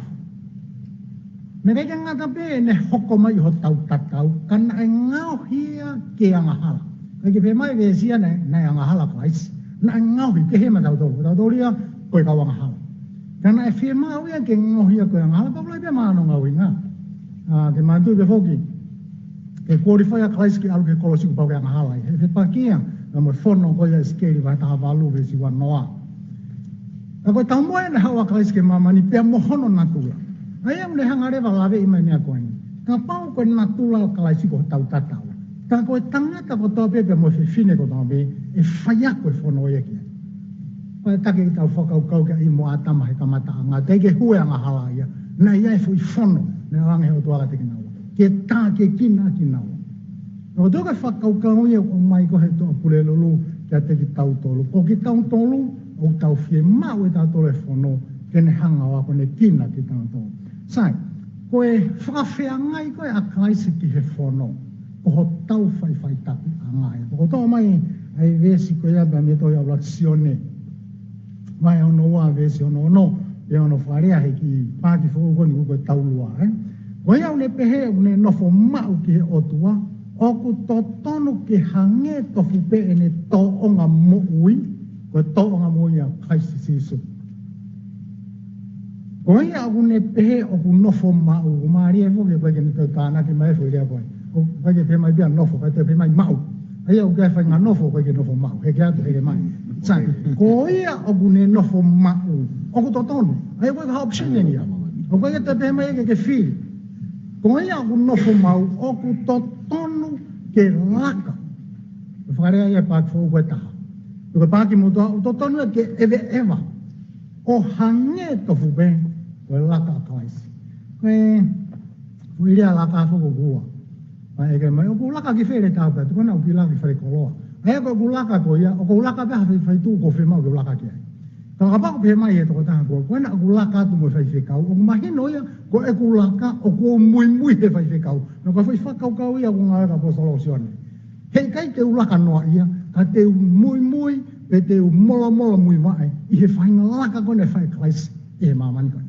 Naʻe ʻikai ke ngata pē ʻene hoko mai ʻi hotau tatau, ka naʻe ngaohi ia ke angahala. ʻIkai ke pehē mai veesi ia naʻe, naʻe angahala ʻa Kalaisi. Naʻe ngaohi, kehe mo kitautolu. Ko kitautolu ia ko e kau angahala. Ka naʻe fiemaʻu ia ke ngaohi ia ko e angahala, pau lahi pē mo hono ngaohinga. ʻA, ke manatuʻi pē foki, ke qualify ʻa Kalaisi ke ʻalu ki he kolosi kuo pau ke angahala ai. He fepaki ia mo e fono ko ia ʻIsikeli vahe taha valu veesi ua noa. Ka ko e taumuʻa ia naʻe haʻu ʻa Kalaisi ki māmani pea mo hono natula. ʻA ia ʻoku ne hanga leva ʻo laveʻi mai e meʻa ko eni. Kapau ko e natula ʻo Kalaisi ko hotau tatau, ka ko e tangata kotoa pē pea mo e fefine kotoa pē, ʻe faiako e fono ia ki ai. Pea ʻe taki ʻetau fakakaukau ki ai mo ʻĀtama he kamataʻanga, teʻeki ke hū e angahala ia. Naʻe ʻi ai e foʻi fono naʻe ʻoange ʻe he ʻOtua kiate kinaua, ke tākiekina kinaua. Ka ko e fakakaukau ia ʻoku ʻomai ko ē ʻe he Toʻa Pulelulu kiate kitautolu. Ko kitautolu ʻoku tau fiemaʻu ʻe tautolu e fono ke ne hanga ʻo akonekina kitautolu. Sai, ko e fakafeangai ko ē ʻa Kalaisi ki he fono, ko hotau faʻifaʻitakiʻanga ia. Ko e toʻo mai ʻa e veesi ko ia mei he tohi ʻa ʻUluaki Sione, vahe hono ua veesi hono ono, pea hono fakalea he kiʻi paaki foʻou ko eni ko e taulua, ē? Ko ia ʻoku ne pehē ʻoku ne nofo maʻu ki he ʻOtua, ʻoku totonu ke hangē tofu pē ʻene tōʻonga moʻui, ko e tōʻonga moʻui ʻa Kalaisi Sīsū. Ko ia ʻoku ne pehē ʻoku nofo maʻu, ʻoku mālie foki, ʻoku ʻikai ke ne toe tānaki mai e foʻi lea ko ē. ʻOku ʻikai ke pehē mai pē ʻa nofo, ka te pehē mai maʻu. ʻA ia ʻoku ʻikai faʻahinga nofo, ʻikai ke nofo maʻu. He ke atu, he ke mai. Sai, ko ia ʻoku ne nofo maʻu, ʻoku totonu. ʻA ia ʻoku ʻikai ha option ʻeni ia. ʻOku ʻikai ke toe pehē mai ke ke fili. Ko ia ʻoku nofo maʻu, ʻoku totonu ke laka. Ko e fakalea ia ʻa e paaki foʻou ko ē ʻe taha. Ko e paaki motuʻa, ʻoku totonu ia ke ʻeveʻeva ʻo hangē tofu pē ko e laka ʻa Kalaisi. Ko e foʻi lea laka foki ʻoku ua. ʻA e ke mai, ʻoku ou laka ki fē le tāpea, tuku na ʻoku ou laka ki falekoloa. ʻA ia ko ʻeku laka ko ia, ʻoku ou laka pē ha faʻifaʻituʻu ʻoku ou fiemaʻu ke u laka ki ai. Ka kapau ʻoku pehē mai ʻe he tokotaha ko ē, ko ena ʻoku ou laka atu mo e faifekau, ʻoku mahino ia ko ʻeku laka ʻoku ou muimui he faifekau. Naʻe ko e foʻi fakakaukau ia ʻoku ngāueʻaki ʻe he ʻaposetolo ko Sione. He ʻikai te u laka noaʻia, ka te u muimui, pe te u molomolo muivaʻe ʻi he faʻahinga laka ko ē naʻe fai ʻe Kalaisi ʻi he māmani ko ē.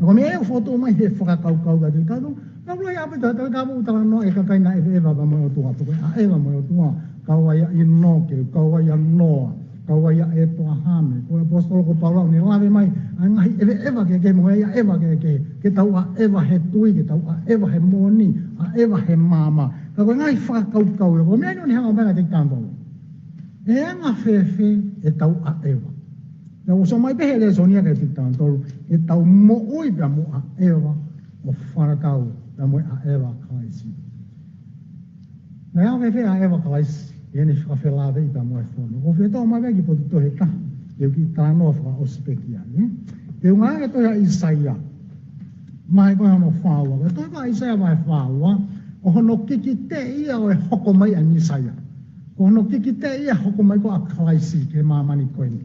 Naʻe ko e meʻa ia ʻoku fokotuʻu mai he fakakaukau kiate kitautolu. Ka ʻoku lahi ʻaupito e talanoa ʻa e kakai naʻe ʻeveʻeva pea mo e ʻOtua, pe ko e ʻaʻeva mo e ʻOtua, kau ai ʻa ʻĪnoke, kau ai ʻa Noa, kau ai ʻa ʻĒpalahame, ko e ʻaposetolo ko Paula ʻoku ne lave mai ʻa e ngaahi ʻeveʻeva kehekehe mo e ngaahi ʻaʻeva kehekehe, ke tau ʻaʻeva he tui, ke tau ʻaʻeva he moʻoni, ʻaʻeva he maama. Ka ko e ngaahi fakakaukau ia, ko e meʻa eni ʻoku ne hanga mai kiate kitautolu. ʻE anga fēfē ʻetau ʻaʻeva? Naʻe ʻosi ʻomai pē he lēsoni ia kiate kitautolu, ke tau moʻui pea mo ʻaʻeva ʻo fakatatau pea mo e ʻaʻeva ʻa Kalaisi. Naʻe anga fēfē e ʻaʻeva ʻa Kalaisi ʻi heʻene fakafelāveʻi pea mo e fono? ʻOku ou fie toʻo mai pē kiʻi potu tohi ʻe taha, ke u kiʻi talanoa fakaʻosi pē ki ai, ē? Te u ngāueʻaki e tohi ʻa ʻĪsaia, vahe ko ē hono fā ua. Ko e tohi ko ē ʻa ʻĪsaia vahe fā ua, ʻo hono kikiteʻi ia ʻo e hoko mai ʻa e Mīsaia. Ko hono kikiteʻi ia e hoko mai ko ē ʻa Kalaisi ki he māmani ko eni.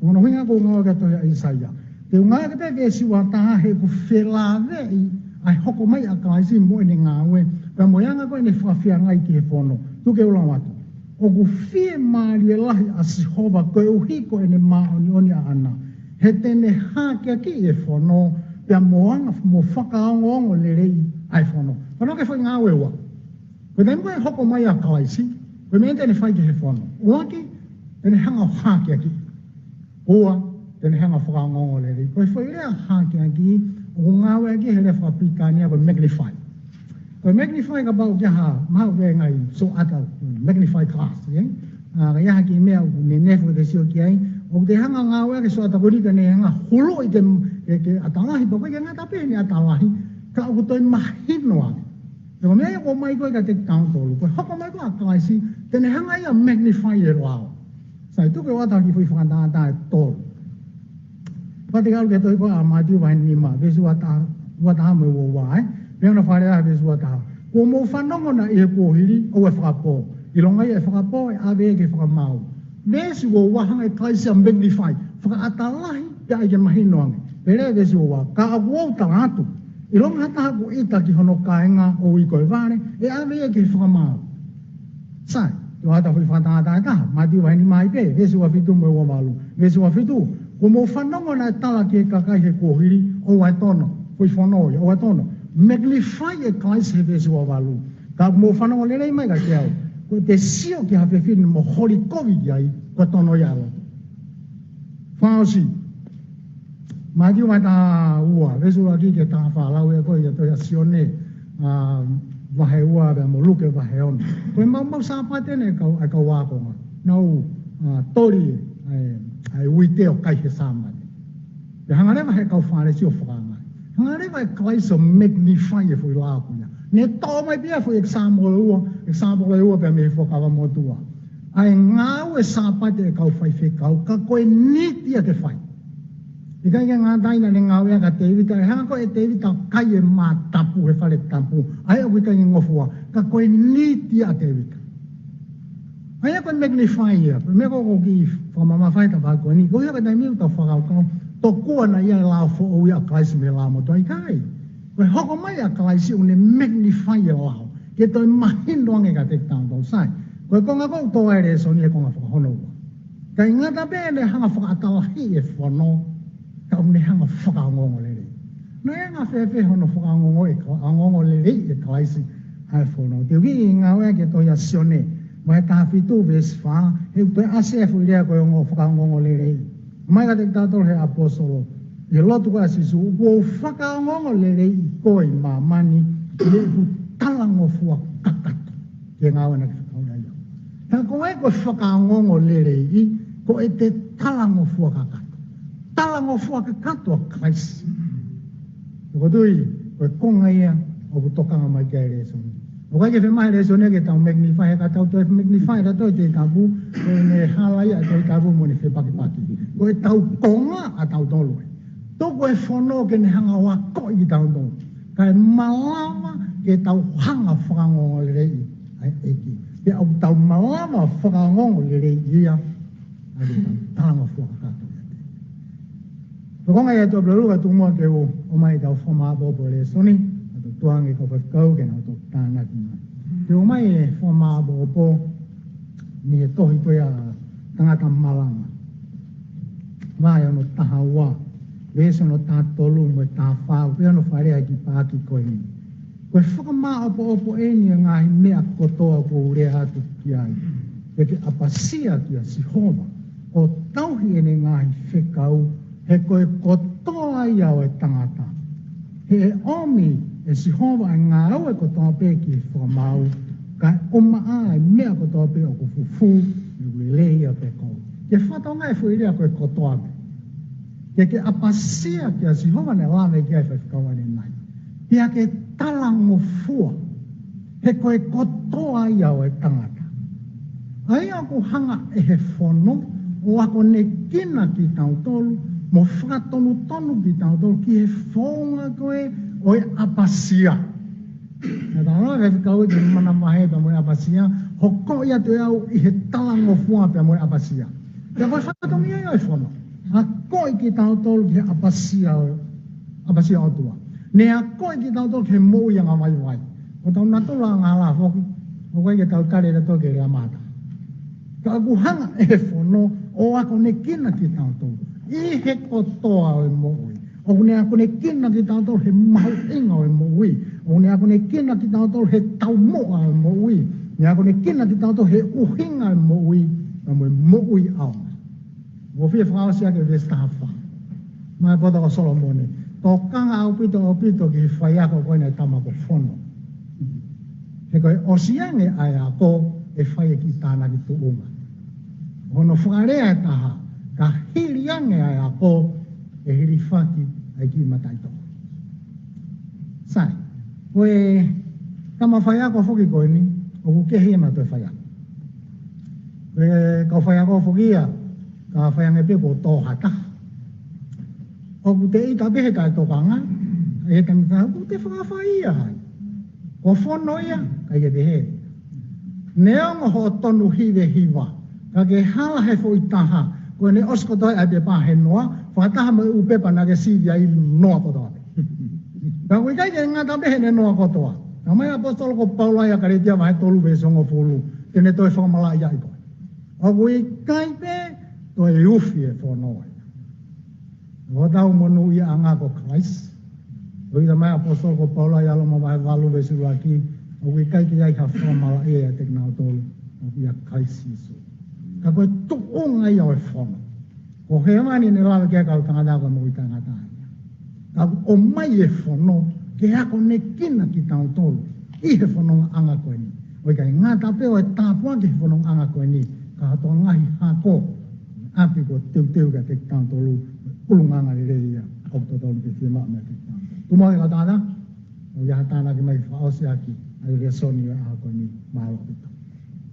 Ko hono ʻuhinga ʻoku ou ngāueʻaki e tohi ʻa ʻĪsaia. Te u ngāueʻaki pē veesi ua taha he ʻoku felāveʻi ʻa e hoko mai ʻa Kalaisi mo ʻene ngāue, pea mo e anga ko ē ʻene fakafeangai ki he fono. Tuku ke u lau atu. ʻOku fiemālie lahi ʻa Sihova koeʻuhi ko ʻene māʻoniʻoni ʻaʻana. He te ne hākeakiʻi e fono, pea mo anga mo fakaongoongoleleiʻi ʻa e fono. Fanongo ki he foʻi ngāue ʻe ua. Ko e taimi ko ē ʻe hoko mai ai ʻa Kalaisi, ko e meʻa ia te ne fai ki he fono. ʻUluaki, te ne hanga ʻo hākeakiʻi. Ua, te ne hanga ʻo fakaongoongoleleiʻi. Ko e foʻi lea hākeakiʻi, ʻoku ngāueʻaki he lea fakapilitānia ko e magnify. Ko e magnify kapau ʻoku ʻi ai ha, mahalo ʻoku ʻi ai e ngaahi sioʻata, magnify glass, ē? ʻA, ka ʻi ai ha kiʻi meʻa ʻoku nenefu ke sio ki ai, ʻoku te hanga ʻo ngāueʻaki e sioʻata ko eni ke ne hanga ʻo huluʻi ke, ke, ke ʻata lahi, pea ʻoku ʻikai ke ngata pē heʻene ʻata lahi, ka ʻoku toe mahino ange. Pea ko e meʻa ia ʻoku ʻomai ko ē kiate kitautolu. Ko e hoko mai ko ē ʻa Kalaisi, te ne hanga ia ʻo magnify e lao. Sai, tuku ke u ʻoatu ha kiʻi foʻi fakatātā ʻe tolu. Pea te u ʻalu ki he tohi ko ē ʻa Mātiu vahe nima, veesi ua taha, ua taha mo e ua ua, ē? Pea ʻoku fakalea he veesi ua taha: Kuo mou fanongo naʻa ʻi he kuohili, ʻoua ʻe fakapō. ʻIlonga ia ʻe fakapō, ʻe ʻave ia ki he fakamaau. Veesi ua ua, hanga ʻe Kalaisi ʻo magnify. fakaʻata lahi, pea ʻai ke mahino ange. Pea lea veesi ua, ka ʻoku ou tala atu, ʻilonga ha taha ʻoku ʻita ki hono kāinga ʻo ui ko e vale, ʻe ʻave ia ki he fakamaau. Sai, ko e ʻata foʻi fakatangata ʻe taha, Mātiu vahe nima ai pē, veesi ua fitu mo e ua valu. Veesi ua fitu, kuo mou fanongo naʻe tala ki he kakai he kuohili, ʻoua ʻe tono, foʻi fono ia, ʻoua ʻe tono. Magnify ʻe Kalaisi he veesi ua valu. Ka kuo mou fanongo lelei mai kiate au, ko ʻete sio ki ha fefine mo holi kovi ki ai, ko e tono ia ʻa e lotu. Fakaʻosi, Mātiu vahe taha ua, veesi ua ki he taha fā, lau ʻe koe ia tohi ʻa Sione, ʻa, vahe ua pea mo Luke vahe ono. Ko e maumau Sāpate ʻeni ʻa e kau, ʻa e kau ākonga. Nau, ʻa, toli, ʻa e, ʻa e uite ʻo kai he Sāmate. Pea hanga leva he kau Fālesi ʻo fakaangai. Hanga leva ʻe Kalaisi ʻo magnify e foʻi lao ko ia. Ne toʻo mai pē ia foʻi example ʻe ua, example ʻe ua pea mei he Fuakava Motuʻa. ʻA e ngāue Sāpate ʻa e kau faifekau, ka ko e niti ia ke fai. ʻIkai ke ngata ai naʻa ne ngāue ʻaki ʻa Tēvita, ʻe hanga ko ē ʻe Tēvita ʻo kai e mā tapu he fale tapu. ʻA ia ʻoku ʻikai ke ngofua, ka ko e niti ia ʻa Tēvita. ʻA ia ko e magnify ia, ko e meʻa ko ē ʻoku ou kiʻi fakamamafa he tafaʻaki ko eni, ko ia ko e taimi ʻoku tau fakakaukau, tokua naʻe ʻi ai e lao foʻou ia ʻa Kalaisi mei he lao motuʻa, ʻikai. Ko e hoko mai ʻa Kalaisi ʻoku ne magnify e lao, ke toe mahino ange kiate kitautolu, sai. Ko e konga ko ē ʻoku tō ai e lēsoni he konga fakahono ua. ʻIkai ngata pē ʻene hanga ʻo fakaʻata lahi e fono, ka ʻoku ne hanga ʻo fakaongoongo lelei. Naʻe anga fēfē hono fakaongoongo ʻe Ka-, ongoongo lelei ʻe Kalaisi ʻa e fono? Te u kiʻi ngāueʻaki e tohi ʻa Sione, vahe taha fitu veesi fā, he ʻoku toe ʻasi e foʻi lea ko e ongo fakaongoongo lelei. Mai kiate kitautolu he ʻaposetolo, ʻi he lotu ko ē ʻa Sīsū, kuo u fakaongoongo lelei koe ʻi māmani, ʻi heʻeku talangofua kakato ki he ngāue naʻa ke fekau ai au. Ka ko e, ko e fakaongoongo lelei, ko ʻete talangofua kakato. Talangofua kakato ʻa Kalaisi. Ko e tui, ko e konga ia ʻoku tokanga mai ki ai e lēsoni. ʻOku ʻikai ke fiemaʻu he lēsoni ke tau magnify, he ka tau toe magnify ʻa e Tohi Tapu, ko ʻene hala ia ʻa e Tohi Tapu mo ʻene fepakipaki. Ko ʻetau konga ʻatautolu ē. Tuku e fono ke ne hanga ʻo akoʻi kitautolu, kae malava ke tau hanga ʻo fakaongoongo lelei ʻa e ʻEiki. Pea ʻoku tau malava ʻo fakaongoongo lelei ia, ʻa ia ʻoku tau talangofua kakato ia. Ko e konga ia ʻe tolu pē ʻoku tuku muʻa ke u ʻomai ʻetau fakamāʻopoʻopo e lēsoni, ʻa e tuange kau faifekau ke nau toki tānaki mai. Te u ʻomai e fakamāʻopoʻopo mei he tohi ko ia ʻa e Tangata Malanga. Vahe hono taha ua, veesi hono taha tolu mo e taha fā, ʻoku ʻi ai hono fakalea kiʻi paaki ko eni. Ko e fakamāʻopoʻopo eni ʻo e ngaahi meʻa kotoa ʻoku ou lea atu ki ai. Ke ke ʻapasia kia Sihova, ʻo tauhi ʻene ngaahi fekau, he ko e kotoa ia ʻo e tangata. He ʻe ʻomi ʻe Sihova ʻa e ngāue kotoa pē ki he fakamaau, kae ʻumaʻā ʻa e meʻa kotoa pē ʻoku fufū, ʻoku lelei ia pe kovi. Ke fakatokangaʻi e foʻi lea ko e kotoa pē. Ke ke ʻapasia kia Sihova, naʻe lave ki ai e faifekau ʻanenai. Pea ke talangofua, he ko e kotoa ia ʻo e tangata. ʻA ia ʻoku hanga ʻe he fono ʻo akonekina kitautolu, mo fakatonutonu kitautolu ki he founga ko ē ʻo e ʻapasia. Naʻe talanoa e faifekau ʻi he manavahē pea mo e ʻapasia, hoko ia ʻe au ʻi he talangofua pea mo e ʻapasia. Pea ko e fatongia ia ʻo e fono. Akoʻi kitautolu ki he ʻapasia ʻo, ʻapasia ʻOtua. Ne akoʻi kitautolu ki he moʻui angavaivai. Ko ʻetau natula angahala foki, ʻoku ʻikai ke tau tali ʻe tautolu ke lea mata. Ka ʻoku hanga ʻe he fono ʻo akonekina kitautolu ʻi he kotoa ʻo e moʻui. ʻOku ne akonekina kitautolu he mahuʻinga ʻo e moʻui. ʻOku ne akonekina kitautolu he taumuʻa ʻo e moʻui. Ne akonekina kitautolu he ʻuhinga ʻo e moʻui, pea mo e moʻui ʻaonga. ʻOku ou fie fakaʻosi ʻaki e veesi taha fā. Mai poto ko Solomone. Tokanga ʻaupito, ʻaupito ki he faiako ko ena ʻa e tama ko Fono. He ko e ʻosi ange ʻa e ako ʻe fai e kiʻi tānaki tuʻunga. Hono fakalea ʻe taha, ka hili ange ʻa e ako ʻe hilifaki ʻa e kiʻi mataʻitohi. Sai, ko e tama faiako foki ko eni, ʻoku kehe ia mo e faiako. Ko e kau faiako foki ia, ka fai ange pē ko e tō ha taha. ʻOku te ʻita pē he taʻetokanga, he taimi ʻe taha, ʻoku te fakafai ia ai. Ko Fono ia, ʻikai ke pehē. Neongo hoʻo tonu hivehiva, ka ke hala he foʻi taha, Ko ʻene ʻosi kotoa ʻa e pepa he noa, fakataha mo e ʻū pepa naʻa ke sivi ai, noa kotoa. Ka ʻoku ʻikai ke ngata pē heʻene noa kotoa. Talamai ʻe he ʻaposetolo ko Paula ʻia Kalētia vahe tolu veesi hongofulu, te ne toe fakamalaʻiaʻi koe. ʻOku ʻikai pē toe ufi e fono ia. Ko hotau monūʻiaʻanga ko Kalaisi. ʻOku talamai ʻe he ʻaposetolo ko Paula ʻia Loma vahe valu veesi ʻuluaki, ʻoku ʻikai ke ʻi ai ha fakamalaʻia ʻiate kinautolu ʻoku ʻia Kalaisi Sīsū. Ka ko e tuʻunga ia ʻo e fono. Ko hēvani naʻe lave ki ai e kau tangata, ko e moʻui taʻengata ia. Ka ʻoku ʻomai e fono ke akonekina kitautolu ʻi he fonongaʻanga ko eni. ʻOku ʻikai ngata pē ʻi he tāpuaki he fonongaʻanga ko eni, ka ko hotau ngaahi hako, ʻapi kuo teuteu kiate kitautolu, ʻulungaanga lelei ia ʻoku totonu ke fiemaʻu meiate kitautolu. Tuku muʻa ke kau tangata, ʻoku ʻi ai ha tānaki mai fakaʻosi ʻaki ʻa e lēsoni ʻo e ʻaho ko eni. Mālō ʻaupito.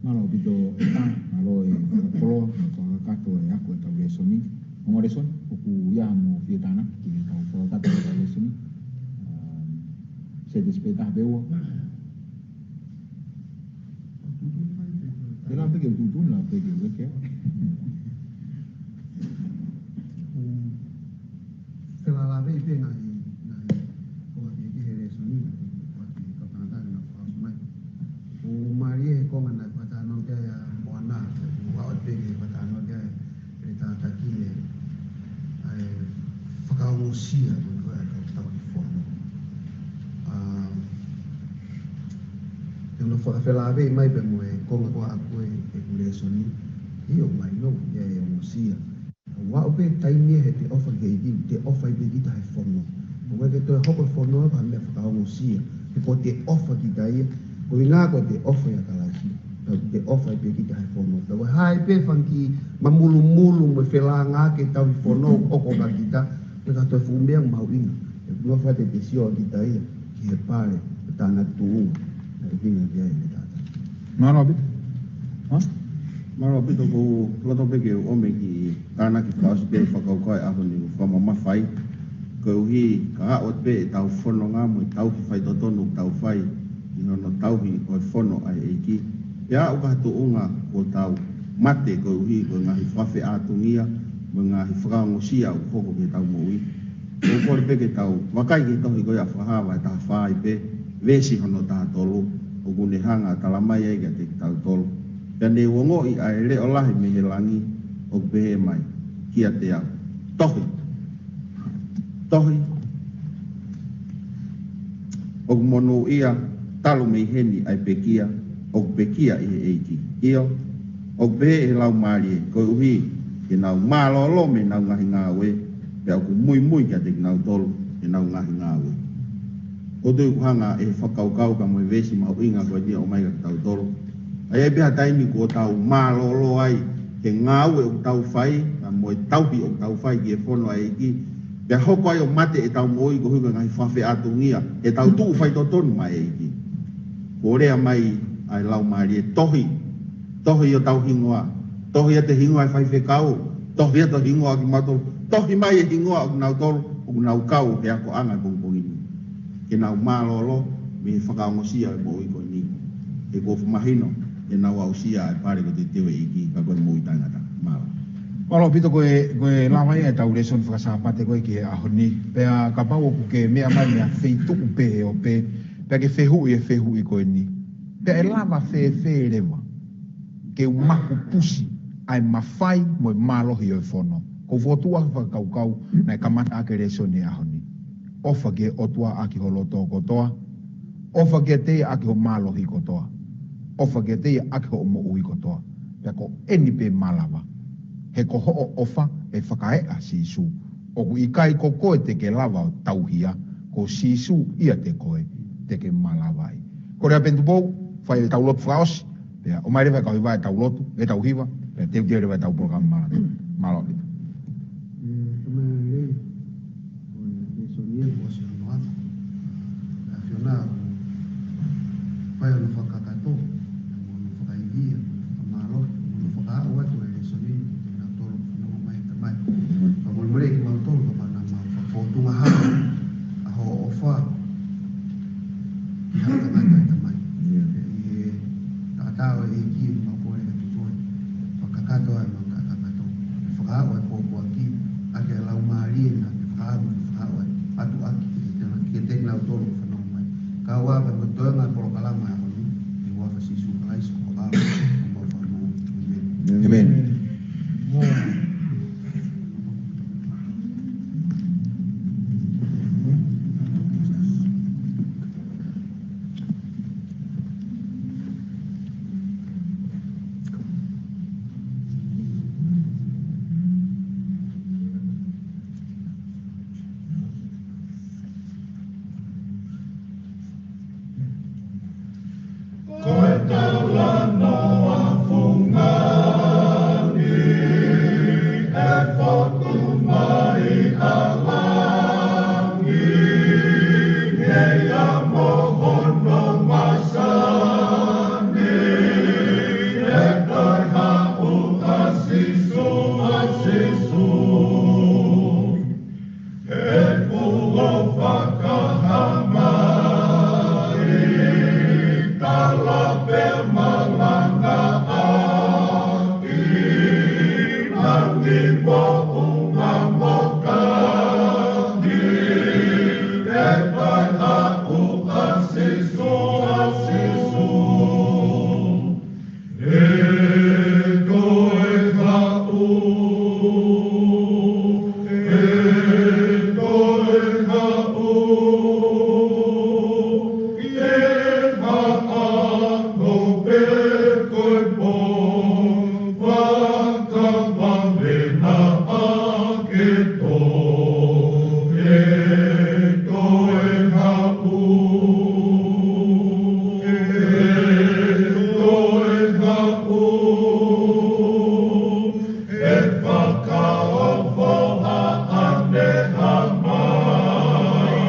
Mālō ʻaupito, ʻEta, mālō e fakakoloa, mo e fakakakato e ako ʻetau lēsoni. Ongo lēsoni, ʻoku ʻi ai ha mou fie tānaki ki heʻetau fakakakato ʻetau lēsoni? Um, sētesi pē ʻe taha pe ua. Ke lava pē ke u tuʻutuʻuni, lava pē ke u ʻeke. Felāveʻi pē ngaahi, ngaahi konga kehekehe he lēsoni, ngaahi konga kehekehe he kau tangata naʻa nau fakaʻosi mai. ʻOku mālie he konga naʻe fakatalanoa ki ai ʻa Moana, ʻoku aʻu pē ki he fakatalanoa ki ai ʻe Tataki ʻa e, ʻa e fakaongosia ko ē ʻa e kau tauhi fono. ʻA, te u fakafelāveʻi mai pē mo e konga ko ē ʻa ʻeku lēsoni, ʻio, mahino ia e ongosia. ʻOku aʻu pē taimi ia he te ʻofa ki he ʻEiki, te ʻofa ai pē kita he fono. ʻOku ʻikai ke toe hoko e fono ko ha meʻa fakaongosia. He ko e te ʻofa kita ia, ko e ʻuhinga ko e te ʻofa ʻia Kalaisi. Pea te ʻofa ai pē kita he fono. Pea ko e hā ai pē fanga kiʻi mamulumulu mo e felāngaaki e tauhi fono ʻoku ʻoka kita, ʻikai ke toe fuʻu meʻa mahuʻinga. ʻOku nofo atu e te sio ʻa kita ia ki he pale ʻo tānaki tuʻunga naʻe ʻuhinga ki ai ʻe Tataki. Mālō ʻaupito. Hā? Mālō ʻaupito, ʻoku ou loto pē ke u ʻomi e kiʻi tānaki fakaʻosi pē he fakakaukau ʻo e ʻaho ni, ʻoku fakamamafa ai. Koeʻuhi ka aʻu atu pē ʻetau fononga mo e tauhi faitotonu ʻoku tau fai ʻi hono tauhi ʻo e fono ʻa e ʻEiki, pea aʻu ki ha tuʻunga kuo tau mate koeʻuhi ko e ngaahi fakafeʻātungia mo e ngaahi fakaongosia ʻoku hoko ki heʻetau moʻui. ʻOku ou kole pē ke tau vakai ki he tohi ko ia ʻa Fakahā vahe taha fā ai pē, veesi hono taha tolu, ʻoku ne hanga ʻo talamai ai kiate kitautolu: Pea ne u ongoʻi ʻa e leʻo lahi mei he langi, ʻoku pehē mai kiate au: Tohi, tohi, ʻoku monūʻia talu mei heni ʻa e pekia ʻoku pekia ʻi he ʻEiki, ʻio, ʻoku pehē ʻe he Laumālie, koeʻuhi ke nau mālōlō mei heʻenau ngaahi ngāue, pea ʻoku muimui kiate kinautolu ʻenau ngaahi ngāue. ʻOku ou tui ʻoku hanga ʻe he fakakaukau pea mo e veesi mahuʻinga ko eni ʻo ʻomai kiate kitautolu, ʻa ia ʻe pehē ha taimi kuo tau mālōlō ai he ngāue ʻoku tau fai, pea mo e tauhi ʻoku tau fai ki he fono ʻa e ʻEiki, pea hoko ai ʻo mate ʻetau moʻui koeʻuhi ko e ngaahi fakafeʻātungia heʻetau tuʻu faitotonu maʻa e ʻEiki. Kuo lea mai ʻa e Laumālie: Tohi, tohi hotau hingoa, tohi atu e hingoa ʻo e faifekau, tohi atu e hingoa ʻo kimautolu, tohi mai e hingoa ʻo kinautolu ʻoku nau kau he akoʻanga he pongipongi ni, ke nau mālōlō mei he fakaongosia ʻo e moʻui ko eni. He kuo mahino ʻenau aʻusia ʻa e pale kuo teuteu ʻe he ʻEiki, ka ko e moʻui taʻengata. Mālō. Mālō ʻaupito, ko e, ko e lava ia ʻetau lēsoni Fakasāpate ko ē ki he ʻaho ni. Pea kapau ʻoku ke meʻa mai mei ha feituʻu pē ʻe ope, pea ke fehuʻi e fehuʻi ko eni: Pea ʻe lava fēfē leva ke u makupusi ʻa e mafai mo e mālohi ʻo e fono? ʻOku ou fokotuʻu ʻa e fakakaukau naʻe kamata ʻaki e lēsoni he ʻaho ni: ʻOfa ki he ʻOtua ʻaki ho loto kotoa, ʻofa kiate ia ʻaki ho mālohi kotoa, ʻofa kiate ia ʻaki hoʻo moʻui kotoa, pea ko eni pē malava. He ko hoʻo ʻofa ʻe fakaeʻa Sīsū. ʻOku ʻikai ko koe te ke lava ʻo tauhia, ko Sīsū ʻiate koe te ke malava ai. Kole ʻa Penitupou, fai ʻetau lotu fakaʻosi, pea ʻomai leva e kau hiva ʻetau lotu, ʻetau hiva, pea teuteu leva ʻetau polokalama. Mālō ʻaupito. ʻE, Tamai lelei, ko e lēsoni ia kuo ʻosi hono afe. ʻAfiona, fai hono fakakakato, mo hono fakaivia, mo hono fakamālohi, mo hono fakaaʻu atu e lēsoni ni kiate kinautolu ʻoku fanongo mai, Tamai. Fakamolemole kiate kimautolu, kapau naʻa mau fakafōtunga hake ʻa hoʻo ʻofa ki ha tangata, Tamai. ʻI he taʻataʻa ʻo e ʻEiki, mau kole kiate koe, fakakakato ʻa ʻemau taʻataʻa kātoa. Pea ko e toenga e polokalama ʻo e ʻaho ni, ʻi he huafa ʻo Sīsū Kalaisi ko homau Fakamoʻui. ʻĒmeni. ʻĒmeni. Ko e talanoa fungani ʻe fotu mai ʻa langi, ʻi he ʻamo hono masani, ʻe toe haʻu ʻa Sīsū, ʻa Sīsū. ʻE fuʻu fakahā mai ʻa e tala pea malanga ʻa e langi mo e ʻū mokani, ʻe toe haʻu ʻa Sīsū, ʻa Sīsū. ʻE toe haʻu, ʻe toe haʻu, ʻe haʻu pē ko e pō, fakavave naʻa ke tō, ʻe toe haʻu, ʻe toe haʻu, ʻe fakaofo ʻa ʻene hā mai,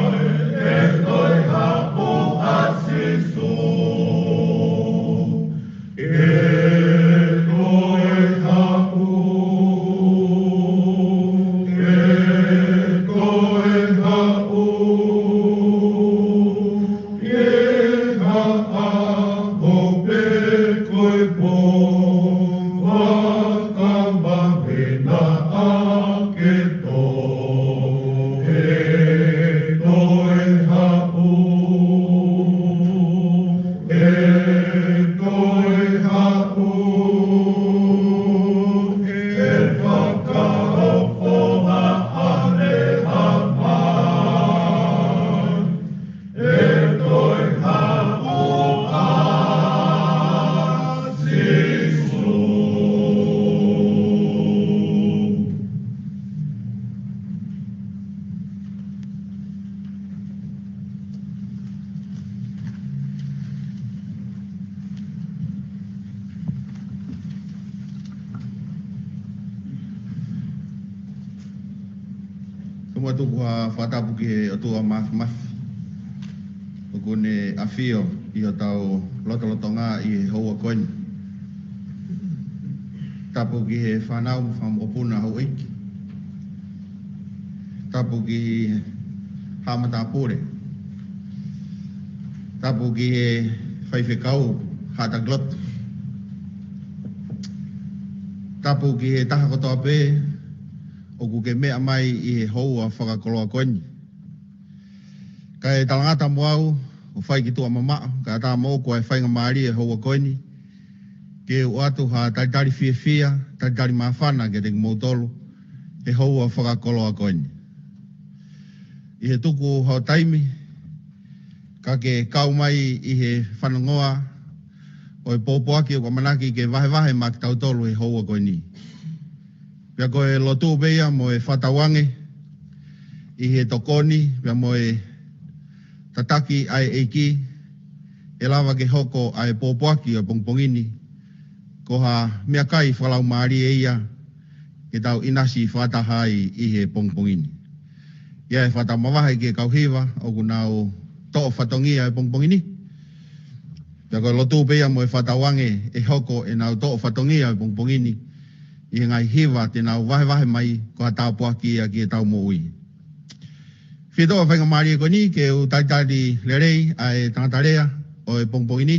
ʻe toe haʻu ʻa Sīsū. ʻE toe haʻu, ʻe toe haʻu, ʻe haʻu pē ko e pō, fakavave naʻa ke tō, ʻe toe haʻu, ʻe toe haʻu, ʻe fakaofo ʻa ʻene hā mai, ʻe toe haʻu ʻa Sīsū. Tau ʻoatu ʻa e fakatapu ki he ʻOtua Māfimafi ʻoku ne ʻafio ʻi hotau lotolotonga ʻi he houa ko eni. Tapu ki he fānau mo e fanga mokopuna houʻeiki. Tapu ki he haʻa matāpule. Tapu ki he faifekau haʻa takilotu. Tapu ki he taha kotoa pē ʻoku ke meʻa mai ʻi he houa fakakoloa ko eni. Kae talangata mo au, ʻo fai ki tuʻa mamaʻo, kae ʻatā moʻoku ʻa e faingamālie ʻo e houa ko eni, ke u ʻoatu ha talitali fiefia, talitali māfana kiate kimoutolu, he houa fakakoloa ko eni. ʻI he tuku hoʻo taimi, ka ke kau mai ʻi he fanongoa ʻo e pōpoaki ʻoku ʻamanaki ke vahevahe maʻa kitautolu he houa ko eni. Pea ko e lotu pē ia mo e fakatauange ʻi he tokoni, pea mo e tataki ʻa e ʻEiki, ʻe lava ke hoko ʻa e pōpoaki ʻo e pongipongi ni ko ha meʻakai fakalaumālie ia ke tau ʻinasi fakataha ai ʻi he pongipongi ni. ʻI ai e fakatapu mavahe ki he kau hiva ʻoku nau toʻo fatongia he pongipongi ni. Pea ko e lotu pē ia mo e fakatauange ʻe hoko ʻenau toʻo fatongia he pongipongi ni ʻi he ngaahi hiva te nau vahevahe mai ko ha tāpuaki ia ki heʻetau moʻui. Fie toʻo e faingamālie ko eni ke u talitali lelei ʻa e tangata lea ʻo e pongipongi ni,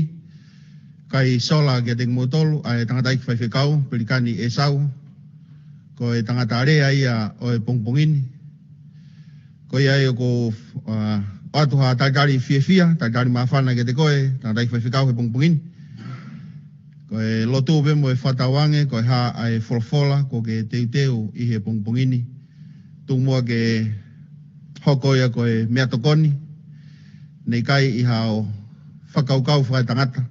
kae sola kiate kimoutolu ʻa e tangataʻeiki faifekau, Pelikani ʻEsau, ko e tangata lea ia ʻo e pongipongi ni. Ko ia ai ʻoku, ʻa, ʻoatu ha talitali fiefia, talitali māfana kiate koe, tangataʻeiki faifekau he pongipongi ni. Ko e lotu pē mo e fakatauange, ko e hā ʻa e folofola kuo ke teuteu ʻi he pongipongi ni. Tuku muʻa ke hoko ia ko e meʻatokoni, naʻe ʻikai ʻi haʻo fakakaukau fakaetangata,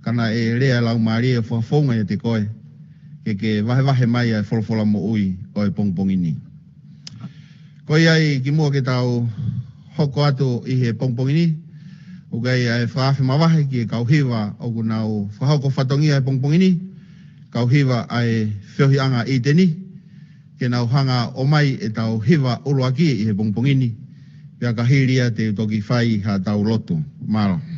ka naʻe lea ʻa e Laumālie ʻo fakafounga ʻiate koe, ke ke vahevahe mai ʻa e folofola moʻui ʻo e pongipongi ni. Ko ia ai kimuʻa ke tau hoko atu ʻi he pongipongi ni, ʻoku ʻi ai ʻa e fakaafe mavahe ki he kau hiva ʻoku nau fakahoko fatongia he pongipongi ni, kau hiva ʻa e feohiʻanga ʻi heni, ke nau hanga ʻo ʻomai ʻetau hiva ʻuluaki ʻi he pongipongi ni, pea ka hili ia te u toki fai haʻatau lotu. Mālō.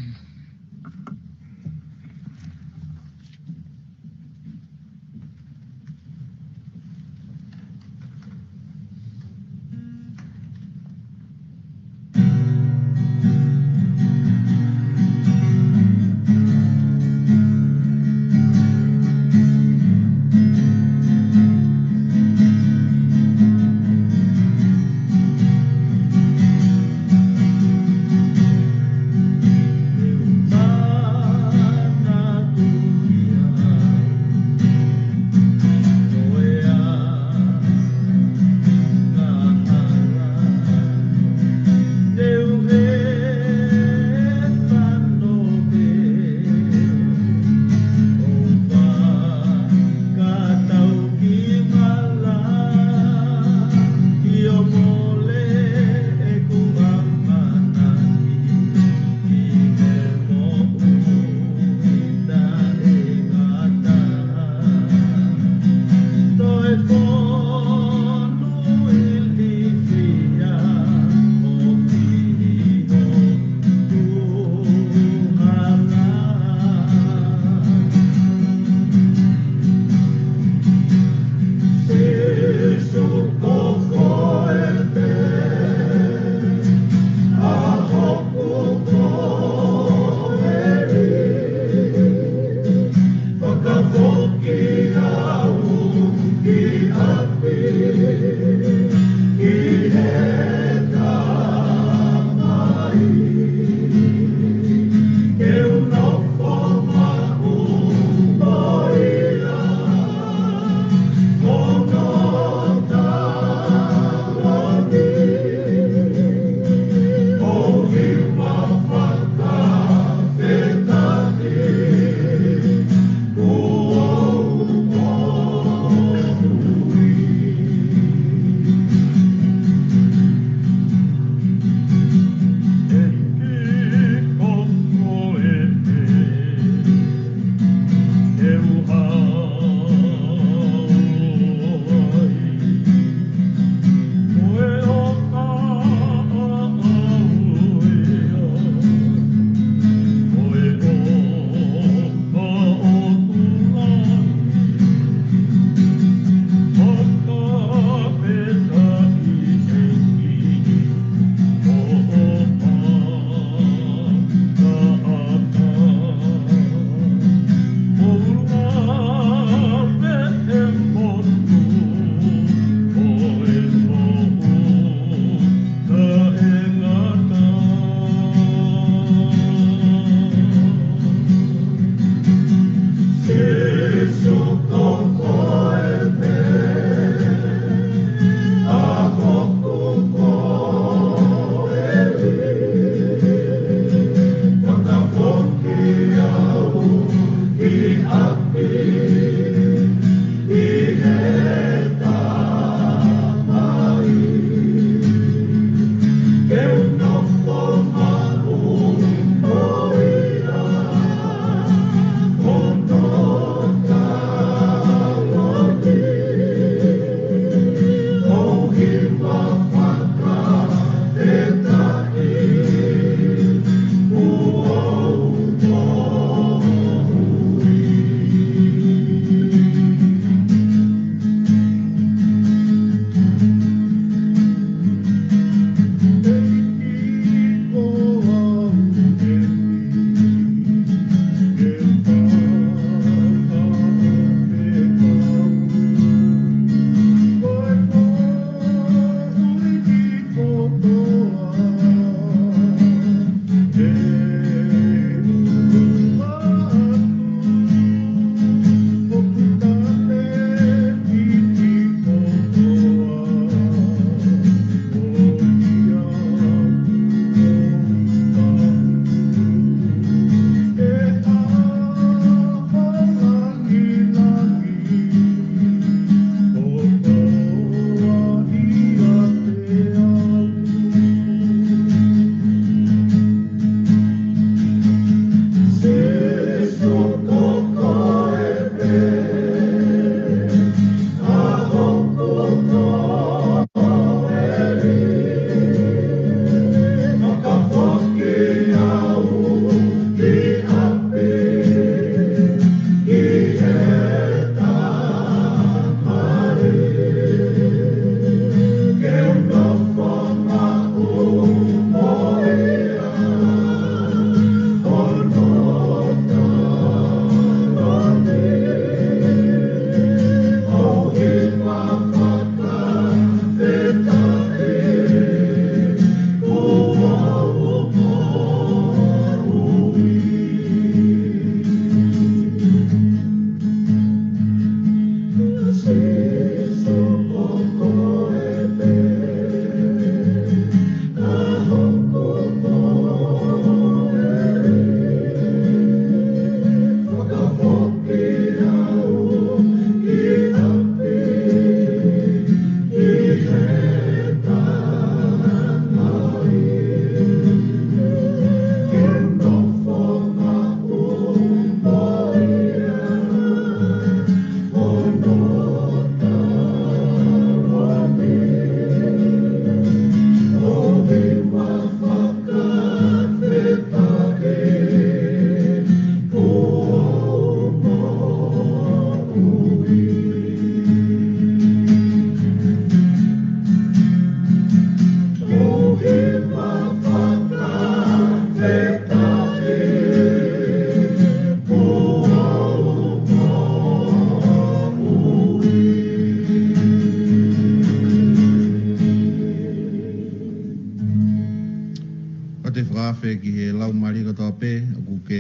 Fakaafe ki he laumālie kotoa pē ʻoku ke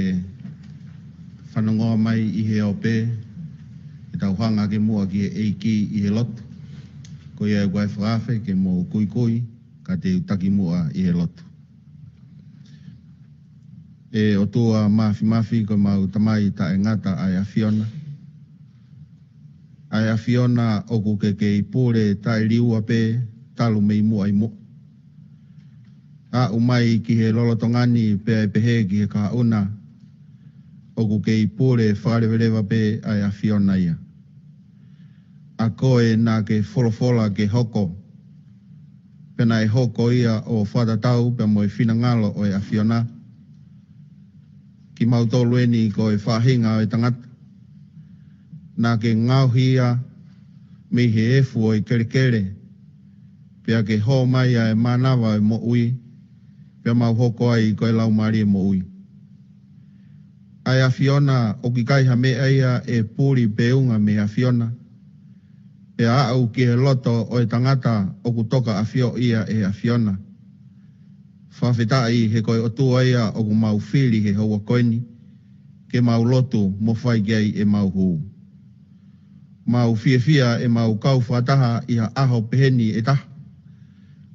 fanongoa mai ʻi he ope, ke tau hanga ki muʻa ki he ʻEiki ʻi he lotu. Ko ia ʻoku ʻai fakaafe ke mou kuikui, ka te u taki muʻa ʻi he lotu. ʻE ʻOtua Māfimafi, ko ʻemau Tamai taʻengata ʻa e ʻAfiona. ʻA e ʻAfiona ʻoku ke kei pule taʻeliua pē talu mei muʻa ʻi muʻa. Aʻu mai ki he lolotonga ni pea ʻe pehē ki he kahaʻu na, ʻoku kei pule fakaleveleva pē ʻa e ʻAfiona ia. ʻA koe naʻa ke folofola ke hoko, pea naʻe hoko ia ʻo fakatatau pea mo e finangalo ʻo e ʻAfiona. Kimautolu eni ko e faʻahinga ʻo e tangata, naʻa ke ngaohi ia mei he efu ʻo e kelekele, pea ke hō mai ʻa e mānava ʻo e moʻui, pea mau hoko ai ko e laumālie moʻui. ʻA e ʻAfiona ʻoku ʻikai ha meʻa ia ʻe puli pe unga mei he ʻAfiona, pea aʻu ki he loto ʻo e tangata ʻoku toka ʻafioʻi ia ʻe he ʻAfiona. Fakafetaʻi he ko e ʻOtua ia ʻoku mau fili he houa ko eni, ke mau lotu mo fai ki ai ʻemau hū. Mau fiefia ʻemau kau fakataha ʻi ha ʻaho peheni ʻe taha.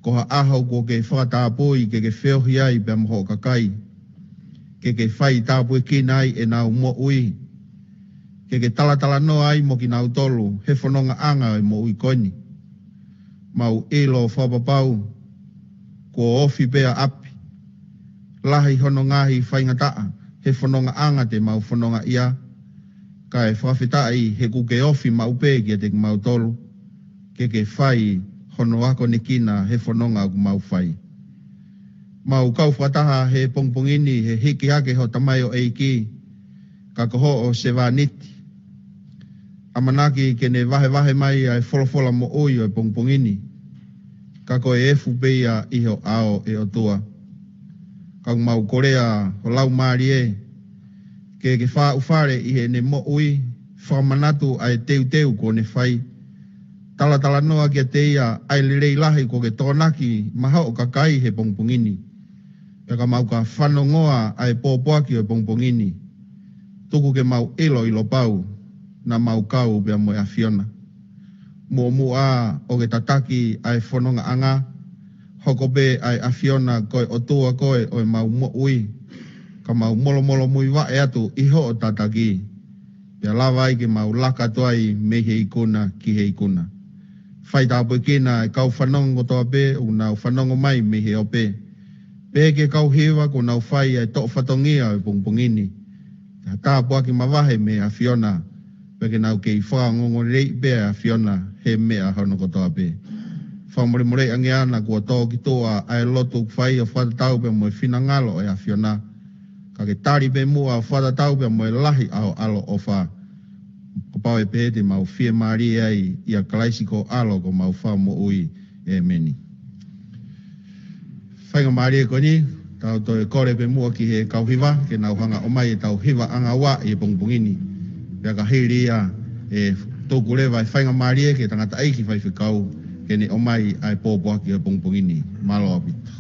Ko ha ʻaho kuo ke fakatapui ke ke feohi ai pea mo hoʻo kakai, ke ke fai tāpuekina ai ʻenau moʻui, ke ke talatalanoa ai mo kinautolu he fonongaʻanga ʻo e moʻui ko eni. Mau ʻilo fakapapau kuo ofi pē ʻa ʻapi, lahi hono ngaahi faingataʻa he fonongaʻanga te mau fononga ia, kae fakafetaʻi he ʻoku ke ofi maʻu pē kiate kimautolu, ke ke fai hono akonekina he fononga ʻoku mau fai. Mau kau fakataha he pongipongi ni he hiki hake ho tamaioʻeiki, ka ko hoʻo sevāniti. ʻAmanaki ke ne vahevahe mai ʻa e folofola moʻui ʻo e pongipongi ni, ka ko e efu pē ia ʻi ho ʻao ʻe ʻOtua. Ka ʻoku mau kolea ho laumālie, ke ke fāʻufale ʻi heʻene moʻui, fakamanatu ʻa e teuteu kuo ne fai. Talatalanoa kiate ia ʻa e lelei lahi kuo ke tokonaki maʻa hoʻo kakai he pongipongi ni. Pea ka mau ka fanongoa ʻa e pōpoaki ʻo e pongipongi ni, tuku ke mau ʻiloʻilo pau naʻa mau kau pea mo e ʻAfiona. Muʻomuʻa ʻo ke tataki ʻa e fonongaʻanga, hoko pē ʻa e ʻAfiona ko e ʻOtua koe ʻo ʻemau moʻui, ka mau molomolomuivaʻe atu ʻi hoʻo tataki, pea lava ai ke mau laka atu ai mei he ikuna ki he ikuna. Fai tāpuekina ʻa e kau fanongo kotoa pē ʻoku nau fanongo mai mei he ope, pea ki he kau hiva kuo nau fai ʻa e toʻo fatongia ʻo e pongipongi ni. Pea tāpuaki mavahe mei he ʻAfiona, pea ke nau kei fakaongoongoleleiʻi pē ʻa e ʻAfiona he meʻa hono kotoa pē. Fakamolemoleʻi ange ā naʻa kuo tō ki tuʻa ʻa e lotu ʻoku fai ʻo fakatatau pea mo e finangalo ʻo e ʻAfiona, ka ke tali pē muʻa ʻo fakatatau pea mo e lahi ʻa ho ʻaloʻofa. Kapau ʻe pehē te mau fiemālie ai ʻia Kalaisi ko ho ʻAlo ko homau Fakamoʻui. ʻĒmeni. Faingamālie ko eni, tau toe kole pē muʻa ki he kau hiva, ke nau hanga ʻo ʻomai ʻetau hivaʻanga ua ʻi he pongipongi ni. Pea ka hili ia, ʻe tuku leva e faingamālie ki he tangataʻeiki faifekau, ke ne ʻomai ʻa e pōpoaki ʻo e pongipongi ni. Mālō ʻaupito.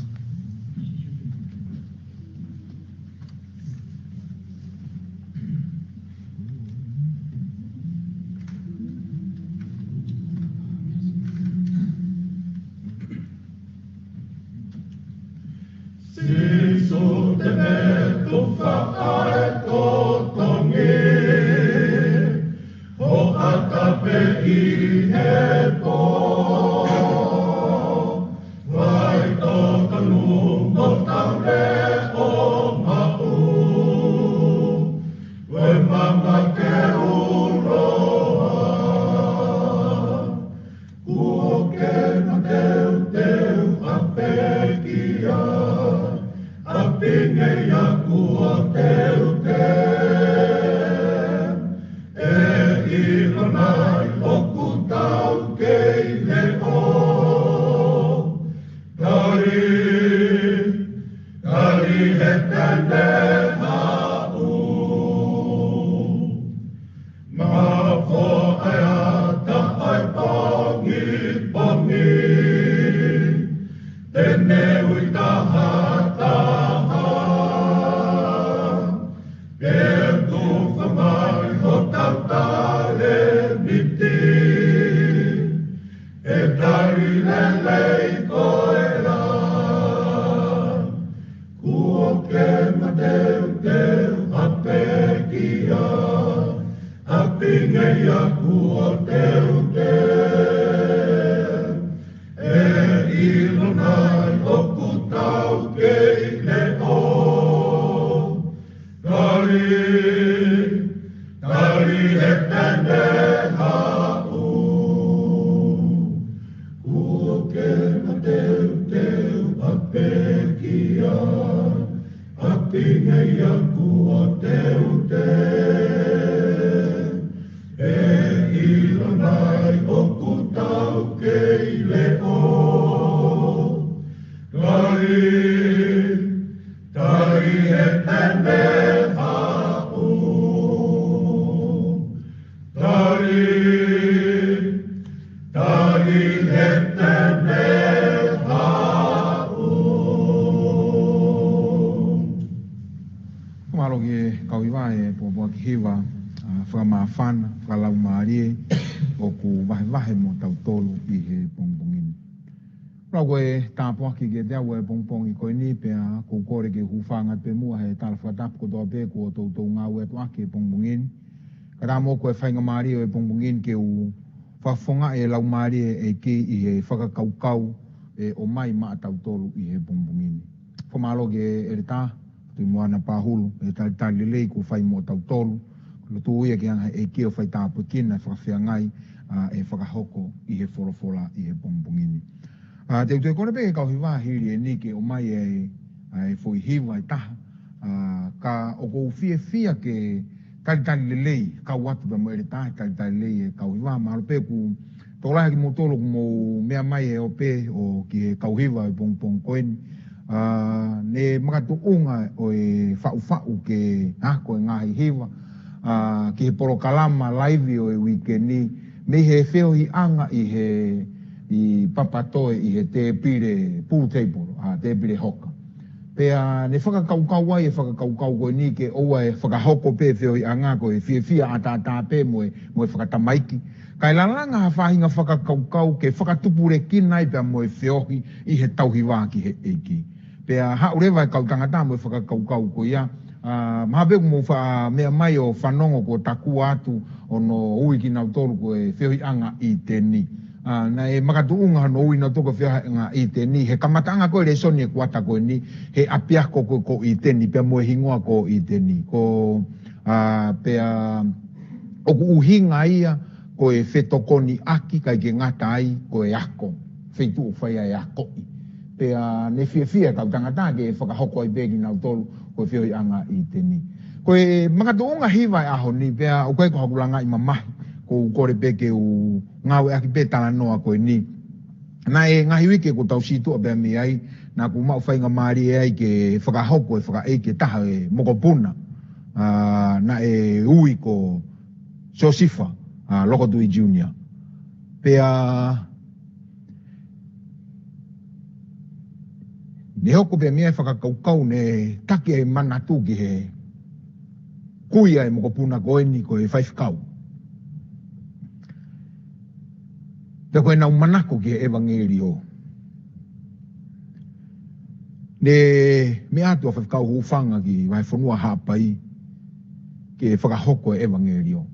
Sīsū te ne tufa ʻa e totongi, hoʻata pē ʻi he pō. Vaitotonu mo tau leʻo maʻu, ko e mama ke uloa. Kuo ke mateuteu ʻa pekia, ʻa pingeia kuo teuteu. ʻE ʻilo nai ʻoku tau kei leʻo. Tali, tali he tene haʻu. Mafoʻe ata ʻa e pongipongi, te ne ui taha taha ʻApinga ia kuo teuteu, ʻe ʻilo nai ʻoku tau kei leʻo. Tali, tali he tene haʻu, kuo ke mateuteu ʻa pekia. ʻApinga ia kuo teuteu, ʻe ʻilo nai ʻoku tau kei leʻo. Tali, tali he tene haʻu. Tali, tali he tene haʻu. Mālō ki he kau hiva he pōpoaki hiva, ʻa, fakamāfana, fakalaumālie, ʻoku vahevahe mo tautolu ʻi he pongipongi ni. Lau ko e tāpuaki kiate au he pongipongi ko eni pea ʻoku ou kole ke u hūfanga pē muʻa he tala fakatapu kotoa pē kuo toutou ngāue atu ʻaki he pongipongi ni. Kae ʻatā mo au ko e faingamālie ʻo e pongipongi ni ke u fakafofongaʻi e laumālie ʻo e ʻEiki ʻi he fakakaukau ʻe ʻomai maʻa tautolu ʻi he pongipongi ni. Fakamālō ki he ʻeletā, Tuʻimoana Pahulu, he talitali lelei kuo fai mo tautolu. Lotu ia ke hanga ʻe he ʻEiki ʻo fai tāpuekina e fakafeangai, ʻa, ʻe fakahoko ʻi he folofola ʻi he pongipongi ni. ʻA, te u toe kole pē ki he kau hiva hili eni ke ʻomai e, ʻa, e foʻi hiva ʻe taha. ʻA, ka ʻoku ou fiefia ke talitali lelei, kau atu pea mo e ʻeletā, talitali lelei e kau hiva, mahalo pē kuo tokolahi kimoutolu ʻoku mou meʻa mai he ope ʻo ki he kau hiva he pongipongi ko eni. ʻA, ne makatuʻunga ʻo e faʻufaʻu ke ako e ngaahi hiva, ʻa, ki he polokalama laivi ʻo e uike ni, mei he feohiʻanga ʻi he, ʻi Papatoe ʻi he tēpile pool table, ʻa, tēpile hoka. Pea ne fakakaukau ai e fakakaukau ko eni ke ʻoua ʻe fakahoko pē feohiʻanga ko e fiefia ʻataʻatā pē mo e, mo e fakatamaiki. Kae lalanga ha faʻahinga fakakaukau ke fakatupulekina ai pea mo e feohi ʻi he tauhi vā ki he ʻEiki. Pea haʻu leva e kau tangata mo e fakakaukau ko ia, ʻa, mahalo pē kuo mou faʻa meʻa mai ʻo fanongo kuo takua atu hono ui kinautolu ko e feohiʻanga ʻĪteni. ʻA, naʻe makatuʻunga hono ui kinautolu ko e feohiʻanga ʻĪteni he kamataʻanga ko e lēsoni e kuata ko eni, he ʻapiako ko, ko ʻĪteni, pea mo e hingoa ko ʻĪteni. Ko, ʻa, pea ʻoku ʻuhinga ia ko e fetokoniʻaki kae ʻikai ke ngata ai ko e ako, feituʻu ʻoku fai ai e akoʻi. Pea ne fiefia e kau tangata ke fakahoko ai pē kinautolu ko e feohiʻanga ʻĪteni. Ko e makatuʻunga hiva e ʻaho ni, pea ʻoku ʻikai ko haku langaʻi mamahi, ʻoku ou kole pē ke u ngāueʻaki pē talanoa ko eni. Naʻe ngaahi uike kuo tau situʻa pea mei ai, naʻa ku maʻu faingamālie ai ke fakahoko e fakaʻeiki ʻe taha e mokopuna, ʻa, naʻe ui ko Siosifa, ʻa, Lokotuʻi Junior. Pea ne hoko pē mei ai e fakakaukau ne taki e manatu ki he kui ʻa e mokopuna ko eni ko e faifekau. Pea ko ʻenau manako ki he ʻevangeliō. Ne meʻa atu ʻa Faifekau Hufanga ki Vahefonua Haʻapai ke fakahoko e ʻevangeliō.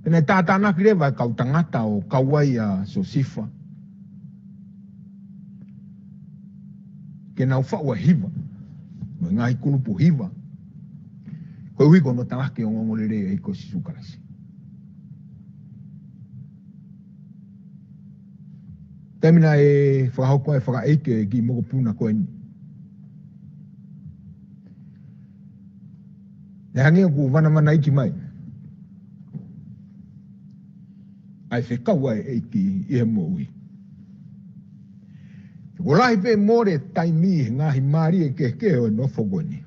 Pea ne tātānaki leva e kau tangata ʻo kau ai ʻa Siosifa ke nau faʻu e hiva, mo e ngaahi kulupu hiva, koeʻuhi ko hono talaki e ongoongolelei ʻo e ʻEiki ko Sīsū Kalaisi. Taimi naʻe fakahoko ai e fakaʻeiki e kiʻi mokopuna ko eni, naʻe hangē ʻoku vanavanaiki mai ʻa e fekau ʻa e ʻEiki ʻi he moʻui. Kuo lahi pē mole taimi he ngaahi mālie kehekehe ʻo e nofo ko eni.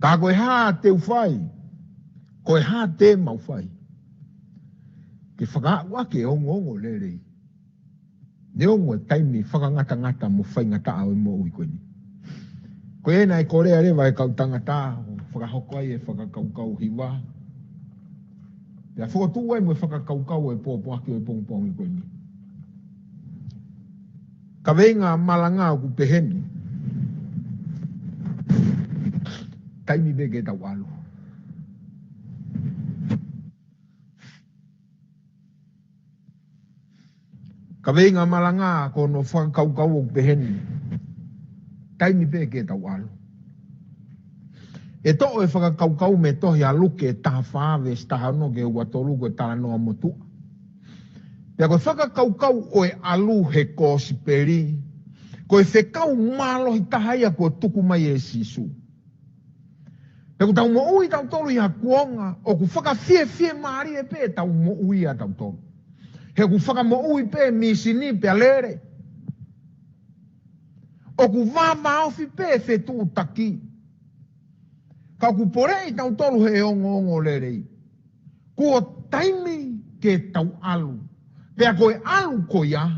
Ka ko e hā te u fai, ko e hā te mau fai ke fakaaʻu ʻaki e ongoongolelei, neongo e taimi fakangatangata mo faingataʻa ʻo e moʻui ko eni. Ko ia naʻe kolea leva e kau tangata ʻo fakahoko ai e fakakaukau hiva, pea fokotuʻu ai mo e fakakaukau ʻo e pōpoaki ʻo e pongipongi ko eni. Kaveinga malanga ʻoku pehē ni: Taimi pē ke tau ʻalu. Veinga malanga ko hono fakakaukau ʻoku peheni. Taimi pē ke tau ʻalu. ʻE toʻo e fakakaukau mei he tohi ʻa Luke taha fā veesi taha ono ki he ua tolu ko e talanoa motuʻa. Pea ko e fakakaukau ʻo e ʻalu he kosipeli, ko e fekau mālohi taha ia kuo tuku mai ʻe Sīsū. Pea ʻoku tau moʻui tautolu ʻi ha kuonga ʻoku fakafiefiemālie pē ʻetau moʻui ʻatautolu. He ʻoku fakamoʻui pē mīsini pea lele. ʻOku vāvāofi pē fetuʻutaki. Ka ʻoku poleʻi tautolu he ongoongolelei. Kuo taimi ke tau ʻalu. Pea ko e ʻalu ko ia,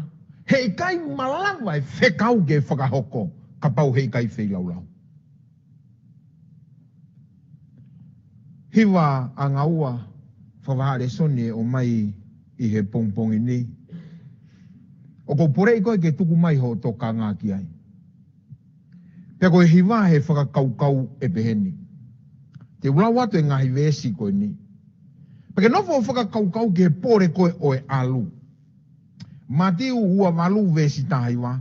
heʻikai malava e fekau ke fakahoko, kapau heʻikai feilaulau. Hiva ʻanga ua fakavahaʻa lēsoni ʻe ʻomai ʻi he pongipongi ni. ʻOku ou poleʻi koe ke tuku mai hoʻo tokanga ki ai. Pea ko e hiva he fakakaukau ʻe peheni. Te u lau atu e ngaahi veesi ko eni. Pea ke nofo ʻo fakakaukau ki he pole ko ē ʻo e ʻalu. Mātiu ua valu veesi taha hiva.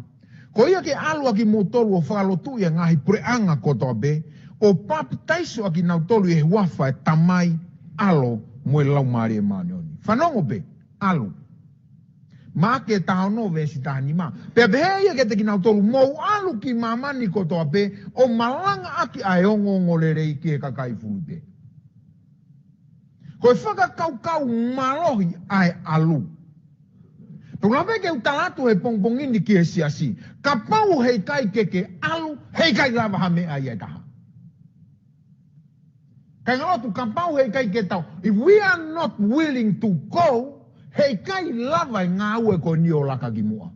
Ko ia ke ʻalu ʻa kimoutolu ʻo fakalotuʻi ʻa e ngaahi puleʻanga kotoa pē, ʻo papitaiso ʻa kinautolu ʻi he huafa ʻo e Tamai, ʻAlo mo e Laumālie Māʻoniʻoni. Fanongo pē, ʻalu. Maʻake taha ono veesi taha nima. Pea pehē ia kiate kinautolu, mou ʻalu ki māmani kotoa pē, ʻo malangaʻaki ʻa e ongoongolelei ki he kakai fulipē. Ko e fakakaukau mālohi ʻa e ʻalu. Pea ʻoku ou lava ke u tala atu he pongipongi ni ki he siasi. Kapau heʻikai ke ke ʻalu, heʻikai lava ha meʻa ia ʻe taha. Kāinga lotu, kapau heʻikai ke tau. If we are not willing to go, heʻikai lava e ngāue ko eni ʻo laka ki muʻa.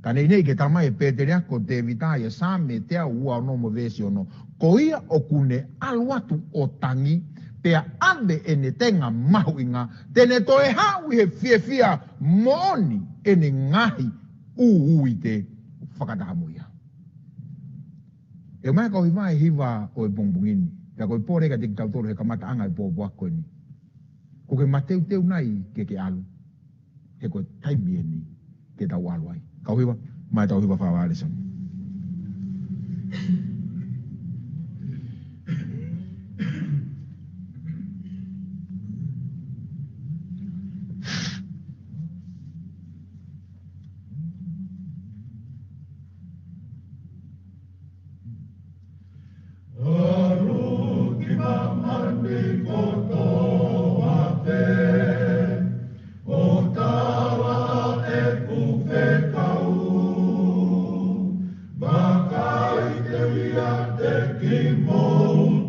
Ka neʻineʻi ke tala mai ʻe Pēteliake ko Tēvita ʻi he Saame teau ua ono mo veesi ono. Ko ia ʻoku ne ʻalu atu ʻo tangi, pea ʻave ʻene tenga mahuʻinga, te ne toe haʻu ʻi he fiefia moʻoni ʻene ngaahi ʻū uite fakataha mo ia. ʻE mai kau hiva e hiva ʻo e pongipongi ni. Pea ko e pole kiate kitautolu he kamataʻanga e pōpoaki ko eni. Kuo ke mateuteu nai ke ke ʻalu. He ko e taimi eni ke tau ʻalu ai. Kau hiva, mai tau hiva fakavahaʻa lēsoni. ʻAlu ki māmani kotoa pē, ʻo tala ʻeku fekau, vakai te u ʻiate kimoutolu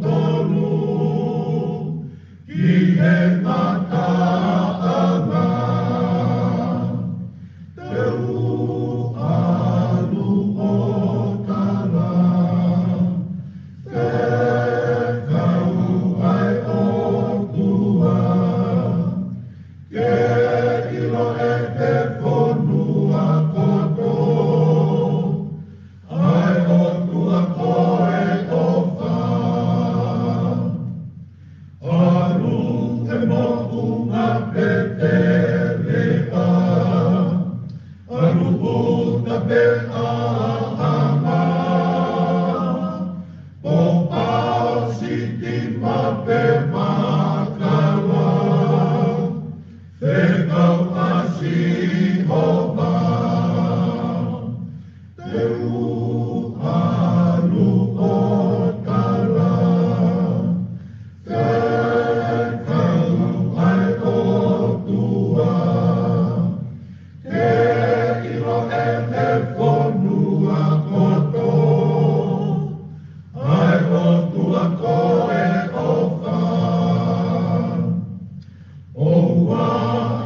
ki he ngataʻanga. Te u ʻalu ʻo tala fekau ʻa e ʻOtua, ke ʻilo ʻe he fonua kotoa ʻa e ʻOtua ko e ʻofa. ʻAlu ʻe moʻunga Pētelehema, ʻalu ʻuta pē ʻaʻana, pōpao sitima pe makala, fekau ʻa Sihova. Te u ʻalu ʻo tala fekau ʻa e ʻOtua, ke ʻilo ʻe he fonua kotoa ʻa e ʻOtua ko e ʻofa. ʻOua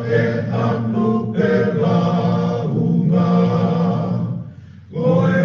ʻe hanu pe lāunga, ko e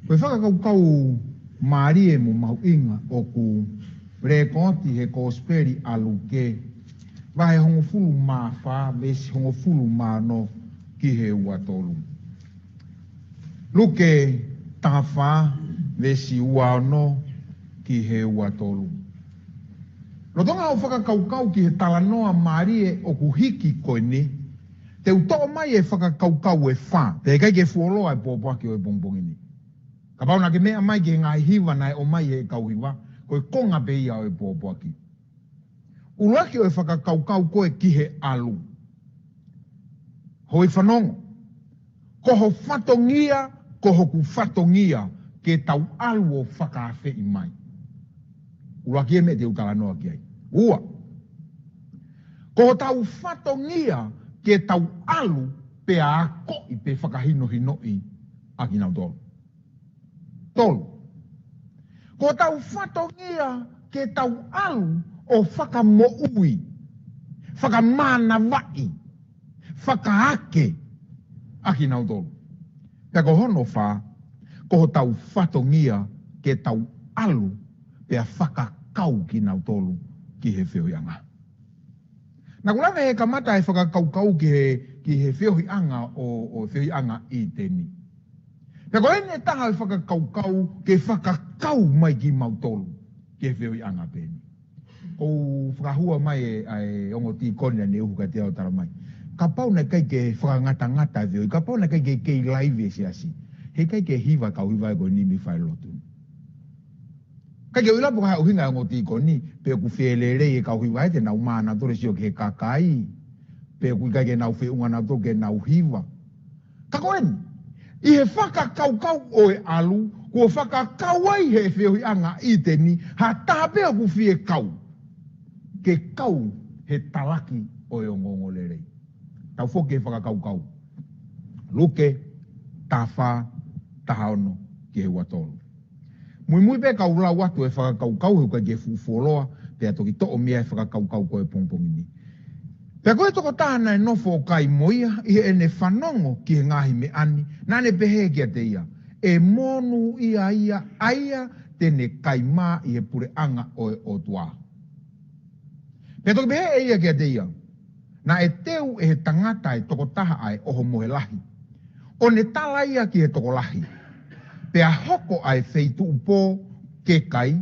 Ko e fakakaukau mālie mo mahuʻinga ʻoku lekooti he Kosipeli ʻa Luke, vahe hongofulu mā fā, veesi hongofulu mā ono ki he ua tolu. Luke taha fā, veesi ua ono ki he ua tolu. Lolotonga hoʻo fakakaukau ki he talanoa mālie ʻoku hiki ko eni, te u toʻo mai e fakakaukau ʻe fā, pea ʻikai ke fuoloa e pōpoaki ʻo e pongipongi ni. Kapau naʻa ke meʻa mai ki he ngaahi hiva naʻe ʻomai ʻe he kau hiva, ko e konga pē ia ʻo e pōpoaki. ʻUluaki ʻo e fakakaukau ko e ki he ʻalu. Hoi fanongo. Ko ho fatongia, ko hoku fatongia, ke tau ʻalu ʻo fakaafeʻi mai. ʻUluaki e meʻa te u talanoa ki ai. Ua. Ko hotau fatongia ke tau ʻalu pea akoʻi pe fakahinohinoʻi ʻa kinautolu. Tolu. Ko hotau fatongia ke tau ʻalu ʻo fakamoʻui, fakamānavaʻi, fakaake ʻa kinautolu. Pea ko hono fā, ko hotau fatongia ke tau ʻalu pea fakakau kinautolu ki he feohiʻanga. Naʻa ku lave he kamata e fakakaukau ki he, ki he feohiʻanga ʻo, ʻo feohiʻanga ʻĪteni. Pea ko eni e taha e fakakaukau ke fakakau mai kimautolu ki he feohiʻanga pē eni. ʻOku fakahua mai e, ʻa e ongo tīkoni naʻa ne uhu kiate au ʻo tala mai. Kapau naʻe ʻikai ke fakangatangata e feohi, kapau naʻe ʻikai ke kei laivi e siasi, heʻikai ke hiva kau hiva ʻe ko e nimi fai lotu. ʻIkai ke u ʻilo pe ko e hā e ʻuhinga e ongo tīkoni, pe ʻoku fie lelei e kau hiva ʻe te nau mānava tole sio ki he kakai, pe ʻoku ʻikai ke nau feʻunga nautolu ke nau hiva. Ka ko eni, ʻi he fakakaukau ʻo e ʻalu, kuo fakakau ai he feohiʻanga ʻĪteni, ha taha pē ʻoku fie kau. Ke kau he talaki ʻo e ongoongolelei. Tau foki he fakakaukau. Luke, taha fā, taha ono ki he ua tolu. Muimui pē kau lau atu e fakakaukau he ʻikai ke fuʻu fuoloa, pea toki toʻo mei ai e fakakaukau ko e pongipongi ni. Pea ko e tokotaha naʻe nofo ʻo kai mo ia, ʻi heʻene fanongo ki he ngaahi meʻa ni, naʻa ne pehē kiate ia, ʻE monūʻia ia ʻa ia te ne kai mā ʻi he puleʻanga ʻo e ʻOtua. Pea toki pehē ʻe ia kiate ia, Naʻe teu ʻe he tangata ʻa e tokotaha ʻa e ʻohomohe lahi, ʻo ne tala ia ki he tokolahi. Pea hoko ʻa e feituʻu pō ke kai,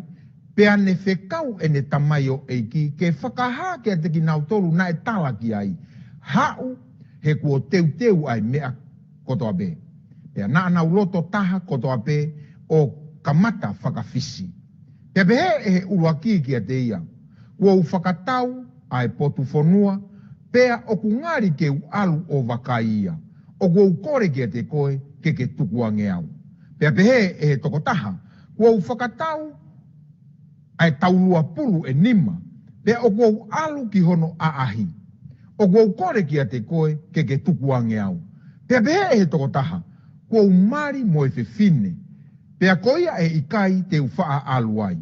pea ne fekau ʻene tamaioʻeiki ke fakahā kiate kinautolu naʻe tala ki ai, Haʻu, he kuo teuteu ʻa e meʻa kotoa pē. Pea naʻa nau loto taha kotoa pē ʻo kamata fakafisi. Pea pehē ʻe he ʻuluaki kiate ia, Kuo u fakatau ʻa e potu fonua, pea ʻoku ngali ke u ʻalu ʻo vakai ia. ʻOku ou kole kiate koe ke ke tukuange au. Pea pehē ʻe he tokotaha, Kuo u fakatau ʻa e taulua pulu ʻe nima, pea ʻoku ou ʻalu ki hono ʻaʻahi. ʻOku ou kole kiate koe ke ke tukuange au. Pea pehē ʻe he tokotaha, Kuo u mali mo e fefine, pea ko ia ʻe ʻikai te u faʻa ʻalu ai.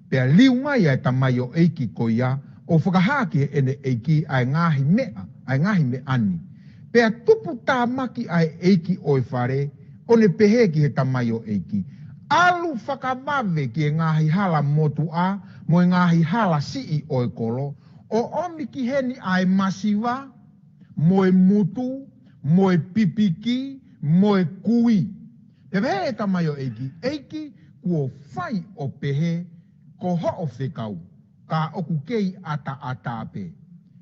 Pea liu mai ʻa e tamaioʻeiki ko ia, ʻo fakahā ki heʻene ʻeiki ʻa e ngaahi meʻa, ʻa e ngaahi meʻa ni. Pea tuputāmaki ʻa e ʻeiki ʻo e fale, ʻo ne pehē ki he tamaioʻeiki, ʻAlu fakavave ki he ngaahi hala motuʻa, mo e ngaahi hala siʻi ʻo e kolo, ʻo ʻomi ki heni ʻa e masiva, mo e mutu, mo e pipiki, mo e kui. Pea pehē ʻe he tamaioʻeiki, ʻEiki, kuo fai ʻo pehē, ko hoʻo fekau, ka ʻoku kei ʻataʻatā pē.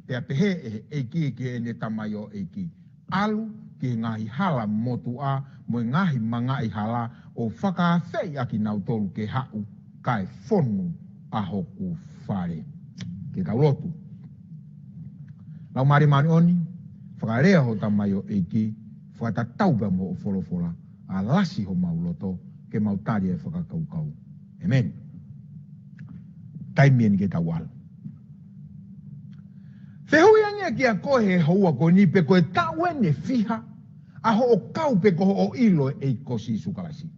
Pea pehē ʻe he ʻeiki ki heʻene tamaioʻeiki, ʻAlu ki he ngaahi hala motuʻa mo e ngaahi mangaʻi hala ʻo fakaafeʻi ʻa kinautolu ke haʻu kae fonu ʻa hoku fale. Ke tau lotu. Laumālie Māʻoniʻoni, fakalea ho tamaioʻeiki, fakatatau pea mo hoʻo folofola, ʻalasi homau loto, ke mau tali e fakakaukau. ʻĒmeni. Taimi eni ke tau ʻalu. Fehuʻi ange kiate koe he houa ko eni pe ko e taʻu eni ʻe fiha ʻa hoʻo kau pe ko hoʻo ʻilo e ʻEiki ko Sīsū Kalaisi.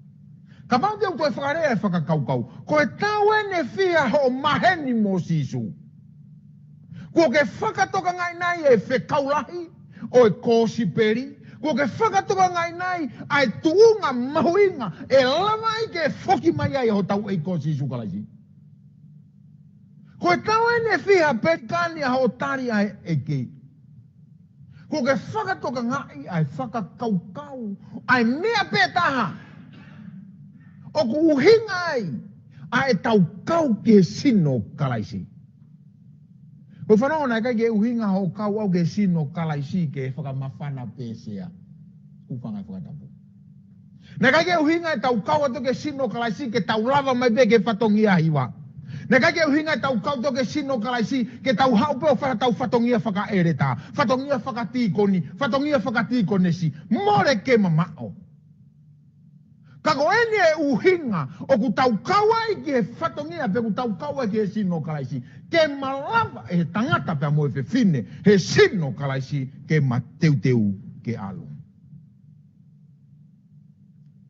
Kapau te u toe fakalea e fakakaukau, ko e taʻu eni ʻe fiha hoʻo maheni mo Sīsū. Kuo ke fakatokangaʻi nai e fekau lahi ʻo e kosipeli, Kuo ke fakatokangaʻi nai ʻa e tuʻunga mahuʻinga ʻe lava ai ke foki mai ai hotau ʻEiki ko Sīsū Kalaisi? Ko e tau eni fiha pelikani ʻa hoʻo tali ʻa e ʻEiki. Kuo ke fakatokangaʻi ʻa e fakakaukau, ʻa e meʻa pē taha ʻoku ʻuhinga ai ʻa e tau kau ki he sino Kalaisi? Ko e fanongo, naʻe ʻikai ke ʻuhinga hoʻo kau ʻau ki he sino Kalaisi ke fakamafana pē sea. Hūfanga he fakatapu. Naʻe ʻikai ke ʻuhinga e tau kau atu ki he sino Kalaisi ke tau lava mai pē ki he fatongia hiva. Naʻe ʻikai ke ʻuhinga e tau kau atu ki he sino Kalaisi ke tau haʻu pē ʻo fai ha tau fatongia fakaʻeletā, fatongia fakatīkoni, fatongia fakatīkonesi. Mole ke mamaʻo. Ka ko eni e ʻuhinga ʻoku tau kau ai ki he fatongia, pe ʻoku tau kau ai ki he sino Kalaisi, ke malava e tangata pea mo e fefine he sino Kalaisi ke mateuteu ke ʻalu.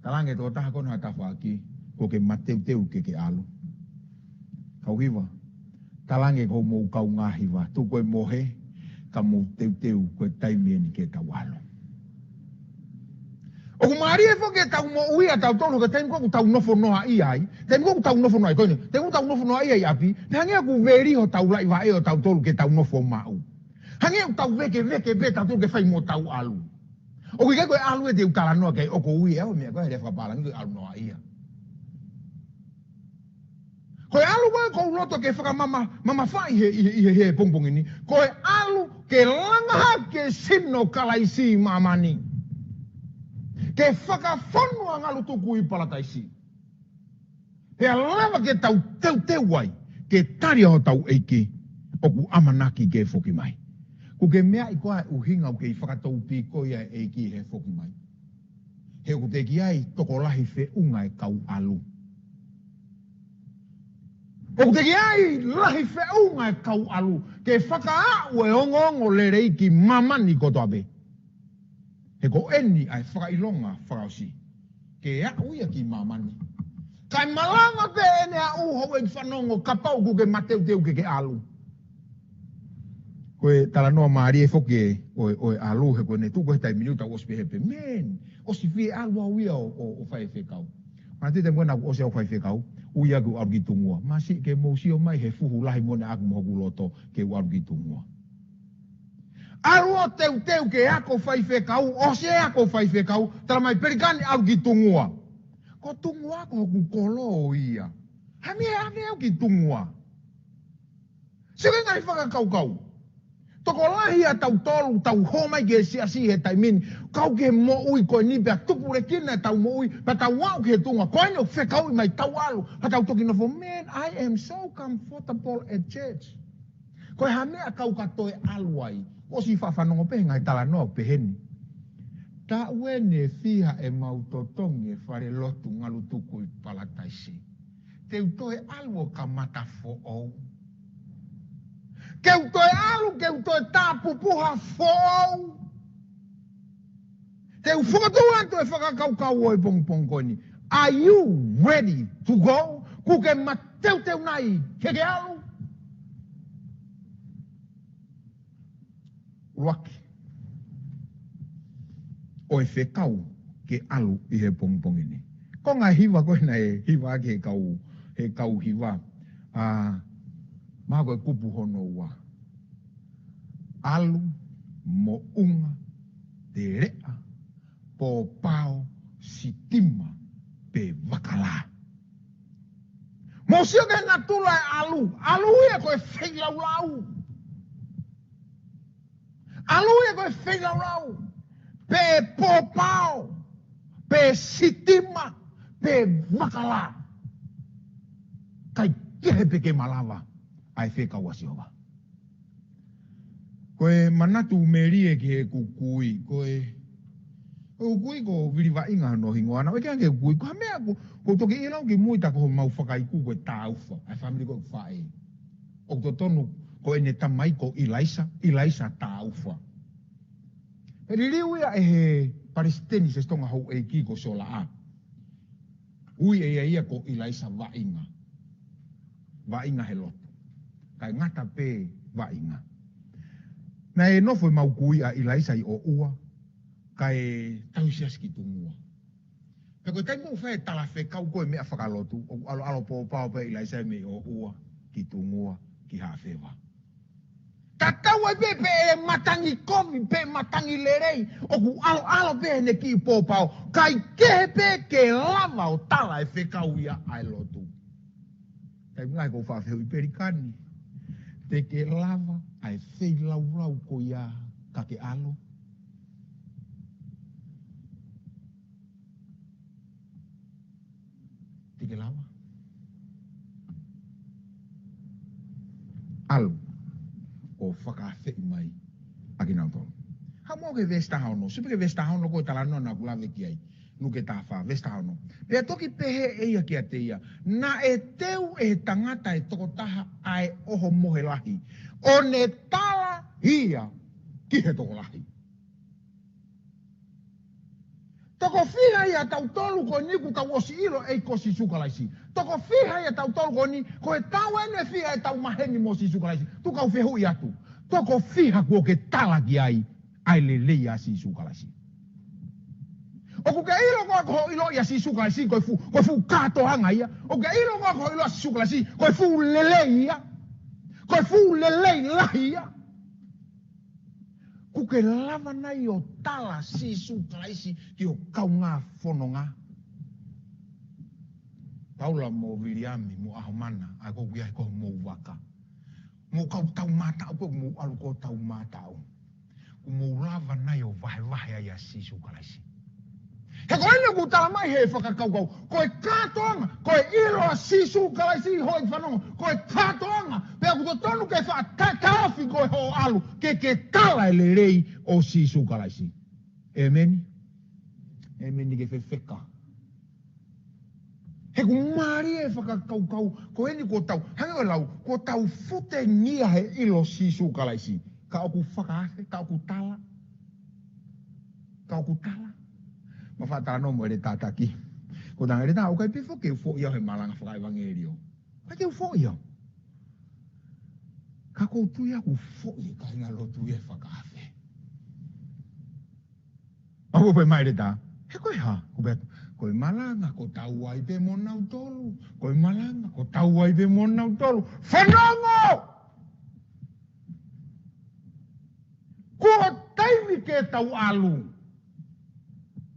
Talaange ʻe he tokotaha ko ena ha tafaʻaki, kuo ke mateuteu ke ke ʻalu. Kau hiva, talaange ki hoʻomou kaungā hiva, tuku e mohe, ka mou teuteu, ko e taimi eni ke tau ʻalu. ʻOku mālie foki e tau moʻui ʻa tautolu, ko e taimi ko ē ʻoku tau nofo noaʻia ai, taimi ko ē ʻoku tau nofo noaʻia, ko eni, taimi ko ē ʻoku tau nofo noaʻia ai ʻi ʻapi, naʻe hangē ʻoku veli hotau laivaʻe ʻo tautolu ke tau nofo maʻu. Hangē ʻoku tau vekeveke pē tautolu ke fai mo tau ʻalu. ʻOku ʻikai ko e ʻalu ē te u talanoa ki ai, ʻoku ou ui ʻe au e meʻa ko ē he lea fakapālangi ko e ʻalu noaʻia. Ko e ʻalu ko ē ʻoku ou loto ke fakamama, mamafaʻi he, he, he, he pongipongi ni. Ko e ʻalu ke langa hake sino Kalaisi ʻi māmani. Ke fakafonu ʻa Ngalutuku ʻi Palataisi. Pea lava ke tau teuteu ai, ke tali ʻa hotau ʻEiki, ʻoku ʻamanaki ke foki mai. Kuo ke meaʻi koā e ʻuhinga ʻoku kei fakatoupīkoi ʻa e ʻEiki he foki mai? He ʻoku teʻeki ai tokolahi feʻunga e kau ʻalu. ʻOku teʻeki ai lahi feʻunga e kau ʻalu, ke fakaaʻu e ongoongolelei ki māmani kotoa pē. He ko eni ʻa e fakaʻilonga fakaʻosi. Ke aʻu ia ki māmani. Kae malanga pē ʻene aʻu, houʻeiki fanongo, kapau ʻoku ke mateuteu ke ke ʻalu. Ko e talanoa mālie foki ē ʻo e, ʻo e ʻalu, he ko ʻene tuku he taimi ni ʻoku tau ʻosi pehē pē, man, ʻosi fie ʻalu au ia ʻo, ʻo, ʻo fai e fekau. Manatuʻi taimi ko ena kuo ʻosi au fai fekau, ui au ke u ʻalu ki Tungua. Masiʻi ke mou sio mai he fuhu lahi mo ʻene ʻaku mo hoku loto ke u ʻalu ki Tungua. ʻAlu ʻo teuteu ke ako faifekau, ʻosi e ako faifekau, tala mai pelikani ʻalu ki Tungua. Ko Tungua ko hoku kolo ia. Hami e ave au ki Tungua. Sio ki he ngaahi fakakaukau. Tokolahi ʻa tautolu, tau hō mai ki he siasi he taimi ni, kau ki he moʻui ko eni pea tupulekina e tau moʻui, pea tau aʻu ki he tuʻunga ko eni ʻoku fekauʻi mai tau ʻalu, pea tau toki nofo, man, I am so comfortable at church. Ko e hā e meʻa ʻoku ka toe ʻalu ai? ʻOsi faʻa fanongo pē he ngaahi talanoa ʻoku pehē ni. Taʻu eni ʻe fiha ʻemau totongi e fale lotu Ngalutuku ʻi Palataisi. Te u toe ʻalu ʻo kamata foʻou. Ke u toe ʻalu, ke u toe tāpupuha foʻou. Te u fokotuʻu atu e fakakaukau ʻo e pongipongi ko eni. Are you ready to go? Kuo ke mateuteu nai ke ke ʻalu? ʻUluaki, ʻo e fekau ke ʻalu ʻi he pongipongi ni. Ko e ngaahi hiva ko ē naʻe hivaʻaki he kau, he kau hiva. ʻA, mahalo ko e kupu hono ua. ʻAlu, moʻunga, teleʻa, pōpao, sitima, pe vakalā. Mou sio ki he natula e ʻalu. ʻAlu ia ko e feilaulau. ʻAlu ia ko e feilaulau. Pe pōpao, pe sitima, pe vakalā. Kae kehe pē ke malava ʻa e fekau ʻa Sihova. Ko e manatu melie ki heʻeku kui, ko e, ʻeku kui ko Vili Vaʻinga hono hingoa, naʻe ʻeke ange ʻeku kui, ko e hā e meʻa ʻoku, ʻoku toki ʻilo ki mui, tā ko homau fakaiku ko e Tāufa, ʻa e fāmili ko ē ʻoku faʻē. ʻOku totonu ko ʻene tamai ko ʻIlaisa, ʻIlaisa Tāufa. Pea liliu ia ʻe he palesiteni Siasi Tonga houʻeiki ko Solaʻa. Ui ʻe ia ia ko ʻIlaisa Vaʻinga. Vaʻinga he lotu. Kae ngata pē Vaʻinga. Naʻe nofo ʻemau kui ʻa ʻIlaisa ʻi ʻOʻua. Kae tauhi siasi ki Tungua. Pea ko e taimi ʻoku fai e talafekau ko e meʻa fakalotu, ʻoku ʻaloʻalo pōpao pē ʻIlaisiaʻa mei ʻOua ki Tungua ki Haʻafeva. Tatau ai pē pe ʻe matangi kovi pe matangi lelei, ʻoku ʻaloʻalo pē ʻene kiʻi pōpao, kae kehe pē ke lava ʻo tala e fekau ia ʻa e lotu. Taimi lahi ʻoku ou faʻa fehuʻi Pelikani, te ke lava ʻa e feilaulau ko ia ka ke ʻalu? Te ke lava? ʻAlu ʻo fakaafeʻi mai ʻa kinautolu. Haʻu mo ke veesi taha ono, sio pē ki he veesi taha ono ko e talanoa naʻa ku lave ki ai. Luke taha fā, veesi taha ono. Pea toki pehē ʻe ia kiate ia, naʻe teu ʻe he tangata ʻe toko taha ʻa e ʻohomohe lahi, ʻo ne tala ia ki he tokolahi. Toko fiha ia ʻa tautolu ko eni kuo tau ʻosi ʻilo ʻe ʻi ko Sīsū Kalaisi? Toko fiha ia ʻa tautolu ko eni, ko e taʻu ʻeni ʻe fiha ʻetau maheni mo Sīsū Kalaisi? Tuku ke u fehuʻi atu. Toko fiha kuo ke tala ki ai ʻa e lelei ʻa Sīsū Kalaisi? ʻOku ke ʻilo koe ko hoʻo ʻilo ʻia Sīsū Kalaisi ko e fuʻu, ko e fuʻu kātoanga ia? ʻOku ke ʻilo koe ko hoʻo ʻilo ʻa Sīsū Kalaisi ko e fuʻu lelei ia? Ko e fuʻu lelei lahi ia? Kuo ke lava nai ʻo tala Sīsū Kalaisi ki ho kaungā fononga? Paula mo Viliami mo ʻAhomana, ʻa ia ko ia ko homou vaka. Mou kau taumātaʻu, ko mou ʻalu ko taumātaʻu. Kuo mou lava nai ʻo vahevahe ai ʻa Sīsū Kalaisi? He ko eni ʻoku tala mai he fakakaukau, ko e kātoanga, ko e ʻilo ʻa Sīsū Kalaisi hoʻo fanongo, ko e kātoanga, pea ʻoku totonu ke faʻa ta-, taofi koe hoʻo ʻalu, ke ke tala e lelei ʻo Sīsū Kalaisi. ʻĒmeni. ʻĒmeni ke fefeka. He ʻoku mālie e fakakaukau, ko eni kuo tau, hangē ko e lau, kuo tau futengia he ʻilo Sīsū Kalaisi. Ka ʻoku fakaafe, ka ʻoku tala. Ka ʻoku tala. Ma faʻa talanoa mo ʻEletā taki. Ko e tangata ʻEletā, ʻoku ʻikai pē foʻi ke u foʻi au he malanga fakaʻevangelio. ʻIkai ke u foʻi au. Ka ʻoku ou tui au ʻoku foʻi e kāingalotu ia he fakaafe. ʻA, ʻoku pehē mai ʻEletā, he ko e hā? Ko e pehē, ko e malanga kuo tau ʻai pē mo nautolu. Ko e malanga kuo tau ʻai pē mo nautolu. Fanongo! Kuo taimi ke tau ʻalu.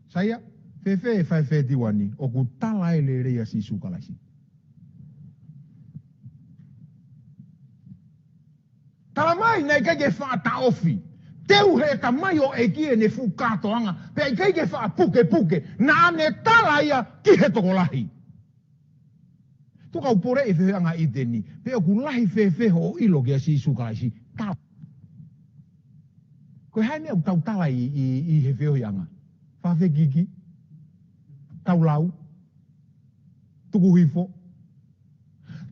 Saia, fēfē e fai fetiwani, ʻoku tala e lelei ʻa Sīsū Kalaisi? Tala mai, naʻe ʻikai ke faʻa taʻofi. Teu he tamaioʻeiki ʻene fuʻu kātoanga, pea ʻikai ke faʻa pukepuke, naʻa ne tala ia ki he tokolahi. Tuku ke u poleʻi e fehuʻiʻanga ʻi heni, pe ʻoku lahi fēfē hoʻo ʻilo kia Sīsū Kalaisi? Tala. Ko e hā e meʻa ʻoku tau tala ʻi, ʻi, ʻi he fehuʻiʻanga? Fakafekiki. Tau lau. Tuku hifo.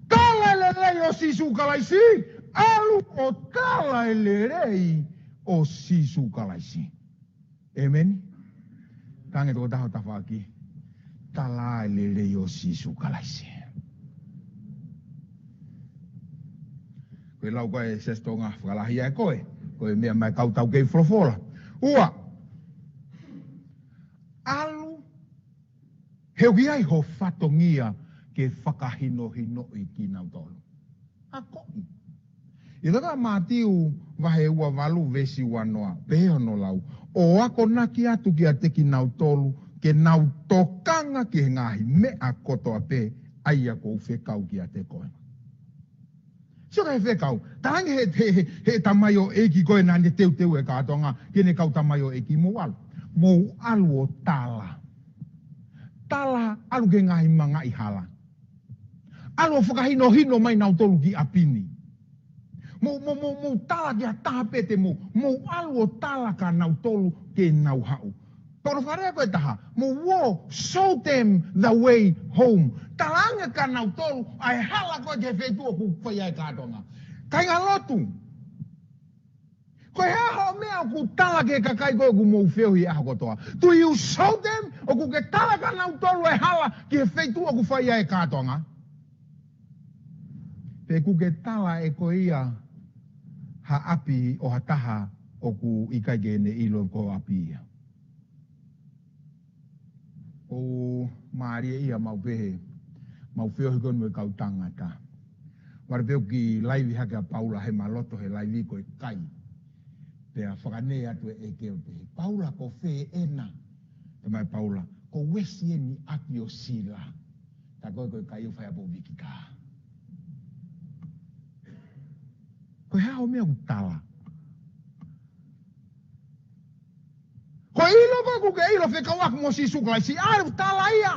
Tala e lelei ʻo Sīsū Kalaisi. ʻAlu ʻo tala e lelei ʻo Sīsū Kalaisi. ʻĒmeni. Tangi toko taha ʻo tafaʻaki. Tala e lelei ʻo Sīsū Kalaisi. Ko e lau ko e Siasi Tonga, fakalahi ai koe. Ko e meʻa mai kau tau kei folofola. Ua. ʻAlu. He ʻoku ʻi ai ho fatongia ke fakahinohinoʻi kinautolu. Akoʻi. ʻI he tohi Mātiu vahe ua valu veesi ua noa, pehē hono lau, ʻo akonaki atu kiate kinautolu, ke nau tokanga ki he ngaahi meʻa kotoa pē, ʻa ia kuo u fekau kiate koe. Sio ki he fekau, talaange he, he, he, he tamaioʻeiki ko ē naʻa ne teuteu e kātoanga, ki heʻene kau tamaioʻeiki, mou ʻalu. Mou ʻalu ʻo tala. Tala, ʻalu ki he ngaahi mangaʻi hala. ʻAlu ʻo fakahinohino mai nautolu ki ʻapi ni. Mou, mou, mou, mou tala ki ha taha pē te mou, mou ʻalu ʻo tala kia nautolu ke nau haʻu. Pea ko hono fakalea ko e taha, mou ō, show them the way home. Talaange kia nautolu ʻa e hala ko ē ki he feituʻu ʻoku fai ai e kātoanga. Kāingalotu. Ko e hā hoʻo meʻa ʻoku tala ki he kakai ko ē ʻoku mou feohi he ʻaho kotoa? Do you show them? ʻOku ke tala kia nautolu e hala ki he feituʻu ʻoku fai ai e kātoanga? Pe ʻoku ke tala ʻe koe ia ha ʻapi ʻo ha taha ʻoku ʻikai ke ne ʻilo ko ho ʻapi ia? ʻOku mālie ia mau pehē, mau feohi ko eni mo e kau tangata. Vale pē ʻoku kiʻi laivi hake ʻa Paula he ma loto he laivi ko e kai. Pea fakanē atu e ʻEiki ʻo pehē, "Paula, ko fē ena?" Talamai ʻe Paula, "Ko Uesi eni ʻa Tiosila." Tā ko ē ko e kai ʻoku fai ʻapō vikitā. Ko e hā hoʻo meʻa ʻoku tala? Ko e ʻilo ko ē ʻoku ke ʻilo fekauʻaki mo Sīsū Kalaisi, ʻa ē ʻoku tala ia.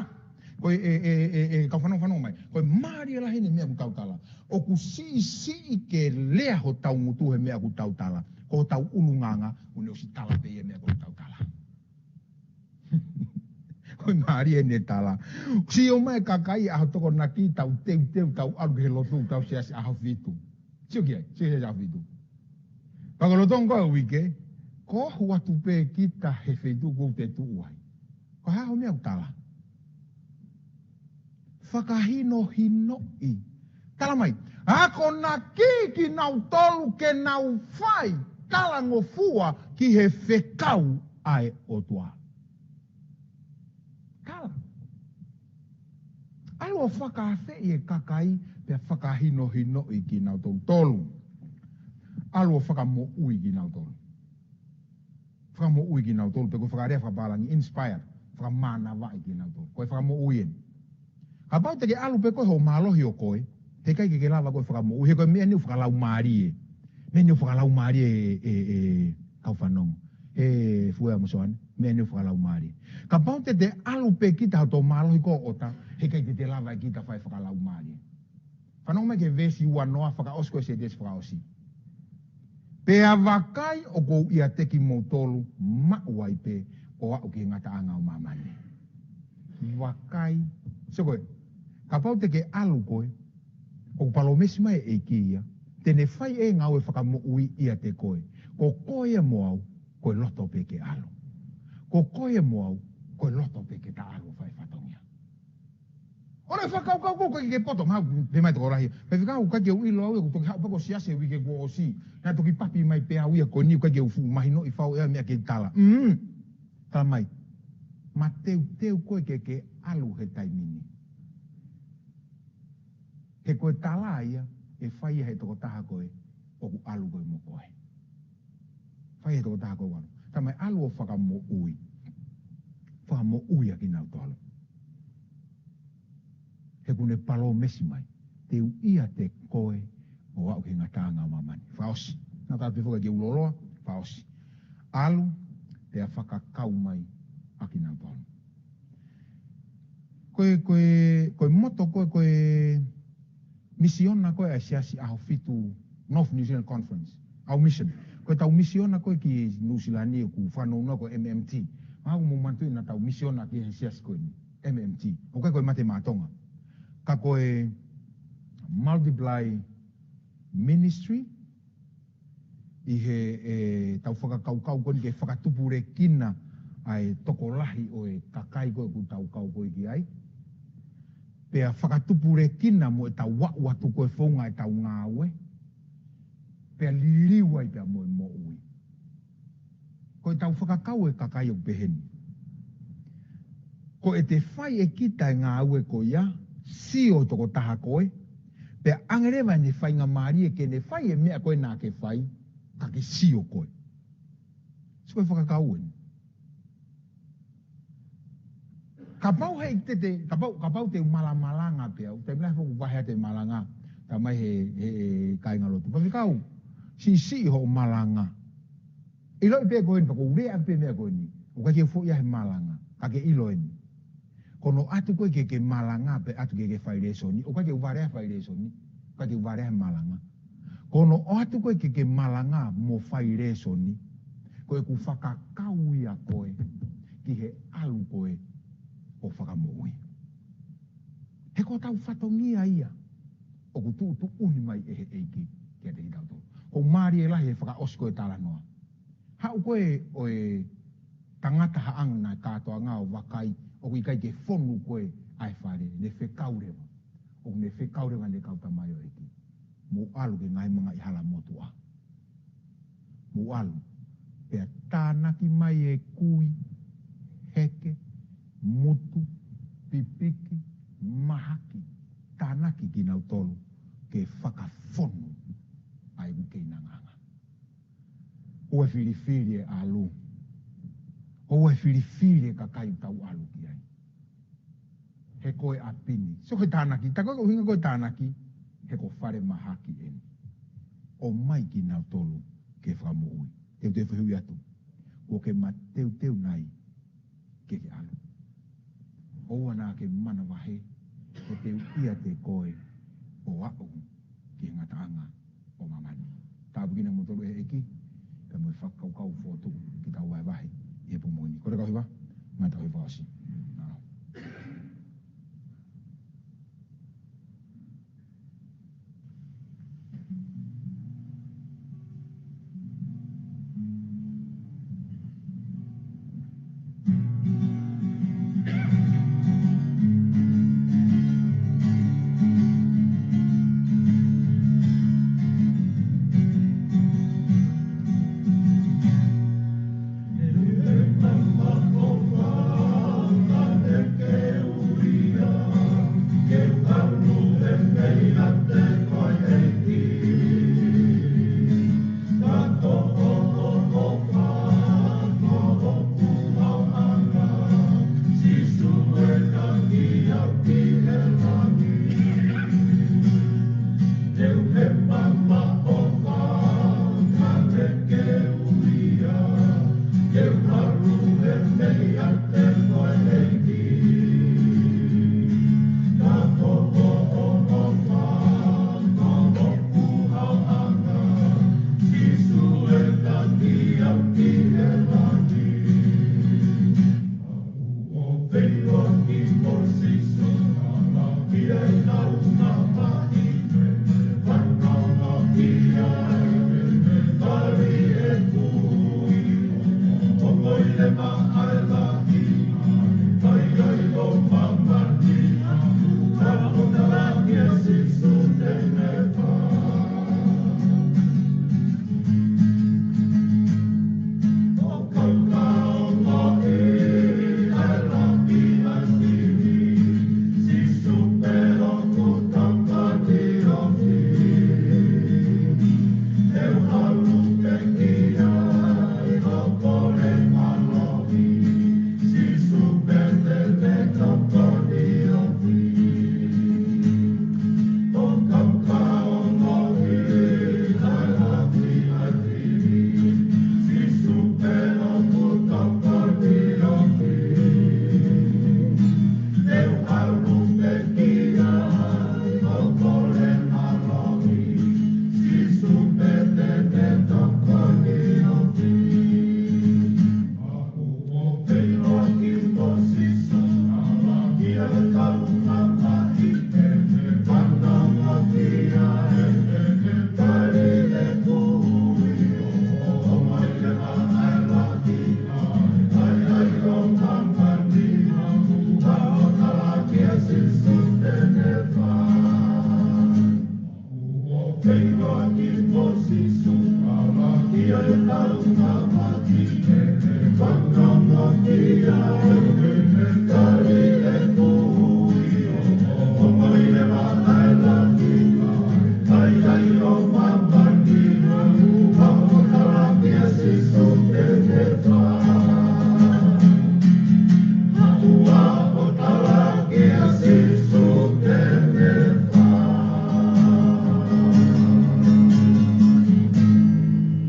Ko e, e, e, e, e, kau fanongo, fanongo mai. Ko e mālie lahi eni e meʻa ʻoku tau tala. ʻOku siʻisiʻi ke lea hotau ngutu he meʻa ʻoku tau tala. Ko hotau ʻulungaanga, ʻoku ne ʻosi tala pē ia e meʻa ʻoku tau tala. Ko e mālie eni e tala. Sio mai e kakai ʻa ho tokonaki, tau teuteu, tau ʻalu ki he lotu, tau siasi ʻaho fitu. Sio ki ai, sio ki ai ʻaho fitu. Pea ko e lolotonga ko ē uike, ko ʻohu atu pē kita he feituʻu ʻoku te tuʻu ai. Ko e hā hoʻo meʻa ʻoku tala? Fakahinohinoʻi. Talamai, akonaki kinautolu ke nau fai talangofua ki he fekau ʻa e ʻOtua. Tala. ʻAlu ʻo fakaafeʻi e kakai, pea fakahinohinoʻi kinautolu. Tolu. ʻAlu ʻo fakamoʻui kinautolu. Fakamoʻui kinautolu, pe ko e fakalea fakapālangi, inspire, fakamānavaʻi kinautolu. Ko e fakamoʻui eni. Kapau te ke ʻalu pē koe hoʻo mālohi ʻo koe, heʻikai ke ke lava koe ʻo fakamoʻui, he ko e meʻa eni ʻoku fakalaumālie. Meʻa eni ʻoku fakalaumālie e, e, e, kau fanongo. He fuea mo soane, meʻa eni ʻoku fakalaumālie. Kapau te te ʻalu pē kita hoto mālohi ko ē ʻo ʻota, heʻikai te te lava ʻe kita fai fakalaumālie. Fanongo mai ki he veesi uanoa fakaʻosi ko e sētesi fakaʻosi. Pea vakai ʻoku ou ʻiate kimoutolu maʻu ai pē ʻo aʻu ki he ngataʻanga ʻo māmani. Vakai, sio ko ē, kapau te ke ʻalu koe, ʻoku palōmesi mai e ʻEiki ia, te ne fai e ngāue fakamoʻui ʻiate koe. Ko koe ia mo au, ko e loto pē ke ʻalu. Ko koe ia mo au, ko e loto pē ke ta ʻalu ʻo fai fatongia. ʻO ne fakakaukau ko ē ke poto, mahalo pē mai tokolahi. Pea fika au ʻikai ke u ʻilo au ia, ʻoku toki haʻu pē ko e siasi he uike kuo ʻosi. Naʻe toki papi mai pē au ia ko eni, ʻikai ke u fuʻu mahinoʻi fau ʻe au e meʻa ke tala. Mm. Talamai, mateuteu koe ke ke ʻalu he taimi ni. He ko e tala ia, ʻe fai ia he tokotaha ko ē ʻoku ʻalu ko ē mo koe. Fai he tokotaha ko ē ʻoku ʻalu. Talamai ʻalu ʻo fakamoʻui. Fakamoʻui ʻa kinautolu. He ʻoku ne palōmesi mai, te u ʻiate koe ʻo aʻu ki he ngataʻanga ʻo māmani. Fakaʻosi. Naʻa tau pē foki ke u loloa, fakaʻosi. ʻAlu, pea fakakau mai ʻa kinautolu. Ko e, ko e, ko e moto ko ē, ko e misiona ko ē ʻa e siasi ʻaho fitu North New Zealand Conference, our mission. Ko ʻetau misiona ko ē ki Nuʻu Sila ni ʻoku fanongo ko e M M T. Mahalo ʻoku mou manatuʻi naʻa tau misiona ki he siasi ko eni, M M T. ʻOku ʻikai ko e Mate Maʻa Tonga. Ka ko e Multiply Ministry, ʻi he, ʻetau fakakaukau ko eni ke fakatupulekina ʻa e tokolahi ʻo e kakai ko ē ʻoku tau kau ko ē ki ai. Pea fakatupulekina mo ʻetau aʻu atu ko ē founga ʻetau ngāue. Pea liliu ai pea mo e moʻui. Ko ʻetau fakakaukau e kakai ʻoku pehē ni. Ko ʻete fai ʻe kita e ngāue ko ia, sio tokotaha koe, pea ʻange leva ʻene faingamālie ke ne fai e meʻa ko ē naʻa ke fai, ka ke sio koe. Sio ko e fakakaukau eni. Kapau heʻikai te, kapau, kapau te u malamalanga pē au, taimi lahi foki ʻoku vahe atu e malanga, talamai he, he, he kāingalotu. Pea fika au, siʻisiʻi hoʻo malanga. ʻIloʻi pē ko eni, pea ʻoku ou lea pē meʻa ko eni. ʻOku ʻikai ke u foʻi ia he malanga, ka ke ʻilo eni. Ko hono ʻatu ko ē ke ke malanga pea ʻatu ke ke fai lēsoni, ʻoku ʻikai ke u vale ʻa e fai lēsoni, ʻoku ʻikai ke u vale ʻa e malanga. Ko hono ʻoatu ko ē ke ke malanga mo fai lēsoni, ko ʻeku fakakau ia koe ki he ʻalu ko ē ʻo fakamoʻui. He ko hotau fatongia ia ʻoku tuʻutuʻuni mai ʻe he ʻEiki kiate kitautolu. ʻOku mālie lahi e fakaʻosi ko ē talanoa. Haʻu ko ē ʻo e tangata haʻanga naʻe kātoanga ʻo vakai, ʻoku ʻikai ke fonu ko ē ʻa e fale, ne fekau leva. ʻOku ne fekau leva ʻene kau tamaioʻeiki. Mou ʻalu ki he ngaahi mangaʻi hala motuʻa. Mou ʻalu. Pea tānaki mai e kui, heke, mutu, pipiki, mahaki, tānaki kinautolu ke fakafonu ʻa ʻeku keinanga. ʻOua ʻe filifili e ʻalu. ʻOua ʻe filifili e kakai ʻoku tau ʻalu ki ai. He ko e ʻapi ni. So ko e tānaki, tā ko e ʻuhinga ko e tānaki, he ko e fale mahaki eni. ʻOmai kinautolu ke fakamoʻui. Teuteu fehuʻi atu. Kuo ke mateuteu nai ke ke ʻalu? ʻOua naʻa ke manavahē, he te u ʻiate koe ʻo aʻu ki he ngataʻanga ʻo māmani. Tāpuekina kimoutolu ʻe he ʻEiki, pea mo e fakakaukau fotu ke tau vahevahe ʻi he pongipongi ni. Kole kau hiva, ngata ʻo hiva ʻosi. Nā.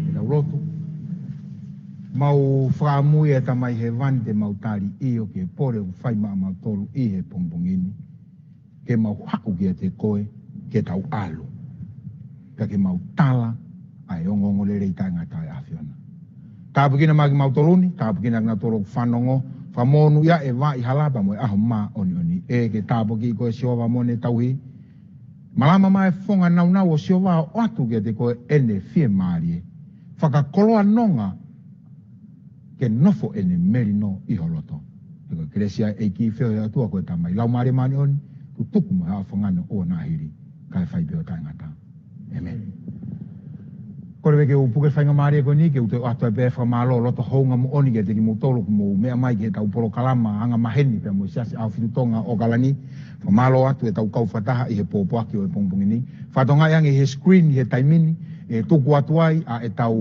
Ke tau lotu. Mau fakaʻamu ʻe Tamai Hēvani te mau tali ʻio ki he pole ʻoku fai maʻamautolu ʻi he pongipongi ni. Ke mau haʻu kiate koe, ke tau ʻalu. Pea ke mau tala ʻa e ongoongolelei taʻengata ʻa e ʻAfiona. Tāpuekina mai kimautolu ni, tāpuekina kinautolu ʻoku fanongo, fakamonūʻia ʻe Vaʻihala pea mo e ʻaho māʻoniʻoni. ʻEiki, tāpuakiʻi koe Sihova mo ʻene tauhi. Malama mai e fofonga nāunau ʻo Sihova ʻo ʻoatu kiate koe ʻene fiemālie. Fakakoloa nonga ke nofo ʻene melino ʻi ho loto. He ko e kelesi ʻa e ʻEiki, feohi ʻa e ʻOtua ko e Tamai, Laumālie Māʻoniʻoni, tutuku mo e haʻofanga ʻo ʻoua naʻa hili, kae fai pē ʻo taʻengata. ʻĒmeni. Kole ke u puke faingamālie ko eni ke u toe ʻoatu ai pē fakamālō loto houngaʻia moʻoni kiate kimoutolu ʻoku mou meʻa mai ki heʻetau polokalama anga maheni pea mo e Siasi ʻAhofitu Tonga ʻAokalani. Fakamālō atu ʻetau kau fakataha ʻi he pōpoaki ʻo e pongipongi ni. Fakatokangaʻi ange he screen ʻi he taimi ni ʻe tuku atu ai ʻa ʻetau,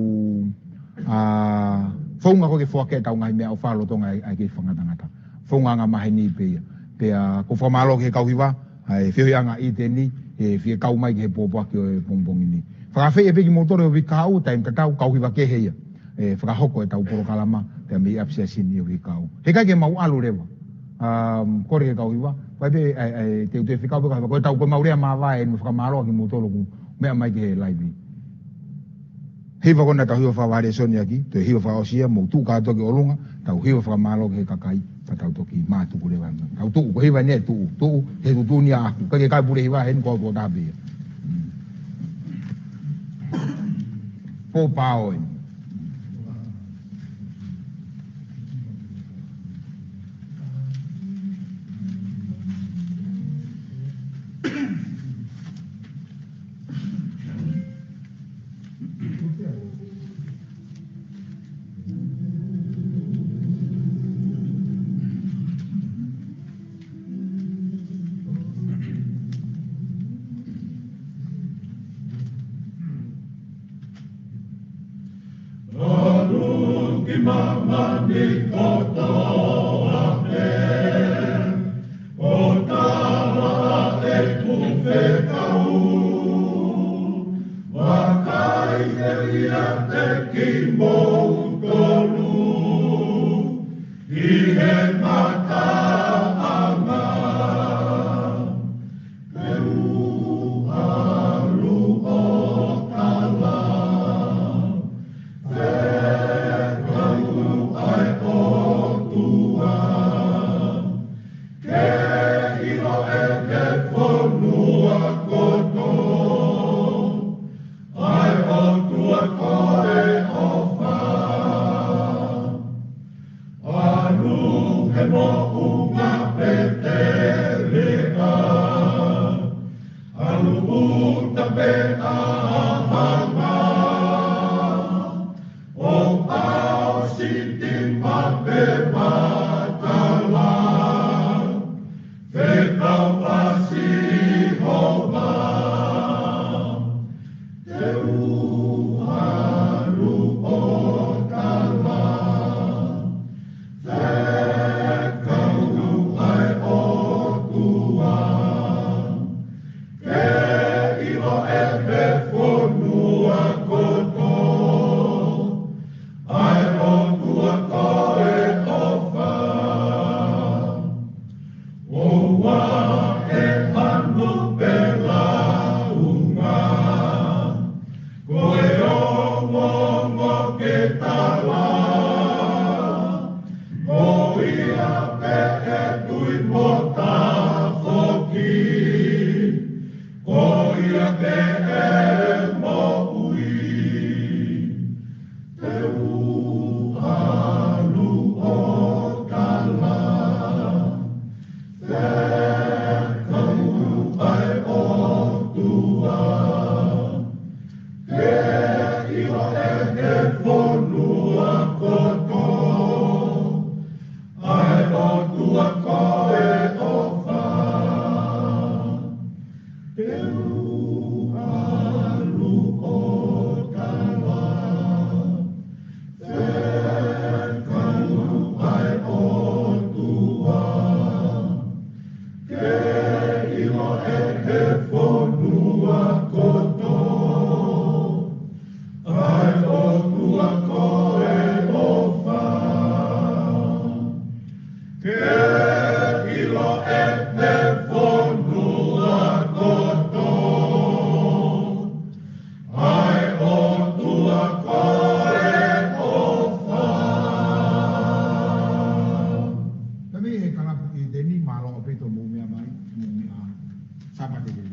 ʻa, founga ko ē ke foaki ʻetau ngaahi meʻaʻofa lolotonga ʻa e, ʻa e kei fakangatangata. Founga anga maheni pē ia. Pea ʻoku ou fakamālō ki he kau hiva ʻa e feohiʻanga ʻi he taimi ni, ʻe fie kau mai ki he pōpoaki ʻo e pongipongi ni. Fakafeʻiloaki pē kimoutolu he uike kahaʻu, taimi tatau, kau hiva kehe ia. ʻE fakahoko ʻetau polokalama pea mei ʻapisiasi ni he uike kahaʻu. He ʻikai ke mau ʻalu leva. Um, kole ki he kau hiva, fai pē, ʻa e, ʻa e, te u toe fekau pē kau hiva, ko ʻetau ko ʻemau lea māvae eni mo fakamālō kimoutolu ʻoku meʻa mai ki he live. Hiva ko ena tau hiva fakavālesoni ʻaki, toe hiva fakaʻosi ia, mou tuʻu kātoa ki ʻolunga, tau hiva fakamālō ki he kakai, pea tau toki mātuku leva. Tau tuʻu, ko e hiva eni ʻe tuʻu, tuʻu, he tuʻutuʻuni ʻaʻaku. Ka ke kai pule hiva, heni ko au tuʻo taha pē ia. Mm. Pō pao eni. ʻAlu ki māmani kotoa pē, ʻo tala ʻeku fekau, vakai ʻe ʻiate kimoutolu ʻi he mataʻanga. Te u ʻalu ʻo tala, fekau ʻa e ʻOtua, ke ʻilo ʻe he fonua kotoa ʻa e ʻOtua ko e ʻofa. ʻAlu he moʻunga Pētelea, ʻalu ʻuta pē ʻa Hama, ʻo ʻalu ʻo siti maʻu pē matala, fekau ʻa Sihova. Te u ʻalu ʻo tala, fekau ʻa e ʻOtua, ke ʻilo ʻe he fonua kotoa ʻa e ʻOtua ko e ʻofa. ʻOua ʻe hanu pe lāunga, ko e ongoongo ke tala, ko ia pē ʻe tui mo tafoki, ko ia pē ʻe moʻui. Te u ʻalu ʻo tala, fekau ʻa e ʻOtua, ke ʻilo ʻe he fonua kotoa ʻa e ʻOtua ko e ʻofa. Te u